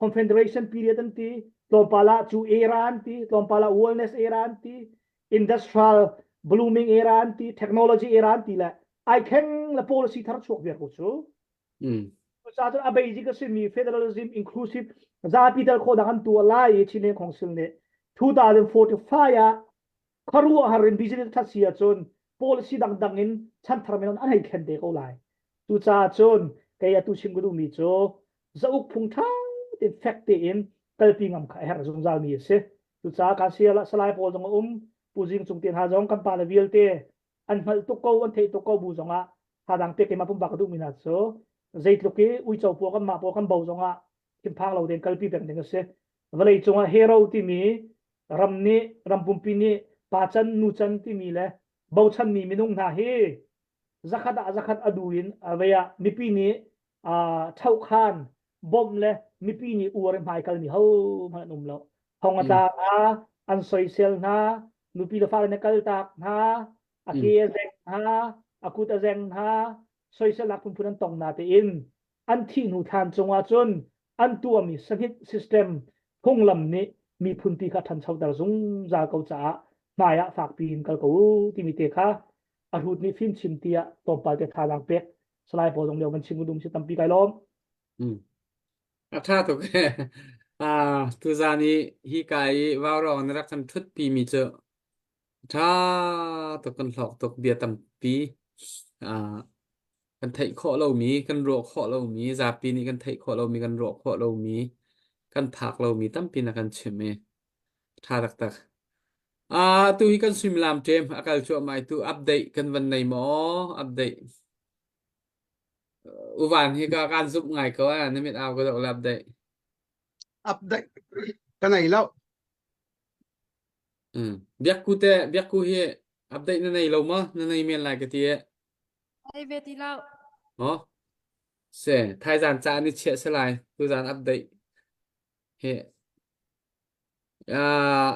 Confederation period an ti tlawmpal ah cu era an ti tlawmpal ah wellness era an ti industrial blooming era an ti technology era an ti le ai kheng le policy thar chuak viar ko cu cucaah cun a basic a simi federalism inclusive zapi tel khawh dang an tuah lai i Chinland Council nih 2045 ah khuaruahhar in business that si ahcun policy dangdang in chanthar men an hei thlen te ko lai. Cucaah cun kei atu chim ka duhmi cu zauk phung ṭha tein fek tein kalpi ngam kha a herh zungzal mi a si. Cucaah kan salai pawl zong a um, Pu Zing Cung te hna zong kan pale vialte an hngalh tuk ko, an theih tuk ko bu zongah thadang pek keimah pumpak ka duhmi hna cu zeitluk i uico pawl kan mah pawl kan bo zongah thinphang lo tein kalpi peng ding a si. Vawlei cungah hero timi ram nih ram pumpi nih pa can nu can timi le bochanmi minung hna hi zakhat ah zakhat a du in a vei ah mipi nih ṭhohkhan bawmh le mipi nih uar i hmai kalmi ho hmanh an um lo thong a tla hna an soisel hna nupi le fale na kaltak hna. A ke a zeng hna, a kut a zeng hna, soiselnak phunphun an tong na tein an thih hnu thlan cungah cun an tuahmi sahit system phunglam nih miphun pi kha ṭhanchoter zungzal ko caah hmai ah fakpi in kal ko u timi te kha a hrut nih fimchim tiah tlawmpal te thazaang pek Salai pawl zong lio kan chim dum si tampi kai lawm. Mm. A ṭha tuk. Ah, tuzan i hi ka i vaurawng na rak kan ṭhut pi mi cu ṭha tuk kan hlawk tuk bia tampi ah kan theih khawh lomi, kan ruah khawh lomi, zapi nih kan theih khawh lomi, kan ruah khawh lomi, kan phak lomi tampi na kan chim i ṭha taktak. Ah, tu hi kan suimilam ṭem a kal cuahmah i tu update kan van nei maw? Update. Uvan hi ka kan zumh ngai ko eh. Na mit au ka zoh le update. Update ka nei lo. Mm. Biakku te biakku hi update na nei lo maw? Na nei men lai ka ti e. Nei ve ti lo. Maw? Se, thaizan ca ni chiah se lai. Tuzan update hi Uh,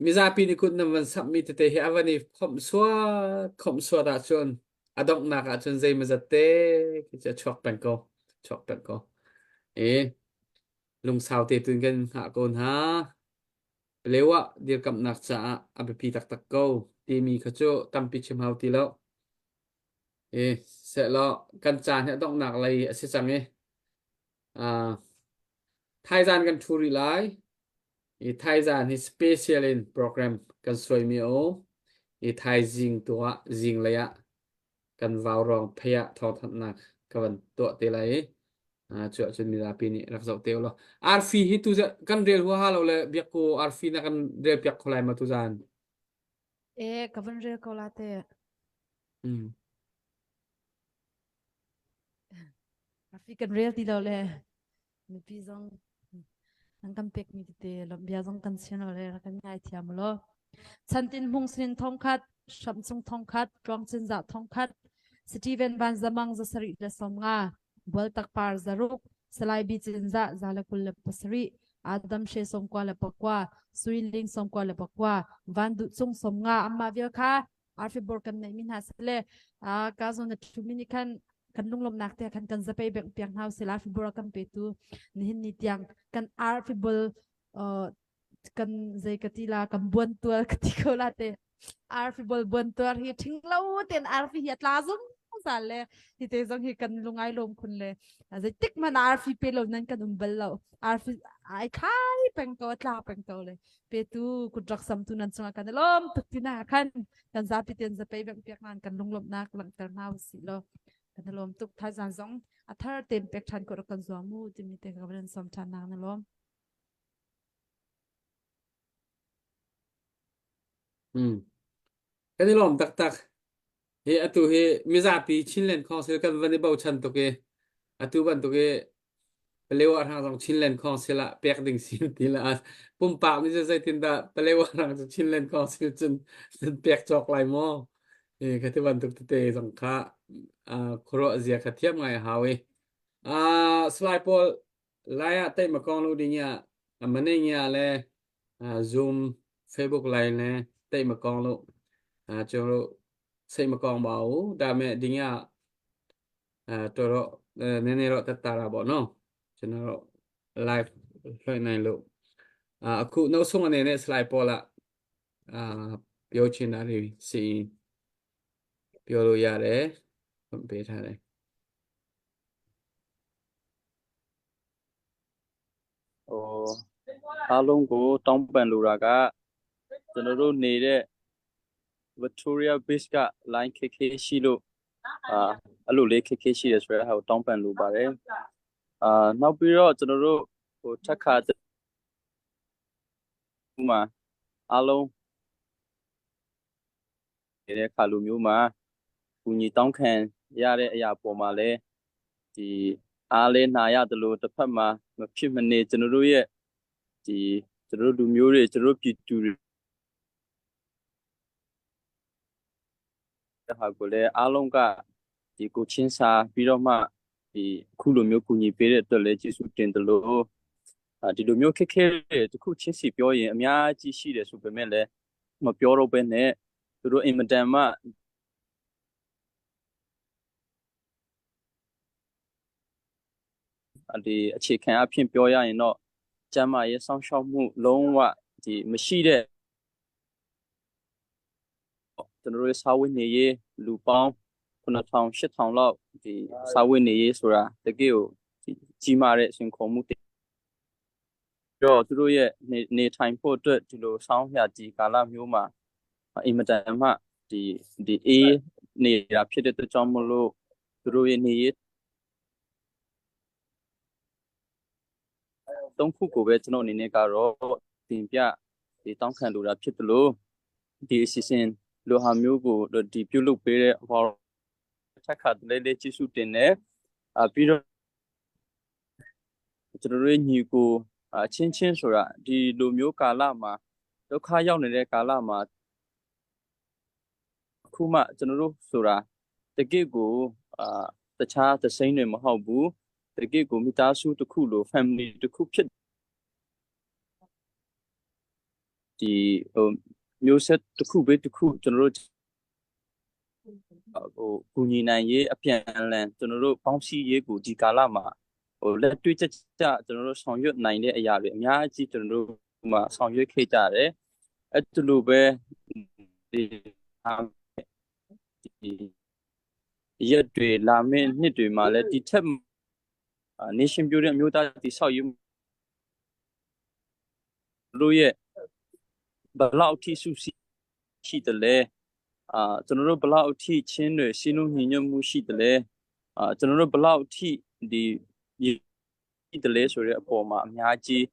mizapi nih kut nan van samhmi tete hi a van i khawmh suat khawmh suat ahcun a donghnak ahcun zeimawzat te khi cu a chuak peng ko chuak peng ko i lungsau te tun kan hngah ko hna leo ah dirkamhnak caah a biapi taktak ko timi kha cu tampi chim hau ti lo i sehlaw kan caan hi a donghnak lei a si cang i Uh, thaizan kan ṭhu rih lai. I thaizan hi special in program kan suaimi a um. I thaizing tu ah zinglei ah kan vaurawng phei ah thawngthanhnak ka van tuah te lai i uh, cu ahcun mizapi nih rak zoh te u law. Arfi hi tu kan rel huaha lo le biakku arfi na kan rel piak kho lai ma tuzan? E ka van rel ko la te. Mm. Arfi kan rel ti lo le mipi zong an kan pekmi tete lawmhbia zong kan chim lo le rak kan ngaithiam law. Chantin Hmung Sin thongkhat, Hramchung thongkhat, Tluangcin Za thongkhat, Steven Van Zamang zasarih le 50, Bualtak Par zaruk, Salai Bi Cin Za 127, Adam She 99, Sui Ling 99, Van Duh Cung 50, amma vial kha arfibor kan neihmi hna sile ka zawn na ṭhumi nih khan kan lunglawmhnak te khan kan zapei beng piak hna usih arfibor a kan petu nihin ni tiang kan arfibol kan zei ka ti la kan buan tuar ka ti ko la te arfibol buan tuar hi ṭhing lo ten arfi hi a tla zungzal le hi te zong hi kan lungai lawm khun le zeitik man arfi pe lo nan kan um bal lo arfi ai khai peng ko tla peng ko le petu kut rak samtu nan cungah kan i lawm tuk ti na khan kan zapi ten zapei beng piak nan kan lunglawmhnak langhter hna usih law kan i lawm tuk thaizan zong a thar tem pek ṭhan ko kan zuam mu timi te ka van som ṭhan nak na lawm Hmm. Kan i lawm taktak. Hi atu hi mizapi Chinland Council kan van i bochan tuk i atu bantuk i Palewa hrang zong Chinland Council ah pek ding sin ti la pumpak nih cun zeitindah Palewa hrang cu Chinland Council cun cun pek cawk lai maw? Hi kha ti bantuk tete zong kha khuaruah zia kha thiam ngai a hau i Salai pawl Lai ah teih ma kong lu ding ah maning ya le Zoom Facebook lai le teih ma kong lu cu sei ma kong ba u da me ding ah to ro ne ne ro tat tara bo no chuna ro live hloi nai lu akhu no sung ane ne slide pola ပြောချင်တာတွေစီရင်ပြောလို့ရတယ်ဖွင့်ပေးထားတယ် ဟိုအားလုံးကိုတောင်းပန်လိုတာကကျွန်တော်တို့နေတဲ့ Victoria Beach က line KK ရှိလို့အာအဲ့လိုလေး KK ရှိတယ်ဆိုတဲ့ဟာကိုတောင်းပန်လိုပါတယ်အာနောက်ပြီးတော့ကျွန်တော်တို့ဟိုထက်ခါမှာအားလုံးနေတဲ့ခါလိုမျိုးမှာကူညီတောင်းခံရတဲ့အရာပေါ်မှာလဲဒီအားလဲနာရတယ်လို့တစ်ဖက်မှာမဖြစ်မနေကျွန်တော်တို့ရဲ့ဒီကျွန်တော်တို့လူမျိုးတွေကျွန်တော်တို့ပြည်သူတွေဟာကိုလည်းအားလုံးကဒီကိုချင်းစာပြီးတော့မှဒီအခုလိုမျိုးကူညီပေးတဲ့အတွက်လည်းကျေးဇူးတင်တယ်လို့ဒီလိုမျိုးခက်ခဲတဲ့တခုချင်းစီပြောရင်အများကြီးရှိတယ်ဆိုပေမဲ့လည်းမပြောတော့ဘဲနဲ့ သူတို့အင်မတန်မှဒီအခြေခံအဖြစ်ပြောရရင်တော့ကျန်းမာရေးစောင့်ရှောက်မှုလုံးဝဒီမရှိတဲ့ကျွန်တော်တို့စာဝတ်နေရေးလူပေါင်း9000 8000လောက်ဒီစာဝတ်နေရေးဆိုတာတကယ်ကိုကြီးမားတဲ့အရှင်ခေါ်မှုတွေတော့သူတို့ရဲ့နေနေထိုင်ဖို့အတွက်ဒီလိုဆောင်းရာဒီကာလမျိုးမှာအင်မတန်မှဒီဒီအေးနေတာဖြစ်တဲ့အတွက်ကြောင့်မလို့သူတို့ရဲ့နေရေးသုံးခုကိုပဲကျွန်တော်အနေနဲ့ကတော့တင်ပြဒီတောင်းခံလိုတာဖြစ်တယ်လို့ဒီအစီအစဉ်လိုဟာမျိုးကိုဒီပြုလုပ်ပေးတဲ့ဟောထက်ခါတလေးလေးကျေးဇူးတင်တယ်အပြီးတော့ကျွန်တော်တို့ညီကိုအချင်းချင်းဆိုတာဒီလိုမျိုးကာလမှာဒုက္ခရောက်နေတဲ့ကာလမှာအခုမှကျွန်တော်တို့ဆိုတာတကယ့်ကိုအာတခြားသစိမ်းတွေမဟုတ်ဘူးတကယ့်ကိုမိသားစုတစ်ခုလို family တစ်ခုဖြစ်ဒီဟိုမျိုးဆက်တစ်ခုပဲတစ်ခုကျွန်တော်တို့ဟိုကူညီနိုင်ရေးအပြန်အလှန်ကျွန်တော်တို့ပေါင်းစည်းရေးကိုဒီကာလမှာဟိုလက်တွေ့ကျကျကျွန်တော်တို့ဆောင်ရွက်နိုင်တဲ့အရာတွေအများကြီးကျွန်တော်တို့မှာဆောင်ရွက်ခဲ့ကြတယ်အဲ့ဒီလိုပဲဒီဒီရက်တွေလာမယ့်နှစ်တွေမှာလည်းဒီထက် nation building အမျိုးသားတည်ဆောက်ရေးတို့ရဲ့ဘလောက်အထိစုစည်းရှိတယ်လဲအာကျွန်တော်တို့ဘလောက်အထိချင်းတွေရှင်းလုံးညီညွတ်မှုရှိတယ်လဲအာကျွန်တော်တို့ဘလောက်အထိဒီရှိတယ်လဲဆိုတဲ့အပေါ်မှာအများကြီး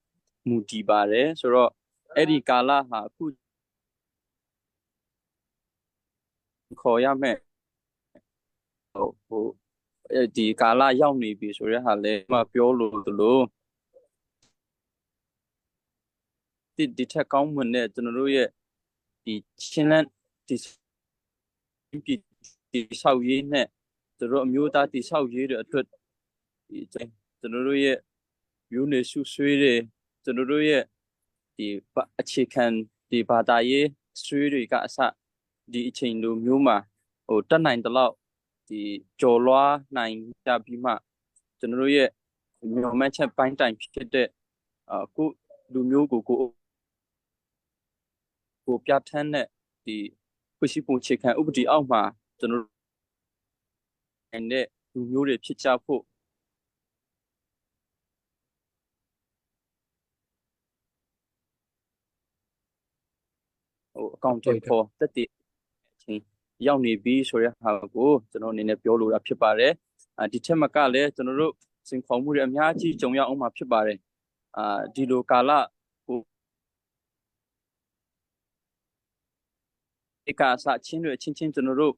မူတည်ပါတယ်ဆိုတော့အဲ့ဒီကာလဟာအခုခေါ်ရမယ်ဟိုဟိုဒီကာလရောက်နေပြီဆိုတဲ့ဟာလဲမပြောလို့တလို့ဒီဒီထက်ကောင်းမွန်တဲ့ကျွန်တော်တို့ရဲ့ဒီချင်းလန်းဒီပြည်ဒီဆောက်ရေးနဲ့ကျွန်တော်အမျိုးသားဒီဆောက်ရေးတွေအတွက်ဒီကျွန်တော်တို့ရဲ့မျိုးနယ်စုဆွေးတွေကျွန်တော်တို့ရဲ့ဒီအခြေခံဒီဘာသာရေးဆွေးတွေကအစဒီအချိန်လိုမျိုးမှာဟိုတက်နိုင်တဲ့လောက်ဒီကြော်လွားနိုင်ကြပြီးမှကျွန်တော်တို့ရဲ့မျှော်မှန်းချက်ပိုင်းတိုင်ဖြစ်တဲ့အခုလူမျိုးကိုကိုကိုပြဋ္ဌာန်းတဲ့ဒီဖွဲ့စည်းပုံအခြေခံဥပဒေအောက်မှာကျွန်တော်တို့တဲ့လူမျိုးတွေဖြစ်ကြဖို့ဟိုအကောင့်တွေပေါ်တက်တည်အချင်းရောက်နေပြီဆိုတဲ့ဟာကိုကျွန်တော်အနေနဲ့ပြောလိုတာဖြစ်ပါတယ်။ဒီထက်မကလည်းကျွန်တော်တို့စင်ခေါ်မှုတွေအများကြီးကြုံရအောင်မှာဖြစ်ပါတယ်။အာဒီလိုကာလဟိုဧကအစချင်းတွေချင်းချင်းကျွန်တော်တို့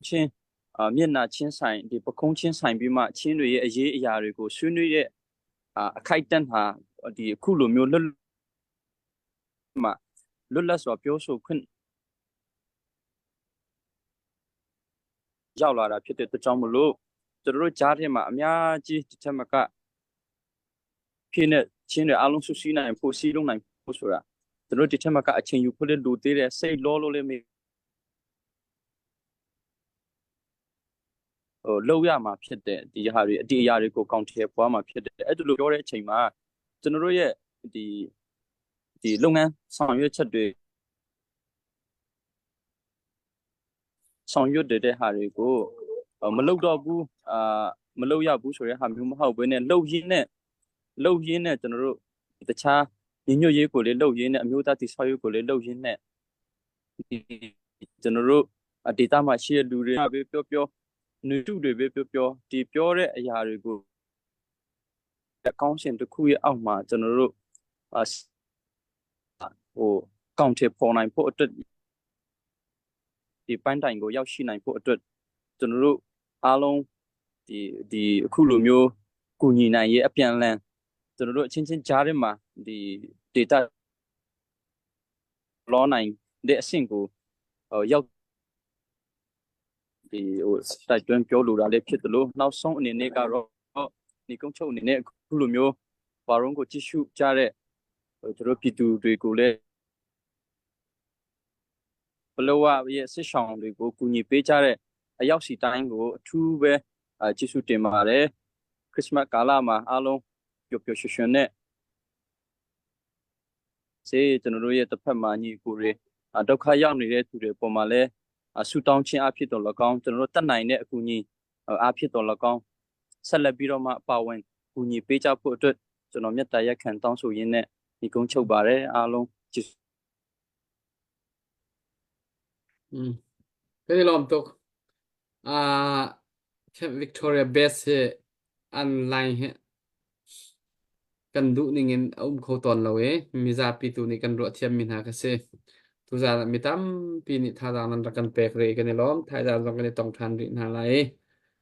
ချင်းအာမျက်နာချင်းဆိုင်ဒီပခုံးချင်းဆိုင်ပြီးမှချင်းတွေရဲ့အရေးအရာတွေကိုဆွေးနွေးတဲ့အာအခိုက်အတန့်ဟာဒီအခုလိုမျိုးလွတ်မှာလွတ်လပ်စွာပြောဆိုခွင့်ရောက်လာတာဖြစ်တဲ့အတွက်ကြောင့်မလို့ကျွန်တော်တို့ကြားထဲမှာအများကြီးတစ်ချက်မကဖြစ်နေချင်းတွေအားလုံးဆွစည်းနိုင်ဖို့စီးလုံးနိုင်ဖို့ဆိုတာကျွန်တော်တို့တစ်ချက်မကအချိန်ယူဖို့လည်းလိုသေးတယ်စိတ်လောလို့လည်းမဟိုလောက်ရမှာဖြစ်တဲ့ဒီဟာတွေအတီအရာတွေကိုကောင်ထည်ပွားမှာဖြစ်တယ်အဲ့ဒီလိုပြောတဲ့အချိန်မှာကျွန်တော်တို့ရဲ့ဒီဒီလုပ်ငန်းဆောင်ရွက်ချက်တွေဆောင်ရွက်တဲ့ဟာတွေကိုမလုပ်တော့ဘူးအာမလုပ်ရဘူးဆိုတဲ့ဟာမျိုးမဟုတ်ဘဲနဲ့လှုပ်ရင်းနဲ့လှုပ်ရင်းနဲ့ကျွန်တော်တို့တခြားညီညွတ်ရေးကိုလည်းလှုပ်ရင်းနဲ့အမျိုးသားတည်ဆောက်ရေးကိုလည်းလှုပ်ရင်းနဲ့ကျွန်တော်တို့ဒေတာမှာရှိတဲ့လူတွေပဲပြောပြောနွေတုတွေပဲပြောပြောဒီပြောတဲ့အရာတွေကိုအကောင့်ရှင်တစ်ခုရဲ့အောက်မှာကျွန်တော်တို့ဟိုကောင်ထည်ပေါ်နိုင်ဖို့အတွက်ဒီပိုင်းတိုင်ကိုရောက်ရှိနိုင်ဖို့အတွက်ကျွန်တော်တို့အားလုံးဒီဒီအခုလိုမျိုးကူညီနိုင်ရေးအပြန်အလှန်ကျွန်တော်တို့အချင်းချင်းကြားထဲမှာဒီ data လောနိုင်တဲ့အဆင့်ကိုဟိုရောက်ဒီဟိုတိုက်တွန်းပြောလိုတာလည်းဖြစ်တယ်လို့နောက်ဆုံးအနေနဲ့ကတော့ဒီကုန်းချုပ်အနေနဲ့အခုလိုမျိုးဘာရုံးကိုကြည့်ရှုကြတဲ့ကျွန်တော်ပြည်သူတွေကိုလည်း ပလောဝရဲ့စစ်ဆောင်တွေကိုကူညီပေးကြတဲ့အရောက်စီတိုင်းကိုအထူးပဲအဲကျေးဇူးတင်ပါတယ်ခရစ်စမတ်ကာလမှာအားလုံးပျော်ပျော်ရွှင်ရွှင်နဲ့စေကျွန်တော်တို့ရဲ့တစ်ဖက်မှာညီကိုတွေဒုက္ခရောက်နေတဲ့သူတွေပုံမှာလဲဆူတောင်းခြင်းအဖြစ်တော်၎င်းကျွန်တော်တို့တတ်နိုင်တဲ့အကူအညီအဖြစ်တော်၎င်းဆက်လက်ပြီးတော့မှပါဝင်ကူညီပေးကြဖို့အတွက်ကျွန်တော်မြတ်တာရက်ခံတောင်းဆိုရင်းနဲ့ဒီကုန်းချုပ်ပါတယ်အားလုံးကျေးဇူး อืมkan i lawm tuk. Ah, Camp Victoria Base hi online hi kan duh ning in a um kho tawn lo i mizapi tu nih kan ruah thiammi hna ka si. Tuzaan ah mi tampi nih thazaang nan rak kan pek rih kan i lawm. Thaizang zong kan i tong ṭhan rih hna lai.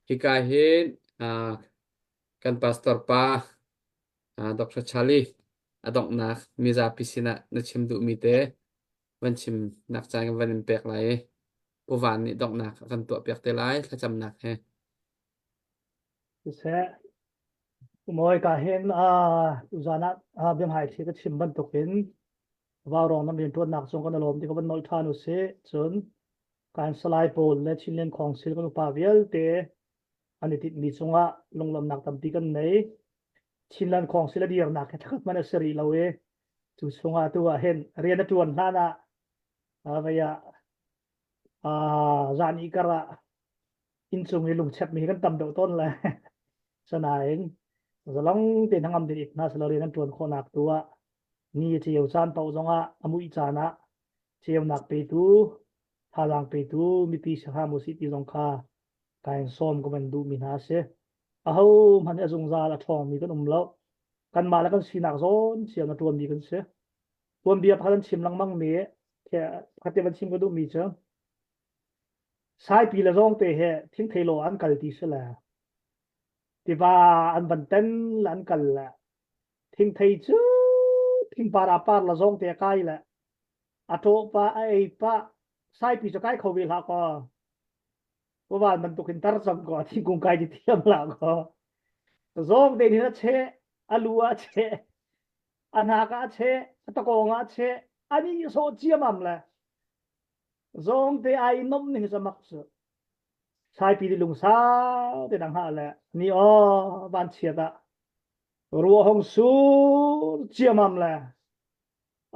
Hika hin ah, kan pastor pa ah, Dr. Charlie a donghnak mizapi sinah na chim duhmi te van chim nak caan kan van in pek lai i Pu Van nih donghnak a kan tuahpiak te lai thlacamnak he. Siseh, Umawi ka hin tuzan ah biahmai thli ka chim bantukin Vaurawng nam rianṭuannak cung kan i lawm ti ka van nolh ṭhan u sih. Cun kan Salai pawl le Chinland Council kan upa vialte an i tinhmi cungah lunglawmhnak tampi kan nei. Chinland Council a dirnak hi thlakhat hmanh a si rih lo i cu chungah tu ah hin rian a ṭuan hlan ah vei ah zan i kar ah inncung i lungchepmi hi kan tam deuh tawn le sanain zalong tein hangam din it hna selaw rian an ṭuan khawhnak tu ah ni a ceu caan paoh zongah a muih caan ah ceunak petu thazaang petu mipi si hram usih ti zong kha kain sawm ka van duhmi hna a si. Aho hmanh a zungzal a ṭhawngmi kan um lo. Kanmah le kan sinak zawn cio na ṭuanmi kan si. Tuanbia pakhat an chim lengmang mi pakhat te van chim ka duhmi cu Saipi le zawngte he thingthei law an kal ti si le tiva an van ten le an kal le thingthei cu thingpar ah par la zawngte a kai le a ṭawh pa a ei pa saipi cu kai kho ve hlah kaw Pavan bantuk in tar cang ko thingkung kai ti thiam la ko zawng te hin a che a lu a che a hnak a che a takong a che ani so chiamam le zawng te ai nom ning samak su saipi di lungsa te dang ha le ni o van chiat a ruwa hong sur chiamam le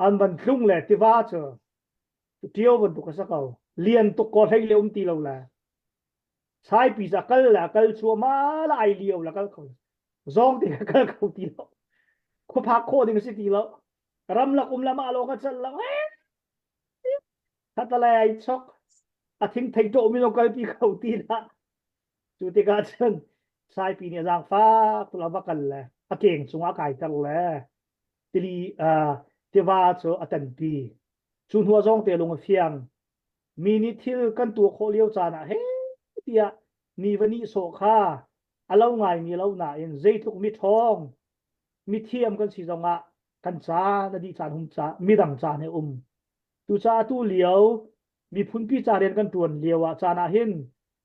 an van tlung le tiva chu ṭio bantuk a si ko lian tuk ko hlei le um ti lo le saipi ca kal le kal cuahmah la ai lio la kal kho zawng ti kal kho ti lo khuaphak khawh ding si ti lo ramlak um lama lo ka chal lo thatalai ai chok a thing thei to mi lo kal pi kho ti la cu tikah cun saipi nih zaangfak tu la va kal le a keng cungah kai ter le tili tiva cu a tanpi Cu hnu ah zawngte lung a fiang. Mi nih thil kan tuah khawh lio caan ah he tiah mi va nihsawh kha a lo ngaimi lo nain zeitluk mi ṭhawng mithiam kan si zongah kan caan a dih caan hum ca midang caan he um. Tucaah tu lio miphunpi ca rian kan ṭuan lio ah caan ah hin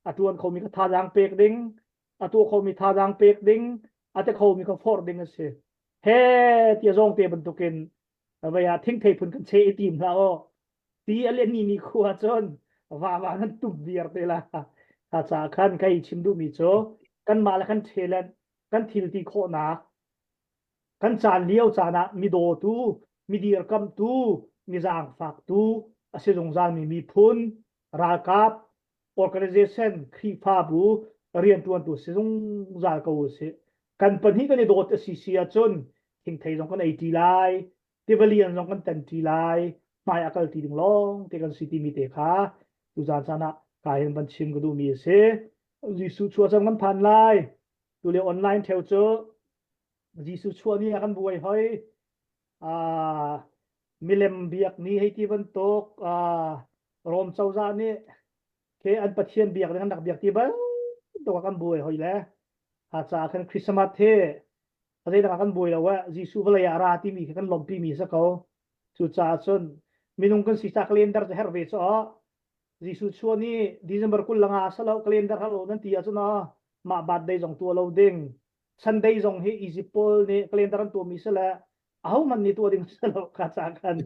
a ṭuan khomi kha thazaang pek ding, a tuah khomi thazaang pek ding, a te khomi kha forh ding a si. He tia zawngte bantukin vei ah thingthei phun kan che i tim hlah aw ti a len ni ni khua cun va va nan tum viar te la kha ca khan kai chim duhmi cu kanmah le kan talent kan thil ti khawhnak kan caan lio caan ah mi dawtu mi dirkamtu mi zaangfaktu a si zungzal mi miphun ralkap organization Khrihfabu rianṭuantu si zungzal ko usih. Kan pahnih kan i dawt a si si ahcun thingthei zong kan ei ṭi lai, tivalian zong kan tan ṭi lai, hmai a kal ti ding lawng te kan si timi te kha tuzaan caan ah ka hin van chim ka duhmi a si. Jesuh chuah cang kan phan lai. Tulio online theo cu Jesuh chuah ni ah kan buai hoi. Uh, milem biak ni hei ti bantuk uh, Rom cozah nih ke an pathian biak ding an rak biak ti bantuk ah kan buai hoi le ha caah khan Christmas hi zeidang ah kan buai lo eh Jesuh vawlei ah ra timi khi kan lawmpi mi si ko cucaah cun minung kan si ca calendar cu herh ve cu Jesuh chuah ni December 20 langa salo calendar halo nan ti ahcun mah birthday zong tua lo ding Sunday zong hi Egypt pawl nih calendar an tuahmi si le ahohmanh nih tuah ding si lo kha ca khan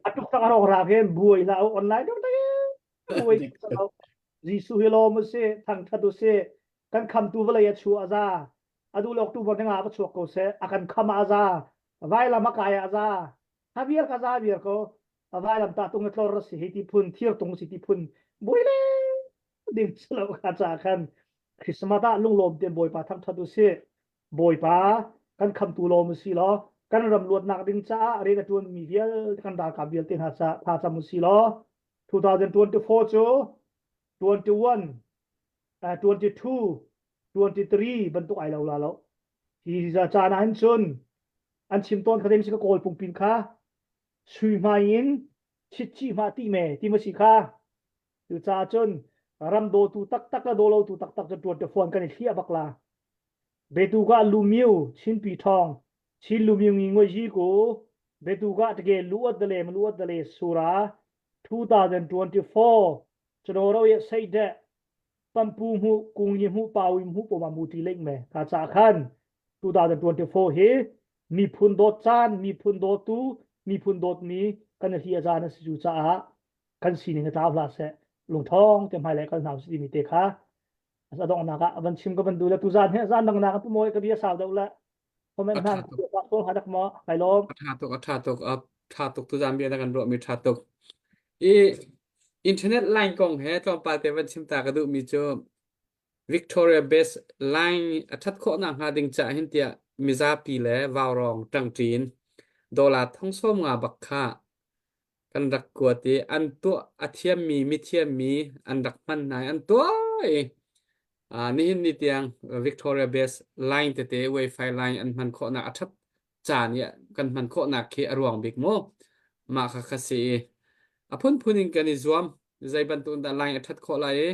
a tuk tak a rawk rak in buai hlah online tuk tak. Oi Jesuh hi lawm u si, thangthat u si. Kan khamtu vawlei a chu a za. Adu le October ni nga va chuak ko seh. A kan kham a za. Vailam a kai a za. Ha vial ka za vial ko. A vailam ta tung a tlor a si hi ti phun thir tung si ti phun. Bui le ding silo kha ca khan Christmas ah lunglawm te Bawipa thangthat u si. Bawipa kan khamtu lawm u si law kan ram luatnak ding caah rian a ṭuanmi vialte kan ralkap vialte hna caah tha cam u si law 2024 cu 21 uh, 22 23 bantuk ai lo la lo hi caan ah hin cun an chim tawn kha dem si ka kawl pungpin kha sui hmai in chitchi hma ti me ti ma si kha cu caah cun ram dawtu taktak le dawlotu taktak cu tuan te fuan kan i thliah bak la Betu ka lumiu Chinpi thong Chin lumiu ngi ngoi ji ku betu ka tge luat dale luat dale sura 2024 chano ro ye sei de pampu mu kung yi mu pawi mu po ma mu ti leng me ka cha khan 2024 hi miphun dawt caan miphun dawtu miphun dawtmi kan hi a zan a si cu caah kan sining a tlau hlah seh lungthong te hmailei kal hna usih timi te kha a donghnak ah van chim ka van duh le tuzan hi zan dangnak pu mawi ka bia sau deuh le comment hna ka pawl hadak maw kai lawm a tha tuk a tha tuk a tha tuk tuzan bia na kan ruah mi tha tuk i internet line kong he tlawmpal te van chim ta ka duh mi cu Victoria Base line a that khawh nak hnga ding cha hin tiah mizapi le vaurong ṭangṭin dollar thong som nga bak kha kan rak kuat i an tuah a thiammi mithiammi an rak hman hna i an tuah i uh, nihin ni tiang Victoria Base line tete Wi-Fi line an hman khawhnak a ṭhat caan i kan hman khawhnak khi a ruang bik mu mah kha kha si i a phunphun in kan i zuam zei bantuk in dah line a ṭhat khawh lai i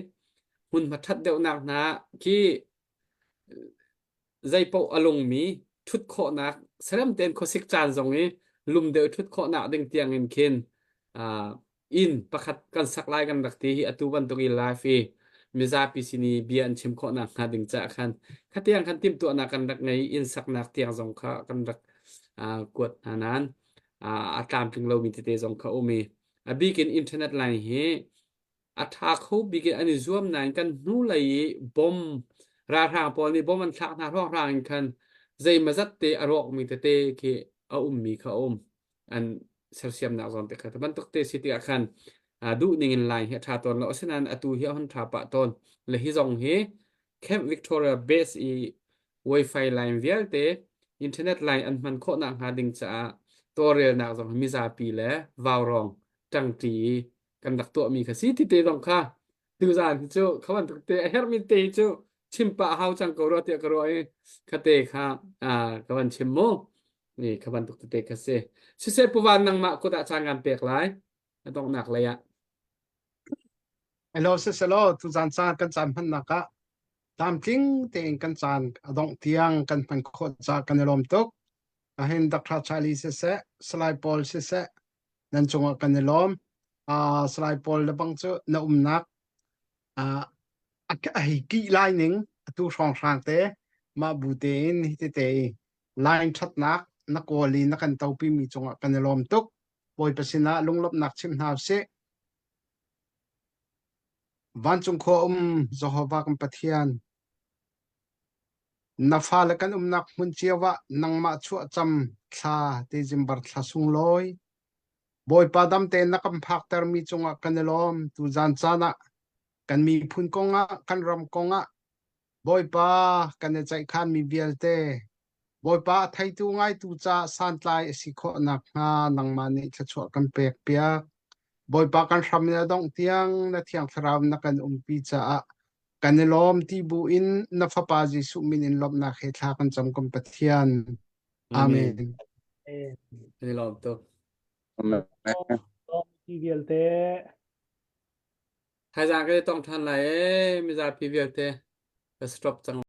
hmunhma ṭhat deuhnak hna khi zeipaoh a lungmi ṭhut khawhnak serem tein khuasik caan zong i lum deuh ṭhut khawhnak ding tiang in khin uh, inn pakhat kan sak lai kan rak ti hi atu bantuk i live i mizapi sin i bia an chim khawhnak hnga ding caah khan khatiang khan timhtuahnak kan rak ngei inn saknak tiang zong kha kan rak uh, kuat hna nain uh, a tlamtling lomi tete zong kha um i a bik in internet line hi a ṭha kho bik in an i zuam nain kan hnulei i bom ralhrang pawl nih bom an thlak hna hrawnghrang in khan zeimazat te a rawkmi tete khi a ummi kha a um an sersiamnak zawn te kha bantuk te si tikah khan duh ning in line hi a ṭha tawn lo asinain atu hi a hun ṭha pah tawn le hi zong hi Camp Victoria base i Wi-Fi line vialte internet line an hman khawh nakhnga ding caah tawlrelnak zong hi mizapi le vaurawng ṭangṭi i kan rak tuahmi kha si ti te zong kha tuzaan hi cu kha bantuk te a herhmi te hi cu chim pah hau cang ko rua tiah ka ruah i kha te kha ka van chim mu ni kha bantuk tete kha si siseh puvan nangmah kut ah caan kan pek lai a donghnak lei ah Hello siselaw tuzaan caan kan caan hmannak ah tlamtling tein kan caan a dongh tiang kan hman khawh caah kan i lawm tuk. Ahin Dr. Charlie siseh, Salai Paul siseh, nan cungah kan i lawm. Uh, Salai Paul le bang cu na umnak uh, a hei kih lai ning atu hrawnghrang te mah bu tein hi tete line ṭhatnak na kawl i na kan topi mi cungah kan i lawm tuk. Bawipa sinah lunglawmhnak chim hna usih. Vancung khua um Jehovah kan Pathian, na fale kan umnak hmun cio ah nangmah chuahcam thla December thla sunglawi Bawipa dam tein na kan phaktermi cungah kan i lawm. Tuzan caan ah kan miphun kongah, kan ram kongah Bawipa kan i ceihkhanmi vialte Bawipa a theitu ngaitu caah santlai a si khawh nakhnga nangmah nih thluachuah kan pekpiak. Bawipa kan hram in a dongh tiang na Thiang Thlarau na kan umpi caah kan i lawm ti bu in na Fapa Jesuh min in lawmhnak he thla kan cam kan Pathian. Amen. Amen. Kan i lawm tuk. Amen. Ti vialte. Thaizang kan i tong ṭhan lai ee mizapi vialte. Ka stop cang.